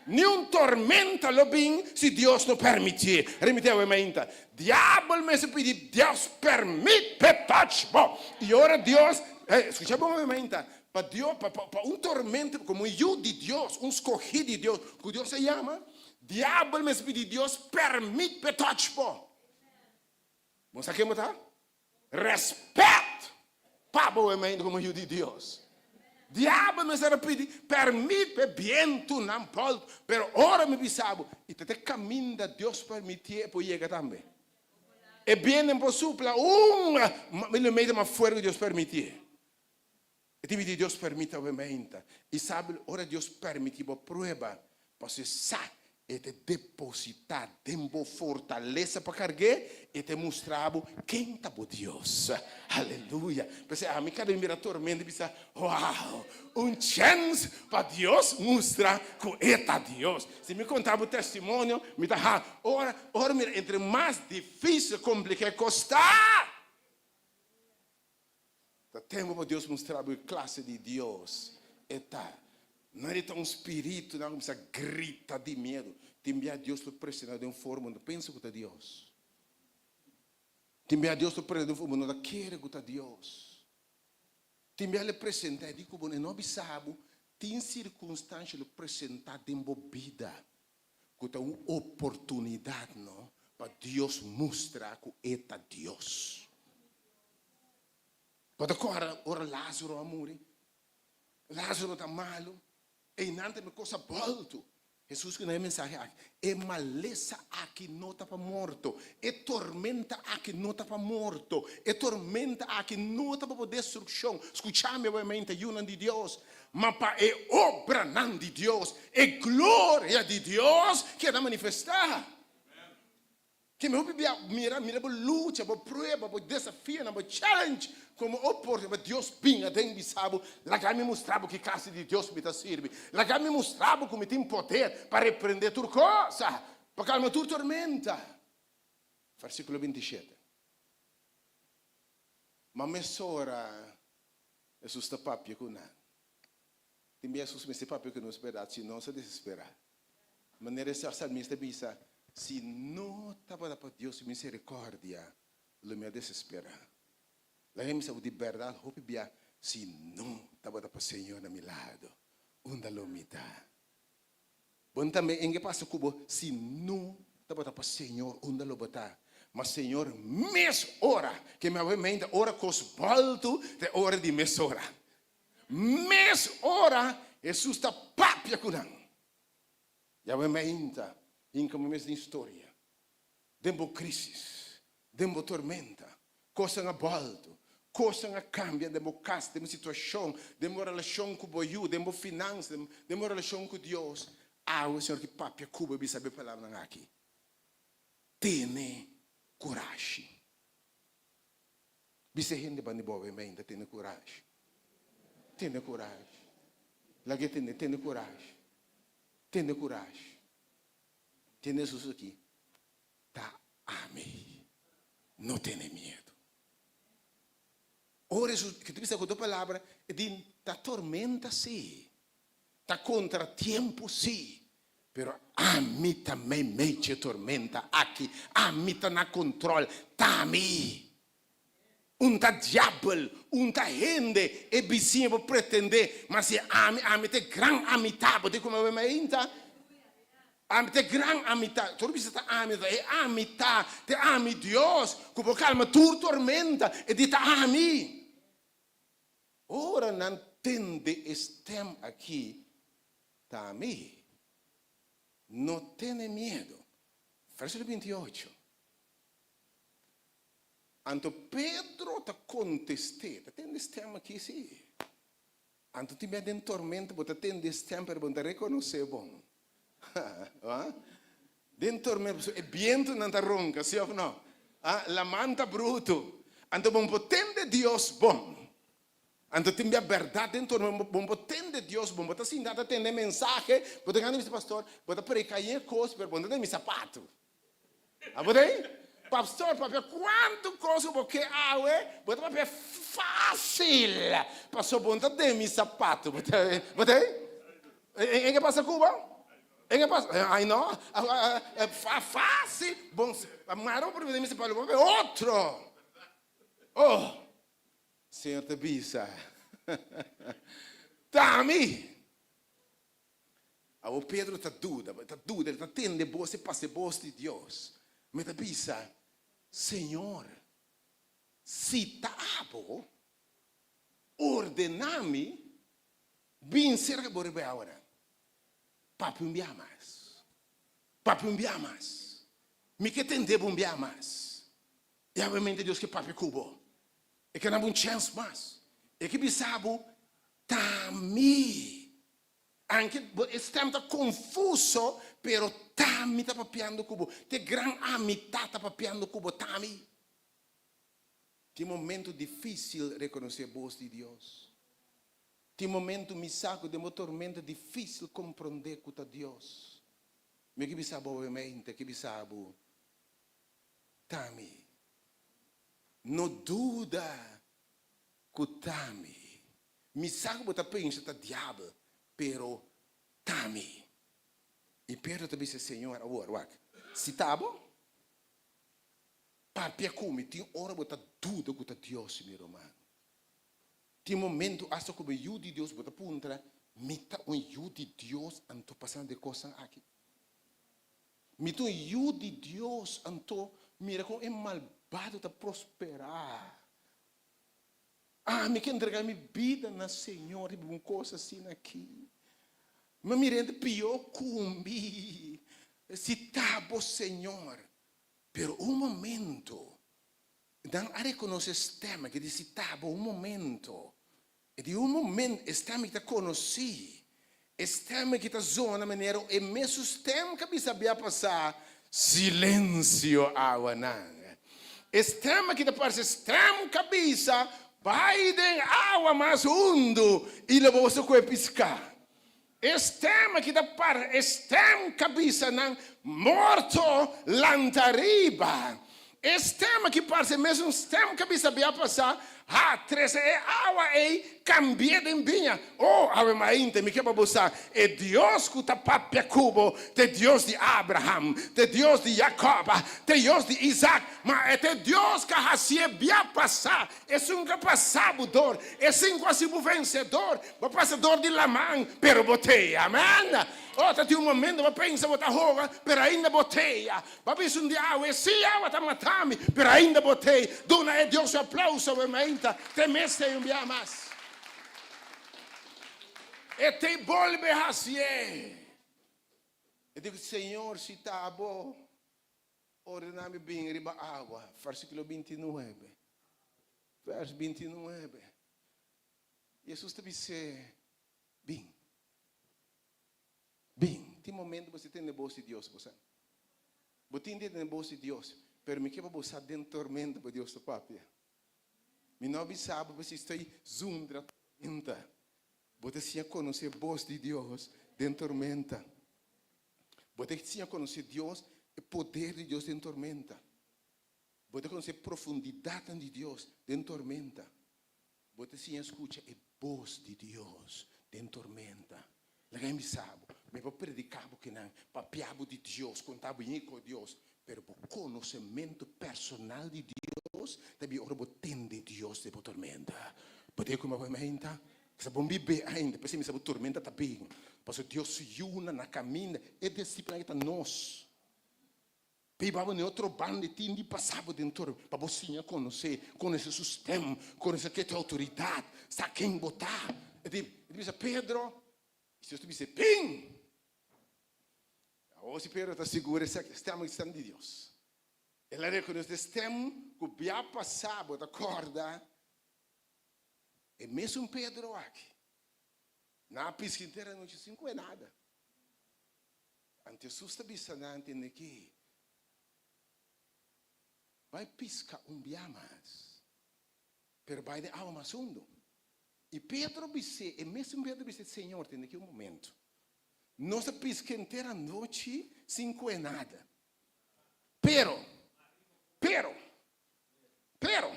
Ni un tormenta lo bin si Dios no permitié. Remitié awe mainta. Diabel mester pidi Dios permit p'e touch bo. I ora Dios, hey, skucha bon awe mainta, pa Dios, pa, pa, pa un tormenta, komo un yu di Dios, un skohí di Dios, ku Dios a yama, diabel mester pidi Dios permit p'e touch bo. Bo sa ken bo ta? Respet pa bo e mainta komo yu di Dios. Diabel mester a pidi permit p'e bientunan bòlt, pero ora mi bisa bo, i ta te kaminda Dios permitié e por yega tambe. E bientunan por supla un milimeter mas fuerte ku Dios permitié. E tin di Dios permiti awe mainta. I sabi ora Dios permiti bo prueba, pasobra e sa e ta deposita den bo fortalesa pa karg'é, e ta mustra bo ken ta bo Dios. Aleluya! P'esei ami kada mi mira tormenta i bisa, Wow! Un chèns pa Dios mustra ku e ta Dios. Si mi konta bo testimonio, mi ta ha ora ora mira entre mas difísil kompliká e kos ta. Ta tempu pa Dios mustra bo e klase di Dios e ta. No e ta un spiritu nan kuminsá grita di miedu. Tin bia Dios lo presentá den un forma bo no ta pensa ku ta Dios. Tin bia Dios lo presentá den un forma bo no ta kere ku ta Dios. Tin bia lo presentá e di ku bo e no a bisa bo tin sirkunstansha lo presentá den bo bida ku ta un oportunidat no pa Dios mustra ku e ta Dios. Bo ta kòrda ora Lázaro a muri? Lázaro ta malu, einan ta mi kos a bòltu. Hesus ku na e mensahe aki, E malesa aki no ta pa morto, e tormenta aki no ta pa morto, e tormenta aki no ta pa bo destrukshon. Skucha mi awe, yunan di Dios, ma pa e obranan di Dios, e gloria di Dios keda manifestá. Ke mi hopi bia mira, mira bo lucha, bo prueba, bo desafionan, bo challenge komo oportunidad pa Dios bin aden bisa bo, Laga mi mustra bo ki klase di Dios mi ta sirbi. Laga mi mustra bo ku mi tin poder pa reprende tur kos, pa kalma tur tormenta. Versíkulo 27. Ma mesora Hesus ta papia ku nan. Tin bia Hesus mester papia ku nos bèrdat, si no nos ta desesperá. Manera e salmista bisa, Si no tabata pa Dios su misericordia, lo mi a desespera. Laga mi sa ku di bèrdat hopi bia, si no tabata pa Señor na mi lado, unda lo mi ta? Bon tambe en ke pasa ku bo, si no tabata pa Señor, unda lo bo ta? Ma Señor mes ora ke mi a mente ora kos bòltu ta e ora di mesora. Mes ora Hesus ta papia ku nan. Yahweh mainta hinka bo mes den historia, den bo crisis, den bo tormenta. Cosnan a bolto, cosnan a cambia den bo cas, den bo situacion, den bo relacion cu bo yu, den bo finansa, den bo relacion cu Dios. Awe Señor ki papia cu bo y bisa bo e palabranan aki, Tene curashi. Bisa e hende banda di bo awe mainta, Tene curashi. Tene curashi. Laga e tende, Tene curashi. Tene kurashi. Tene Hesus aki ta ami. No tene miedu. Ora Hesus, ke ta bisa ku otro palabra, e di ta tormenta si, ta kontratiempo si, pero ami ta meimei dje tormenta aki, ami ta na kontrol, ta ami. Un ta diabel, un ta hende, e bisiña por pretende, ma si ami, ami ta e gran amitá, bo tin ku mi mainta? Ami ta e gran amitá, tur bisa ta ami, ta e amitá, ta e ami Dios, ku por kalma tur tormenta, e di ta ami. Ora nan tende e stèm aki, ta ami, no tene miedu. Versíkulo 28. Anto Pedro ta kontest'é, Ta tende stèm akí? Sí. Anto tin bia den tormenta bo ta tende stèm pero bo no ta rekonosé bon. Den tormenta pasobra e bientunan ta ronka, sí òf no? Laman ta brutu. Anto bo no por tende Dios bon. Anto tin bia bèrdat den tormenta bo no por tende Dios bon. Bo ta sinta ta tende mensahe, bo ta gana bisa pastor, bo ta prediká yen kos pero bo no ta den mi sapatu. Abo ta ei? Pastor, papia cuantu cos cu bo ke awe, bo ta papia facil, pasobra bo no ta den mi sapato. Bo ta, bo ta ei? En ke pasa cu bo? E ke pasa? Ai no, fácil, bon, mara bo primer misa Pablo, papia otro. Oh, Señor ta bisa, T'ami. Awor Pedro ta duda, ta duda, el ta tende bos, e pasa e bos di Dios. Mi ta bisa, Señor, si ta abo, ordena mi bin serka bo riba e awanan. Papia un bia mas. Papia un bia mas. Mi ke tende bo un bia mas. I awemente Dios ke papia ku bo. E ke dabo un chèns mas. E ke bisa bo, Ta mi. Anke bo e stèm ta konfuso, pero ta mi ta papiando ku bo. Te gran ami ta ta papiando ku bo. Ta mi. Tin momento difísil rekonosé bos di Dios. Tin momento mi sa ku den bo tormenta difísil komprondé ku ta Dios. Mi ke bisa bo obviamente ke bisa bo ta mi. No duda ku ta mi. Mi sa ku bo ta pensa ta diabel, pero ta mi. I Pedro ta bisa, Señor, awor, wak, si ta bo, papia ku mi. Tin ora bo ta duda ku ta Dios, mi ruman. Tin momento asta ku bo yu di Dios bo ta puntra, Mi ta un yu di Dios anto pasando e kosnan aki? Mi ta un yu di Dios anto mira kon e malbado ta prosperá? Ami ke entrega mi bida na Señor riba un kos asina aki. Mi mira hende pió ku mi. Si ta bo, Señor. Pero un momento Nan a rekonosé stèm aki di si taba un momento. E di un momento e stèm aki ta konosí. E stèm aki ta zona manera e mesun stèm ku a bisa bia pasá, Silensio awanan. E stèm aki ta parse stèm ku a bisa, Bai den awa mas hundu i lo boso kohe piská. E stèm aki ta para e stèm ka bisa nan morto lanta riba. E stèm aki parse mesun stèm ka bisa bia pasá, Ha, trese e awa ei, kambi'é den biña. O, awe mainta mi ke pa bo sa, e Dios ku ta papia ku bo ta e Dios di Abraham, ta e Dios di Jakòb, ta e Dios di Isak, ma e ta e Dios ka hasié bia pasá. Esun ka pasa bo dor, esin ku hasi bo vensedor. Bo pasa dor di laman, pero bo t'ei. Amen. Oh, ta tin un momento bo pensa bo ta hoga, pero ainda bo t'ei. Bo a bisa un dia awe, sí, awa ta mata mi, pero ainda bo t'ei. Duna e Dios un aplauso awe mainta, t'e mes t'ei un bia mas. E t'ei bolbe hasié. E di, Señor, si ta abo, Ordena mi bin riba awa, versikulo 29. Vers 29. Jesus ta bis'é, Bin. Bin. Tin momento bo si tende bos di Dios, bo sa. Bo tin di tende bos di Dios, pero mi ke pa bo sa den tormenta pa Dios ta papia. Mi no a bisa bo pasobra estoy zundra tormenta. Bo ta siña konosé bos di Dios den tormenta. Bo ta siña konosé Dios, e poder di Dios den tormenta. Bo ta konosé profundidatnan di Dios den tormenta. Bo ta siña skucha e bos di Dios den tormenta. Laga mi bisa bo, mi por prediká bo kinan, papia bo di Dios, konta bo yin ku Dios, pero bo konosementu personal di Dios ta bin ora bo tende Dios den bo tormenta. Bo ta kuma bo menta? Sa bon bibé ainda, p'esei mi sa bo tormenta ta bin. Pasobra Dios su yunan na kaminda, e disipelnan aki ta nos. P'ei babo n'e otro banda e tin di pasa bo den tormenta pa bo siña konosé, konosé su stèm, konosé ke ta outoridat, sa ken bo ta. E di bisa Pedro, i Dios ta bis'é, Bin! Awor si Pedro ta sigur esaki e stèm aki stèm di Dios. El a rekonosé e stèm ku bia pasá bo ta kòrda e mesun Pedro aki. Nan a piska henter anochi sin kohe nada. Anto Hesus ta bisa nan tende ki, Bai piska un bia mas, pero bai den awa mas hundu. I Pedro bis'é, e mesun Pedro bis'é, Señor, tende ki un momento. Nos a piska henter anochi sin kohe nada. Pero, pero, pero,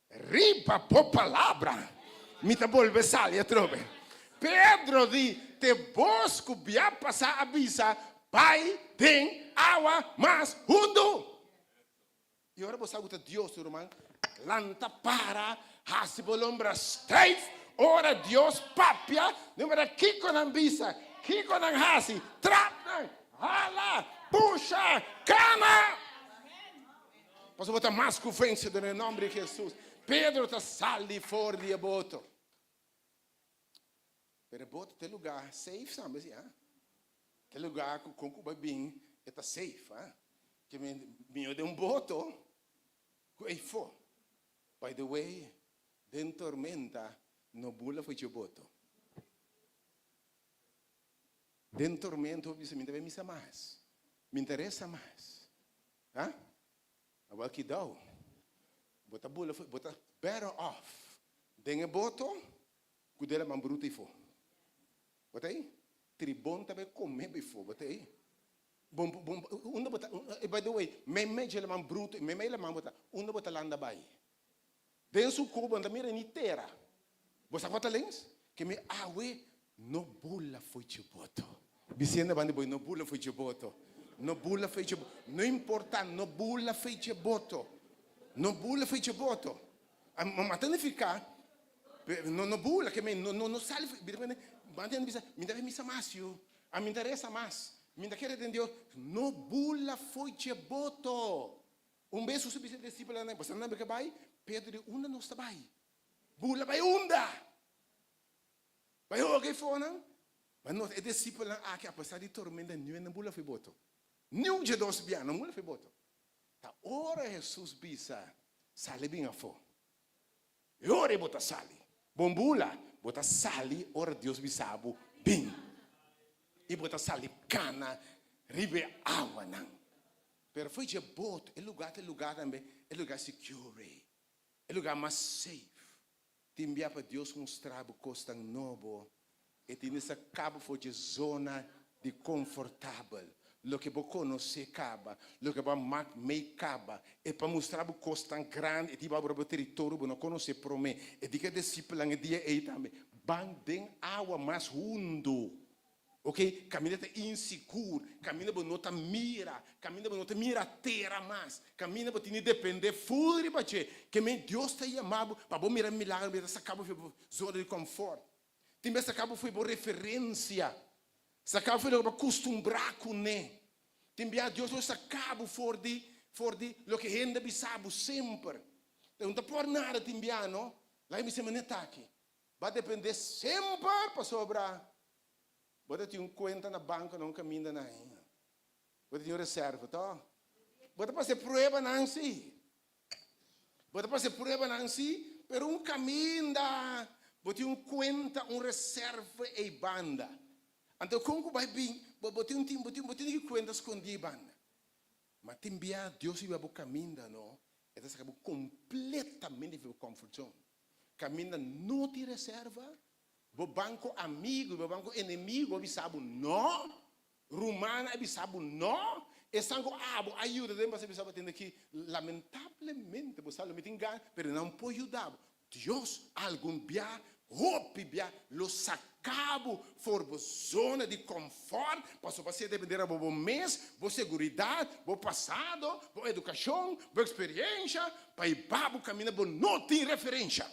riba bo palabra mi ta bolbe sali atrobe. Pedro di, Te bos ku bia pasá a bisa, Bai den awa mas hundu. I ora bo sa ku ta Dios, tu ruman, lanta para, hasi bo lombra stijf. Ora Dios papia, no mira kiko nan bisa, kiko nan hasi, trap nan, hala, pusha, kana. Pasobra bo ta mas ku vensedor den e nòmber di Hesus. Pedro ta sali for di e boto. Pero e boto ta e lugá safe tambe si, ha? Ta e lugá ku kon ku bai bin e ta safe, ha? Ke mi mihó den un boto ku eifó. By the way, den tormenta no bula for dje boto. Den tormenta hopi bisa mi ta bai misa mas, mi ta resa mas, ha? Awel kidou, bo ta bula for, bo ta better off den e boto ku den laman brutu eifó. Bo ta ei? Tribon ta bai kome bo eifó, bo ta ei? Bon, bon, unda bo ta, by the way, meimei dje laman brutu, meimei laman bo ta, unda bo ta landa bai? Den su ku bo no ta mira ni tera. Bo sa kua ta lens? Ke mi awe no bula fo'i dje boto. Bisienda banda di bo, no bula fo'i dje boto. No bula fo'i dje boto. No importa, no bula fo'i dje boto. No bula fo'i dje boto. Ma ta nifiká, no no bula, ke mi no no no sali fo'i, banda hende bisa, mi ta bai misa mas yu. Ami ta resa mas. Mi ta kere den Dios. No bula fo'i dje boto. Un bes Hesus a bisa e disipelnan, Boso nan ke bai? Pedro di, Unda nos ta bai? Bula bai unda? Bai hoga e fonan? Ma nos, e disipelnan aki, apesar di tormenta, niun nan bula fo'i boto. Niun dje dos bia nan bula fo'i boto. Ta ora Hesus bisa, Sali bin afó. E ora ei bo ta sali. Bon bula, bo ta sali ora Dios bisa bo bin. I bo ta sali kana riba e awanan. Pero fo'i dje boto, e lugar ta e lugar tambe, e lugar secure, e lugar mas safe. Tin bia pa Dios mustra bo cosnan nobo, e tin di saca bo for dje zona di confortabel, loke bo conoce caba, loke bo a mak mei caba, e pa mustra bo cosnan grandi, e tin bo abra bo territorio bo no conoce prome. E di cu e discipelnan e dia ey tambe, Ban den awa mas hundu. Ok, kaminda ta insigur, kaminda bo no ta mira, kaminda bo no ta mira tera mas, kaminda bo tin di depende ful riba dje. Ke men Dios ta yama bo pa bo mira milagro, bo ta saka bo for bo zona di comfort. Tin bes saka bo for bo referencia, saka bo for loke bo a kustumbrá kuné. Tin bia Dios lo saka bo for di for di loke hende a bisa bo semper. No ta por nada tin bia no, laga mi bisa manera ta aki. Bo a depende semper pasobra bo ta tin un cuenta na banco na un caminda na ahi. Bo ta tin un reserva, to? Bo ta pasa e pruebanan si. Bo ta pasa e pruebanan si, pero un caminda bo tin un cuenta, un reserva ei banda. Anto con cu bai bin, bo bo tin un tin bo tin bo tin ki cuenta scondi ei banda. Ma tin bia Dios a hiba bo caminda, no? E ta saca bo completamente di bo comfort zone. Caminda no tin reserva, bo banco amigo y bo banco enemigo a bisa bo no, rumannan a bisa bo no, esnan cu abo a yuda den pasado a bisa bo tende aki, lamentablemente bo sa lo mi tin gana, pero nan por yuda bo. Dios algun bia, hopi bia, lo saca bo for bo zona di confort, pasobra bo a ser depende riba bo mes, bo seguridad, bo pasado, bo educacion, bo experiencia, Pa e babo caminda bo no tin referencia.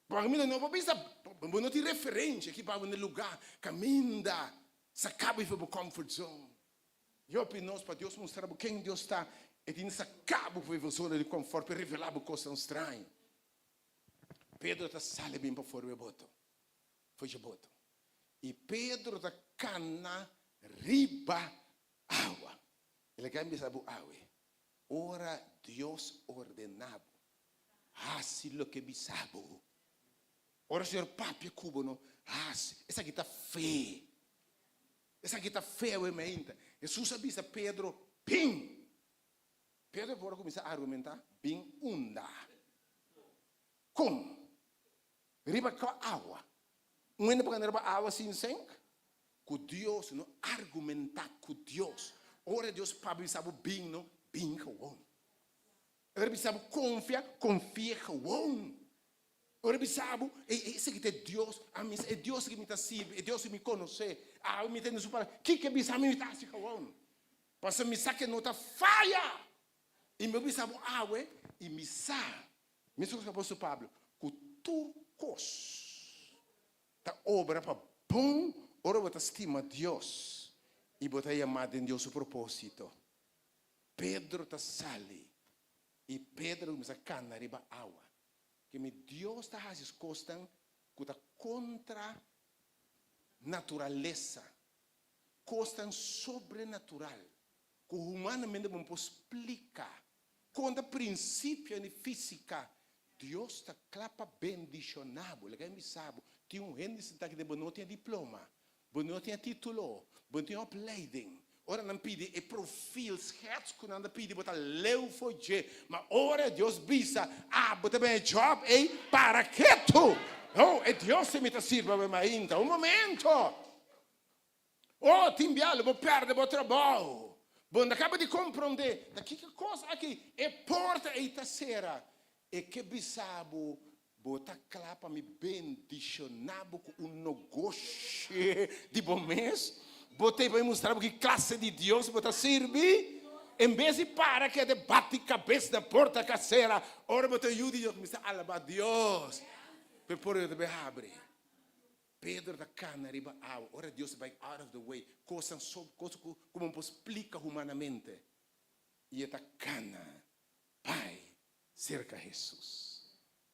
Bo caminda no bo bisa bo no tin referencia ki babo na lugar caminda saca bo for bo comfort zone. Yo pidi nos pa Dios mustra bo ken Dios ta e tin saca bo for bo zona di comfort pa e revela bo cosnan straño. Pedro ta sali bin pafor di e boto, for dje boto. Y Pedro ta cana riba awa. El a can bisa bo awe. Ora Dios ordená bo, hasi loke bisa bo. Ora Señor papia ku bo, no hasi. Esaki ta fe. Esaki ta fe awe mainta. Hesus a bisa Pedro, Bin! Pedro por a kuminsá argumentá, Bin unda? Kon? Riba kua awa? Un hende por kanda riba awa sin senk? Ku Dios, no argumentá ku Dios. Ora Dios papia bisa bo bin, no bin gewoon. Ora bisa bo konfia, konfia gewoon. Ora bisa bo, e esaki ta e Dios, ami sa e Dios ki mi ta sirbi, e Dios ki mi konosé, awe mi tende su palabra, kiko e bisa mi mi ta hasi gewoon? Pasobra mi sa ku e no ta faya. I mi a bisa bo awe, i mi sa, meskos ku apòstel Pablo, ku tur kos ta obra pa bon ora bo ta stima Dios i bo ta yamá den Dios su propósito. Pedro ta sali, i Pedro a kuminsá kana riba awa. Ke mi Dios ta hasi kosnan ku ta kontra naturalesa, kosnan sobrenatural ku humanamente bo no por splika, kontra prinsipionan di físika. Dios ta kla pa bendishoná bo. Laga mi bisa bo, tin un hende sintá aki den bo no tin e diploma, Bo no tin e título, bo no tin opleiding. Ora nan pidi e profiel, schets ku nan ta pidi, bo ta leu for dje. Ma ora Dios bisa, Abo ta ben e job ei, para ketu! Oh, e Dios ei mi ta sirbi awe mainta. Un momento! Oh, tin bia lo bo pèrdè bo trabou. Bo no ta kaba di komprondé ta kiko kos aki. E porta ei ta sera. E ke bisa bo Bo ta kla pa mi bendishoná bo ku un nogoshi di bo mes? Bo ta pa mi mustra bo ki klase di Dios bo ta sirbi? En bes di para keda bati kabes na porta kasera, ora bo ta yu di Dios, kuminsá alabá Dios pa e porta ta bai habri. Pedro ta kana riba awa ora Dios ta bai out of the way, kosnan so kos ku bo no por splika humanamente, i e ta kana bai Serka Hesus.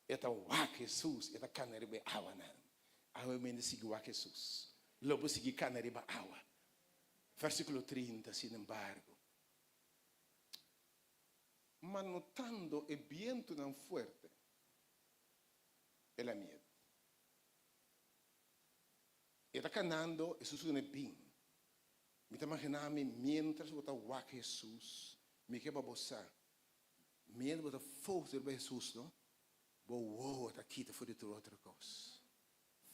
E ta wak Hesus, e ta kana riba e awanan. Awe mende sigui wak Hesus. Lo bo sigui kana riba awa. Versikulo 30, Sin embargo, ma notando e bientunan fuerte, el a miedu. E ta kanando, Hesus ku ne bin. Mi ta magina mi mientras bo ta wak Hesus, mi ke pa bo sa Mientras bo ta focus riba Hesus no, bo wowo ta kita for di tur otro kos.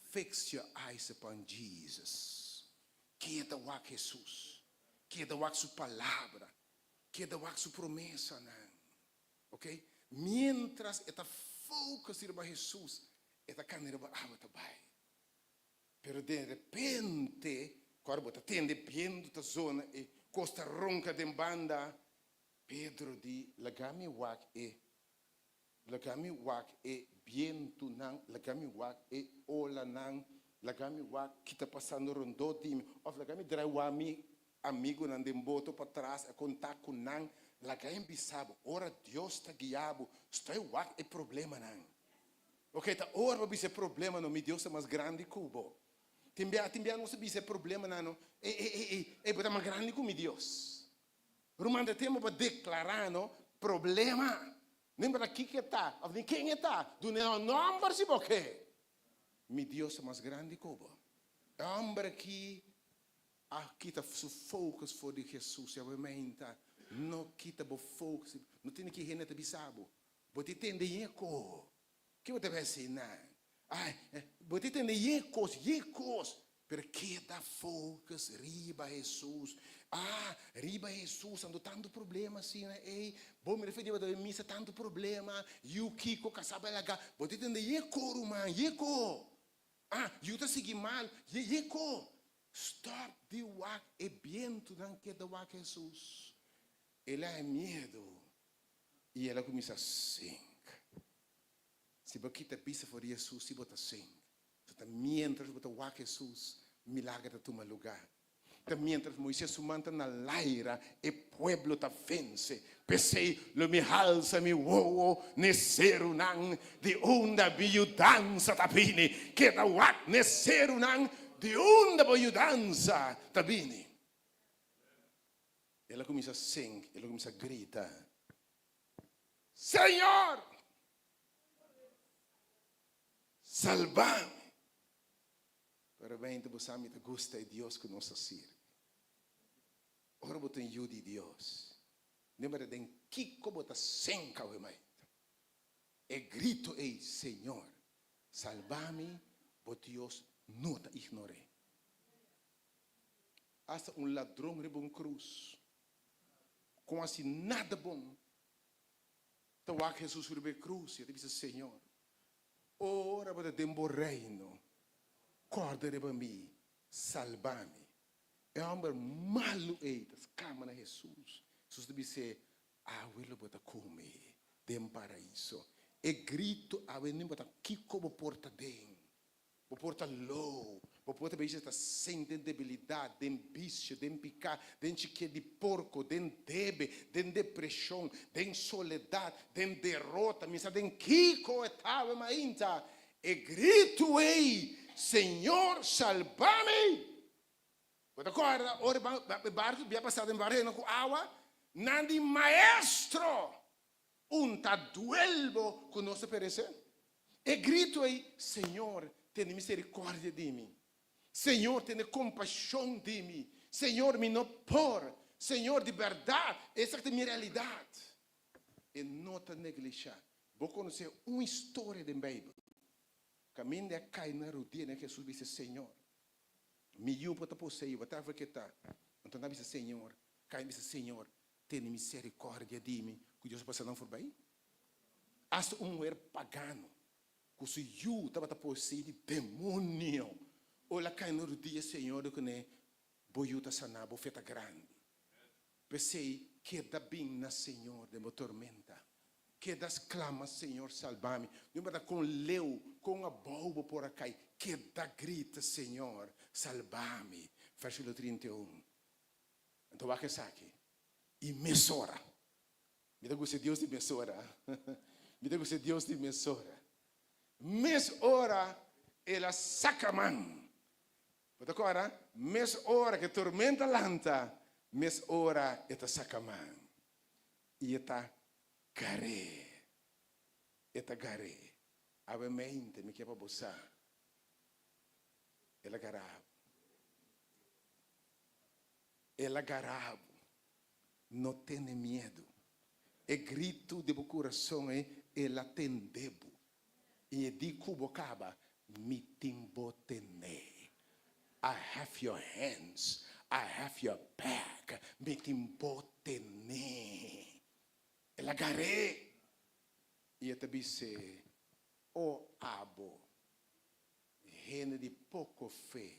Fix your eyes upon Jesus. Keda wak Hesus. Keda wak su palabra. Keda wak su promesanan. Ok? Mientras e ta focus riba Hesus, e ta kanda riba awa ta bai. Pero de repente, ku ora bo ta tende bientu ta zona e kos ta ronka den banda, Pedro di, Laga mi wak e, laga mi wak e bientunan, laga mi wak e olanan, laga mi wak ki ta pasando rondó di mi, òf laga mi drai wak mi amigunan den boto patras, a kontá ku nan. Laga mi bisa bo, ora Dios ta guia bo, stoi wak e problemanan. Oke, ta ora bo bisa e problemanan, mi Dios ta mas grandi ku bo. Tin bia, tin bia nos ta bisa e problemanan, no, ei, ei, ei, ei, ei, bo ta mas grandi ku mi Dios. Ruman ta tempo pa declara no problema. No importa kiko e ta of ni ken e ta, duna e un nomber si bo ke. Mi Dios ta mas grandi ku bo. E homber aki a kita su focus for di Jesus. Ya bo meinta, no kita bo focus. No tene ki hende ta bisa bo. Bo ta tende yen ko. Ke bo ta bai hasi nan? Ai, bo ta tende yen kos, yen kos. Pero keda focus riba Hesus. Ah, riba Hesus, anto tantu problema asina ey. Bo mira fe di bo ta bai misa tantu problema. Yu kiko kasá bai laga. Bo ta tende yen ko ruman, yen ko. Ah, yu ta sigui mal, yen ko. Stop di wak e bientunan, keda wak Hesus. El a haña miedu i el a kuminsá sink. Si bo kita bista for di Hesus, si bo ta sink. So ta mientras bo ta wak Hesus, milager ta tuma lugar. Ta mientras Moises su man ta na laira, e pueblo ta vence. P'esei lo mi halsa mi wowo n'e serunan, di unda mi yudansa ta bini. Keda wak n'e serunan, di unda bo yudansa ta bini. El a kuminsá sink, el a kuminsá grita, Señor! Salba mi! Pero beinta bo sa mi ta gusta e Dios ku nos ta sirbi. Ora bo ta un yu di Dios, no importa den kiko bo ta senka awe mainta, e grito ei, Señor, salba mi, bo Dios no ta ignor'é. Asta un ladron riba un krus, ku a hasi nada bon, ta wak Hesus riba e krus i a ta bisa, Señor. Ora bo ta den bo reino, kòrda riba mi, salba mi. E hòmber malu ei ta sklama na Hesus. Hesus ta bis'é, Awe lo bo ta ku mi den Paraiso. E gritu awe no importa kiko bo por ta den. Bo por ta lou, bo por ta bezig ta sent den debilidat, den bisio, den piká, den chikié di porko, den debe, den depreshon, den soledat, den derota, mi sa den kiko e ta awe mainta. E gritu ei, Señor, salba mi! Bo ta kòrda ora e barku bia pasá den barena ku awa? Nan di, Maestro! Un ta duel bo ku nos ta peresé? E gritu ei, Señor, tene miserikòrdia di mi! Señor, tene kompashon di mi! Señor, mi no por! Señor, di bèrdat, esaki ta mi realidat! E no ta neglishá. Bo konosé un historia den Beibel kaminda e a kai na rudia na Hesus bisa, Señor, mi yu por ta poseí, whatever ke ta. Anto nan a bisa, Señor, kai bisa, Señor, Tene misericordia di mi, cu Dios a pasa nan forbij. Hasta un muher pagano, cu su yu tabata posei di demonio, ora el a cay na rudia Señor di cune, Bo yu ta sana, bo fe ta grandi. P'esey, keda bin na Señor den bo tormenta. Keda sclama, Señor, salba mi. No importa con leu, con abou bo por a cay, keda grita, Señor, salba mi. Versiculo 31. Anto wak esaki. I mesora. Mi ta gusta e Dios di mesora. Mi ta gusta e Dios di mesora. Mes ora el a saka man. Bo ta kòrda? Mes ora ku e tormenta lanta, mes ora e ta saka man. I e ta gar'é. E ta gar'é. Awe mente mi ke pa bo sa, el a gara bo. El a gara bo. No tene miedu. E gritu di bo kurason ei, el a tende bo. I e di ku bo kaba, Mi tin bo tene. I have your hands, I have your back. Mi tin bo tene. El a gar'é. I e ta bis'é, O abo, hende di poko fe,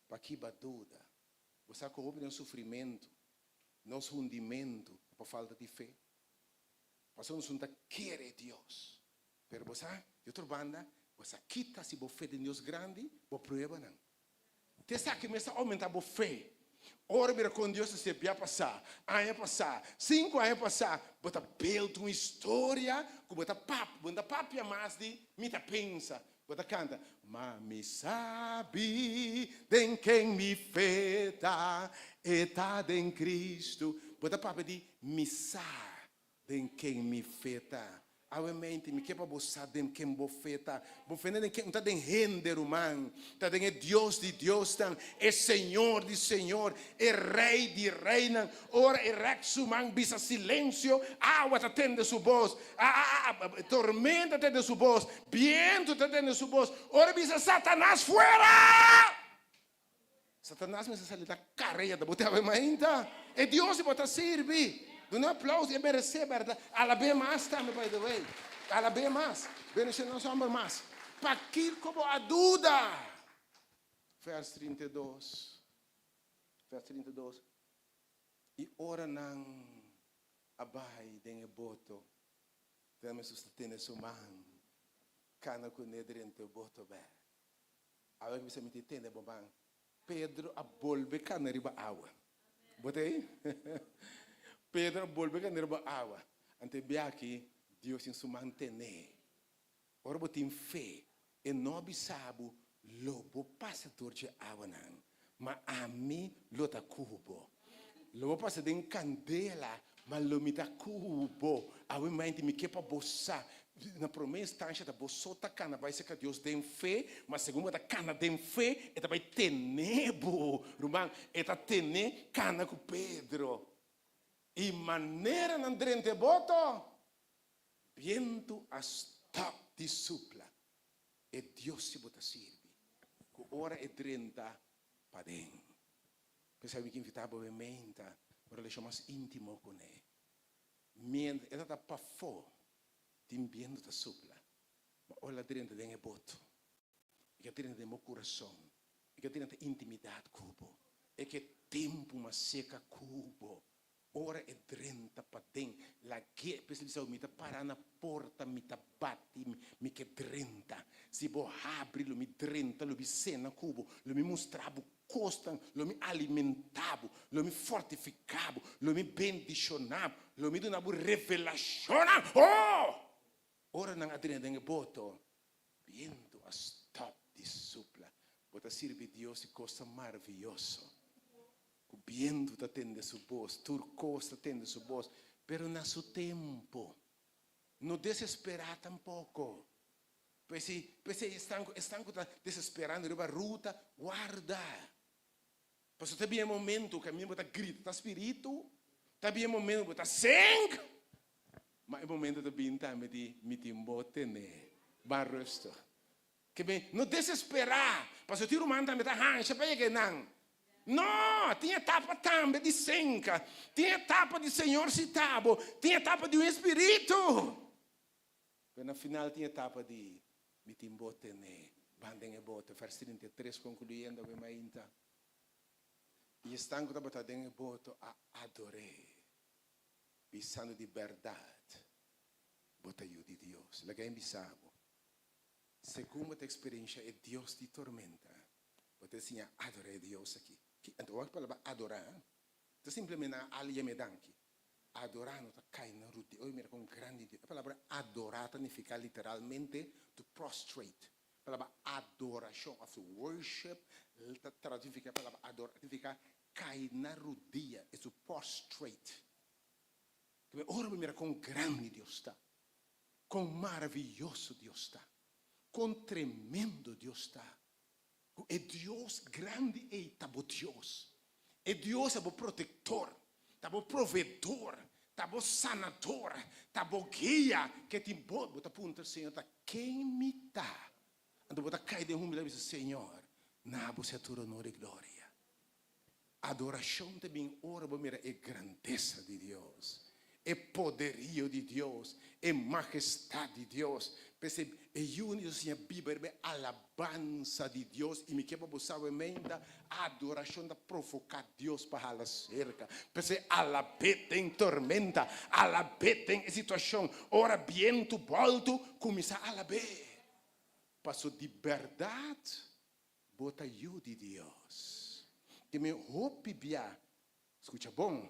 pakiba duda? Bo sa ku hopi den sufrimentu, nos hundimentu ta pa falta di fe. Pasobra nos no ta kere Dios. Pero bo sa, di otro banda, bo sa kita si bo fe den Dios grandi, bo pruebanan. Te esaki mes ta aumenta bo fe. Ora mira kon Dios ta ser bia pasá, aña pasá, sinku aña pasá, bo ta build un historia ku bo ta pap, bo no ta papia mas di mi ta pensa, Bo ta kanta, Ma mi sabi den ken mi fe ta, e ta den Cristo. Bo ta papia di, Mi sa den ken mi fe ta. Awe mente, mi ke pa bo sa den ken bo fe ta. Bo fe no den ken, no ta den hende, ruman. Ta den e Dios di diosnan, e Señor di señor, e Rey di reynan. Ora e rèk su man bisa silensio, awa ta tende su bos, tormenta ta tende su bos, bientu ta tende su bos. Ora e bisa Satanas fuera! Satanas mester sali ta karea ta bo te awe mainta. E Dios di bo ta sirbi. Duna un aplauso, e meresé bèrdat. Alab'é mas tambe by the way. Alab'é mas. Bendishoná su hòmber mas. Pakiko bo a duda? Vers 32. Vers 32. I ora nan a bai den e boto, Teme Hesus ta tene su man, kana kuné drenta e boto bèk. Awe mi bisa mi tin tene bo man. Pedro a bolbe kana riba awa. Bo ta ei? Pedro a bolbe kana riba awa. Anto e biaha aki Dios tin su man tené. Ora bo tin fe, e no a bisa bo, Lo bo pasa dor dje awanan, ma ami lo ta ku bo. Lo bo pasa den kandela, ma lo mi ta ku bo. Awe mainti mi ke pa bo sa, na promé instansha ta bo so ta kana bai serka Dios den fe, ma segun bo ta kana den fe, e ta bai tene bo. Ruman, e ta tene kana ku Pedro. I manera nan drenta e boto, Bientu a stòp di supla. E Dios si bo ta sirbi, ku ora e drenta paden. P'esei mi ke invitá bo e menta un relashon mas íntimo kuné. Miéntras e ta ta pafó, tin bientu ta supla. Ma ora el a drenta den e boto, e ke drenta den bo kurason, e ke drenta intimidat ku bo, e ke tempu mas seka ku bo. Ora e drenta paden, lag'é, p'esei bisa bo, mi ta para na porta, mi ta bati, mi ke drenta. Si bo habri, lo mi drenta, lo mi sena ku bo, lo mi mustra bo kosnan, lo mi alimentá bo, lo mi fortifiká bo, lo mi bendishoná bo, lo mi duna bo revelashonnan. Oh! Ora nan a drenta den e boto, bientu a stòp di supla. Bo ta sirbi Dios di kosnan maravioso. Ku bientu ta tende su bos, tur kos ta tende su bos, pero na su tempu. No desesperá tampoko. P'esei, p'esei esnan ku, esnan ku ta desesperando riba ruta, warda. Pasobra ta bin e momento ku ami bo ta grita ta spiritu, ta bin e momento ku bo ta sink, ma e momento ta bin tambe di mi tin bo tene ban rustig. Ke ben, no desesperá, pasobra tin ruman tambe ta hansha pa yega einan. No, tin etapa tambe di senka, tin etapa di Señor sita bo, tin etapa di un espiritu. Pero na final tin etapa di mi tin bo tene, ban den e boto. Vers 33, konkluyendo awe mainta, I esnan ku tabata den e boto a ador'é, bisando, Di bèrdat bo ta Yu di Dios. Laga e bisa bo, Segun bo ta eksperensha e Dios di tormenta, bo ta siña adorá e Dios aki. Anto wak palabra adorá ta simplemente nan a yam'é danki. Adorá no ta kai na rudia. Oye mira kon grandi Dios. E palabra adorá ta nifiká literalmente to prostrate. E palabra adorashon òf to worship ta tradusi e palabra adorá ta nifiká kai na rudia, is to prostrate. Ora bo mira kon grandi Dios ta. Kon maravioso Dios ta! Kon tremendo Dios ta! Ku e Dios grandi ei ta bo Dios. E Dios ta bo protektor, ta bo proveedor, ta bo sanador, ta bo guia. Ke tin bo, bo ta puntra Señor, ta ken mi ta? Anto bo ta kai den humildad i bisa, Señor, na bo sea tur honor i gloria. Adorashon ta bin ora bo mira e grandesa di Dios, e poderio di Dios, e mahestat di Dios. P'esei e Yu di Dios a siña biba riba e alabansa di Dios. I mi ke pa bo sa wementa, adorashon ta provoká Dios pa hala serka. P'esei alab'é den tormenta, alab'é den e situashon. Ora bientu bòltu, kuminsá alab'é. Paso di bèrdat Bo ta yu di Dios. Te mi hopi bia, skucha bon,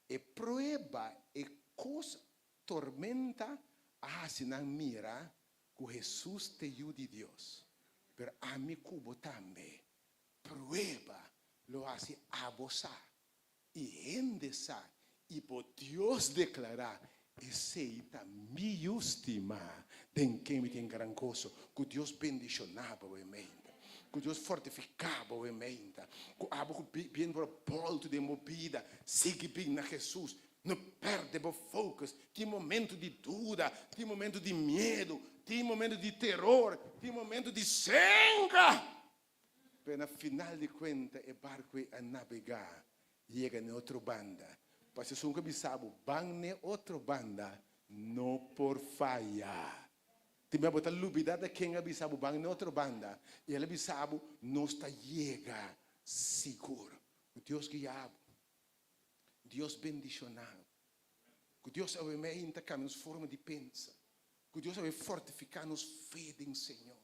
e prueba, e kos tormenta a hasi nan mira ku Hesus t'e Yu di Dios. Pero ami ku bo tambe, prueba lo hasi abo sa i hende sa i bo Dios deklará, Esei ta mi yu stimá, den ken mi tin gran goso. Ku Dios bendishoná bo e meinta. Ku Dios fortifiká bo e meinta. Ku abo ku bien por a bòltu den bo bida, sigui bin na Hesus. No pèrdè bo focus. Tin momentu di duda, tin momentu di miedu, tin momentu di teror, tin momentu di senga. Pero na final di kuenta e barku ei a nabegá yega n'e otro banda. Pasobra esun ku a bisa bo, Ban n'e otro banda, no por faya. Tin bia bo ta lubidá ta ken a bisa bo, Ban n'e otro banda, i el a bisa bo, Nos ta yega sigur. Ku Dios guia bo. Dios bendishoná bo. Ku Dios awe mei ta kambia nos forma di pensa. Ku Dios awe fortifiká nos fe den Señor.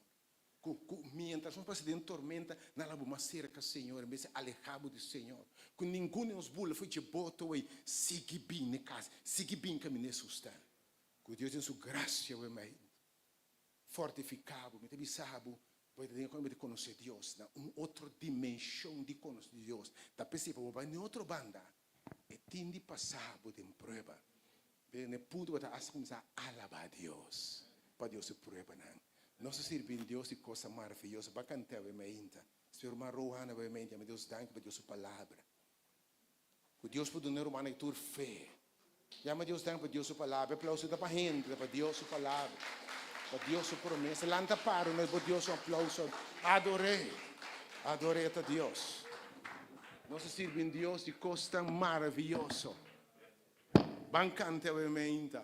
Ku, ku mientras nos pasa den tormenta, nan la bo mas serka Señor en bes di aleha bo di Señor. Ku ningun di nos bula fo'i dje boto ei, sigui bin n'e kas, sigui bin kaminda Hesus ta. Ku Dios den su grasia bo e mai fortifiká bo. Mi ta bisa bo, bo ta den ku bo ta konosé Dios na un otro dimenshon di konosé Dios. Ta p'esei pa bo bai n'e otro banda, e tin di pasa bo den prueba. Den e punto bo ta hasta kuminsá alabá Dios pa Dios su pruebanan. Nos ta sirbi un Dios di kosnan maravioso. Ba kant'é awe mainta. Señor ruman Rohan awe mainta. Yama Dios danki pa Dios su palabra. Ku Dios por duna e rumannan tur fe. Yama Dios danki pa Dios su palabra. E aplauso ta pa hende, ta pa Dios su palabra. Pa Dios su promesa. Lanta para nos bo Dios un aplauso. Ador'é. Ador'é ta Dios. Nos ta sirbi un Dios di kosnan maravioso. Ban canta awe meinta.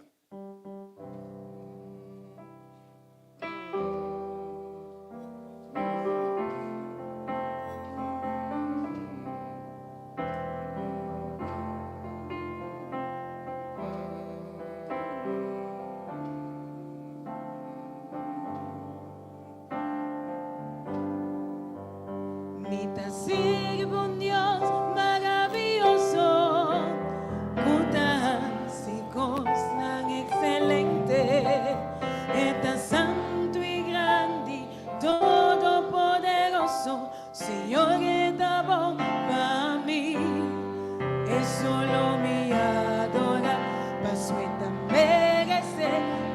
Solo mi adora, paso e ta merece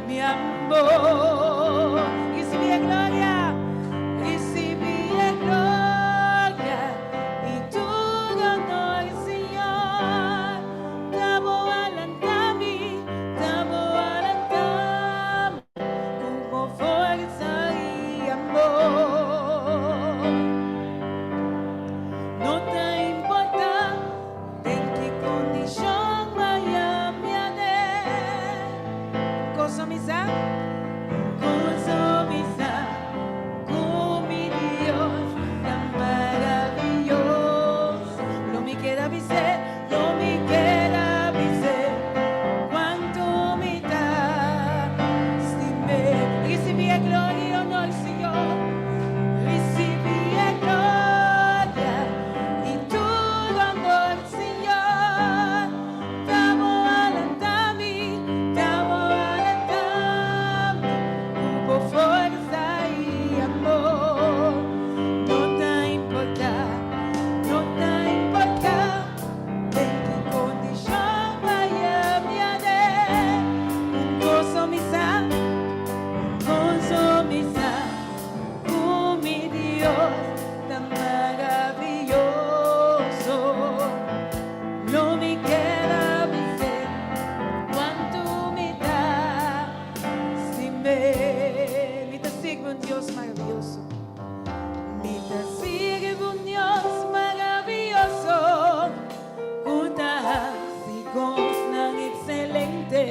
mi amor. Ricibi e gloria, ricibi e gloria y tur honor, Señor. Ta bo a lanta mi, ta bo a lanta mi, cu forsa y amor. No ta importa den ki condicion m'a mi aden. Cos mi sa, cos mi sa, cu mi Dios ta maraviyoso. Lo mi keda bis'e, lo mi keda bis'e, cuanto mi ta stim'e. Ricibi e gloria y honor, Señor. Ricibi e gloria y tur honor, Señor. Ta bo a lanta mi, ta bo a lanta mi, cu forsa y amor. No ta importa, no ta importa, den ki condicion m'a mi aden. Un cos mi sa, un cos mi sa, cu mi Dios ta maraviyoso. Lo mi keda bis'e, cuanto mi ta stim'e. Mi ta sirbi un Dios maraviyoso. Mi ta sirbi un Dios maraviyoso. Cu ta haci cosnan excelente.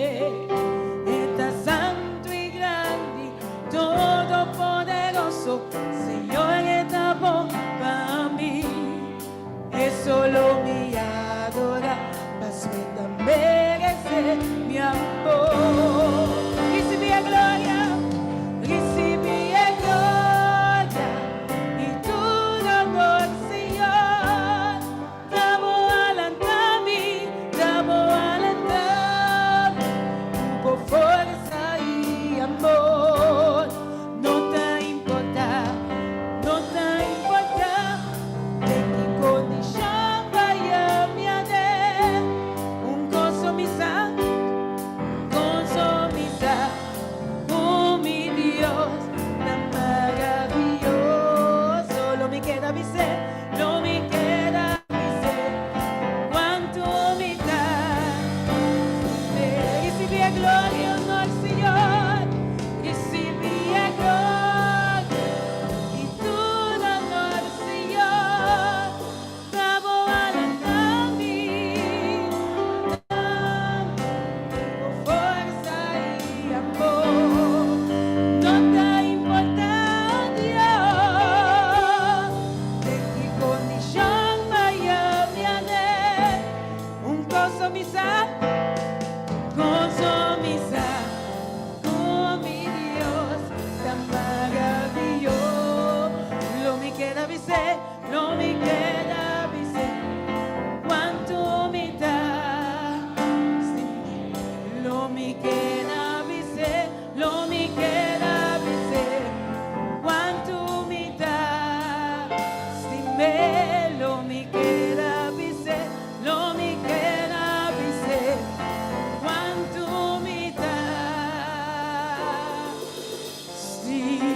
E ta santo y grandi, todopoderoso. Señor ta bon pa mi. E solo mi adora, paso e ta merece mi amor. Ricibi e gloria, ricibi e gloria y tur honor, Señor. Ta bo a lanta mi, ta bo a lanta mi, cu forsa y amor. No ta importa, no ta importa, den ki condicion m'a mi aden. Un cos mi sa, un cos mi sa, cu mi Dios ta maraviyoso. Lo mi keda bis'e, lo mi keda bis'e, cuanto mi ta. Ricibi e gloria y honor, Señor. Ricibi e gloria y tur honor, Señor. Ta bo a lanta mi, cu forsa y amor. No ta importa, Dios, den ki condicion m'a mi aden. Un cos mi sa, cos mi sa, cu mi Dios ta maraviyoso. Lo mi keda bis'e, lo mi keda bis'e, cuanto mi ta. Lo mi keda bis'e, lo mi keda bis'e, cuanto mi ta. Stim'e, lo mi keda bis'e, lo mi keda bis'e, cuanto mi ta. Stim'e.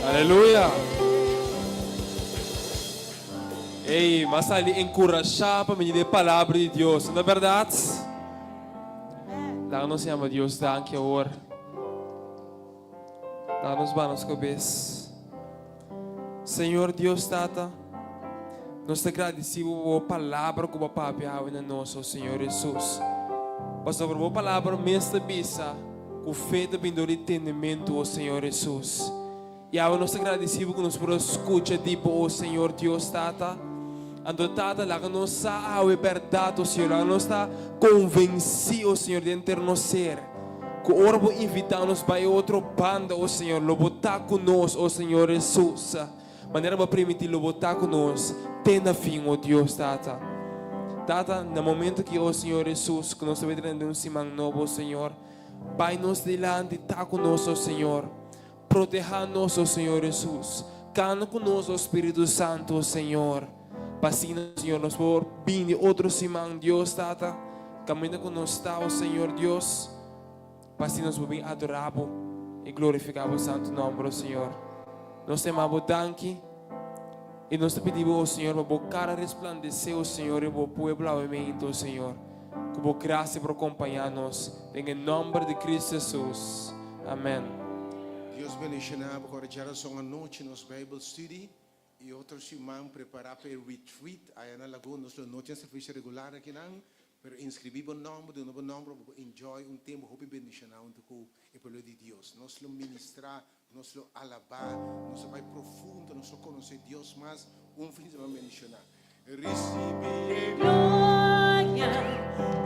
Aleluya. Ey, m'a sali encurasha pa medio di palabra di Dios. No ta berdad? Laga nos yama Dios danki awor. Laga nos baha nos cabes. Señor Dios Tata, nos ta gradeci bo pa bo palabra cu bo a papia awe na nos, oh Señor Jesus. Pasobra bo palabra mes ta bisa cu fe ta bin dor di tendimento, oh Señor Jesus. I awe nos ta gradeci bo cu nos por a scucha di bo, oh Señor Dios Tata. Anto Tata, laga nos sa awe berdad, oh Señor. Laga nos ta convenci, oh Señor, den henter nos ser, cu ora bo invita nos bai e otro banda, oh Señor, lo bo ta cu nos, oh Señor Jesus. Manera bo a primiti, lo bo ta cu nos te na fin, oh Dios Tata. Tata, na momento aki, oh Señor Jesus, cu nos ta bay drenta den un siman nobo, oh Señor, bai nos dilanti, ta cu nos, oh Señor. Proteha nos, oh Señor Jesus. Cana cu nos, oh Spiritu Santo, oh Señor. Pa asina, Señor, nos por bini otro siman, Dios Tata, caminda cu nos ta, o Señor Dios, pa asina nos por bin adora Bo y glorifica Bo santo nomber, o Señor. Nos ta yama Bo danki y nos ta pidi Bo, o Señor, pa Bo cara resplandece, o Señor, riba Bo pueblo awe meinta, o Señor. Cu Bo gracia por acompaña nos, den e nomber di Cristo Jesus. Amen. Dios bendiciona bo. Ora djarason anochi nos Bijbel study y otro siman prepara pa e retreat aya na Lagoon. Nos lo no tin servicio regular akinan, pero inscribi bo nomber, duna bo nomber pa bo enjoy un tempo hopi bendiciona hunto cu e pueblo di Dios. Nos lo ministra, nos lo alaba, nos lo bay profundo, nos lo conoce Dios mas. Un fin di semana bendiciona. Ricibi e gloria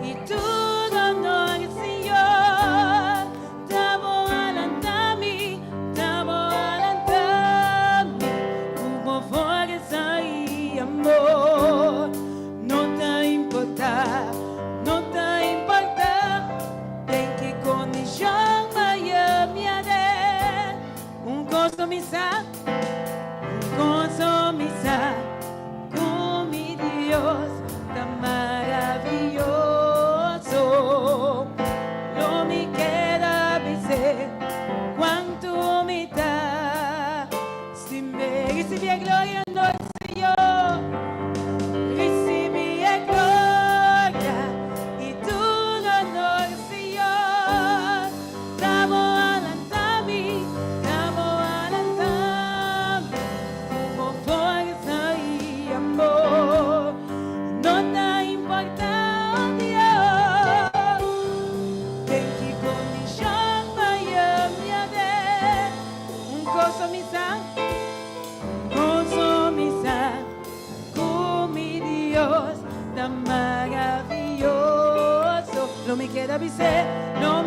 y tur honor, Señor. Ta bo a lanta mi, ta bo a lanta mi, cu bo forsa y amor. No ta importa, no ta importa, den ki condicion m'a mi aden. Un cos mi sa, un cos mi sa, cu mi Dios ta maraviyoso. Lo mi keda bis'e cuanto mi ta stim'e. Ricibi e gloria, honor, Señor. Ricibi e gloria y tur honor, Señor. Ta bo a lanta mi, ta bo a lanta mi, cu bo forsa y amor. No ta importa, oh Dios, den ki condicion m'a mi aden. Un cos mi sa, un cos mi sa, cu mi Dios ta maraviyoso. Lo mi keda bis'e, lo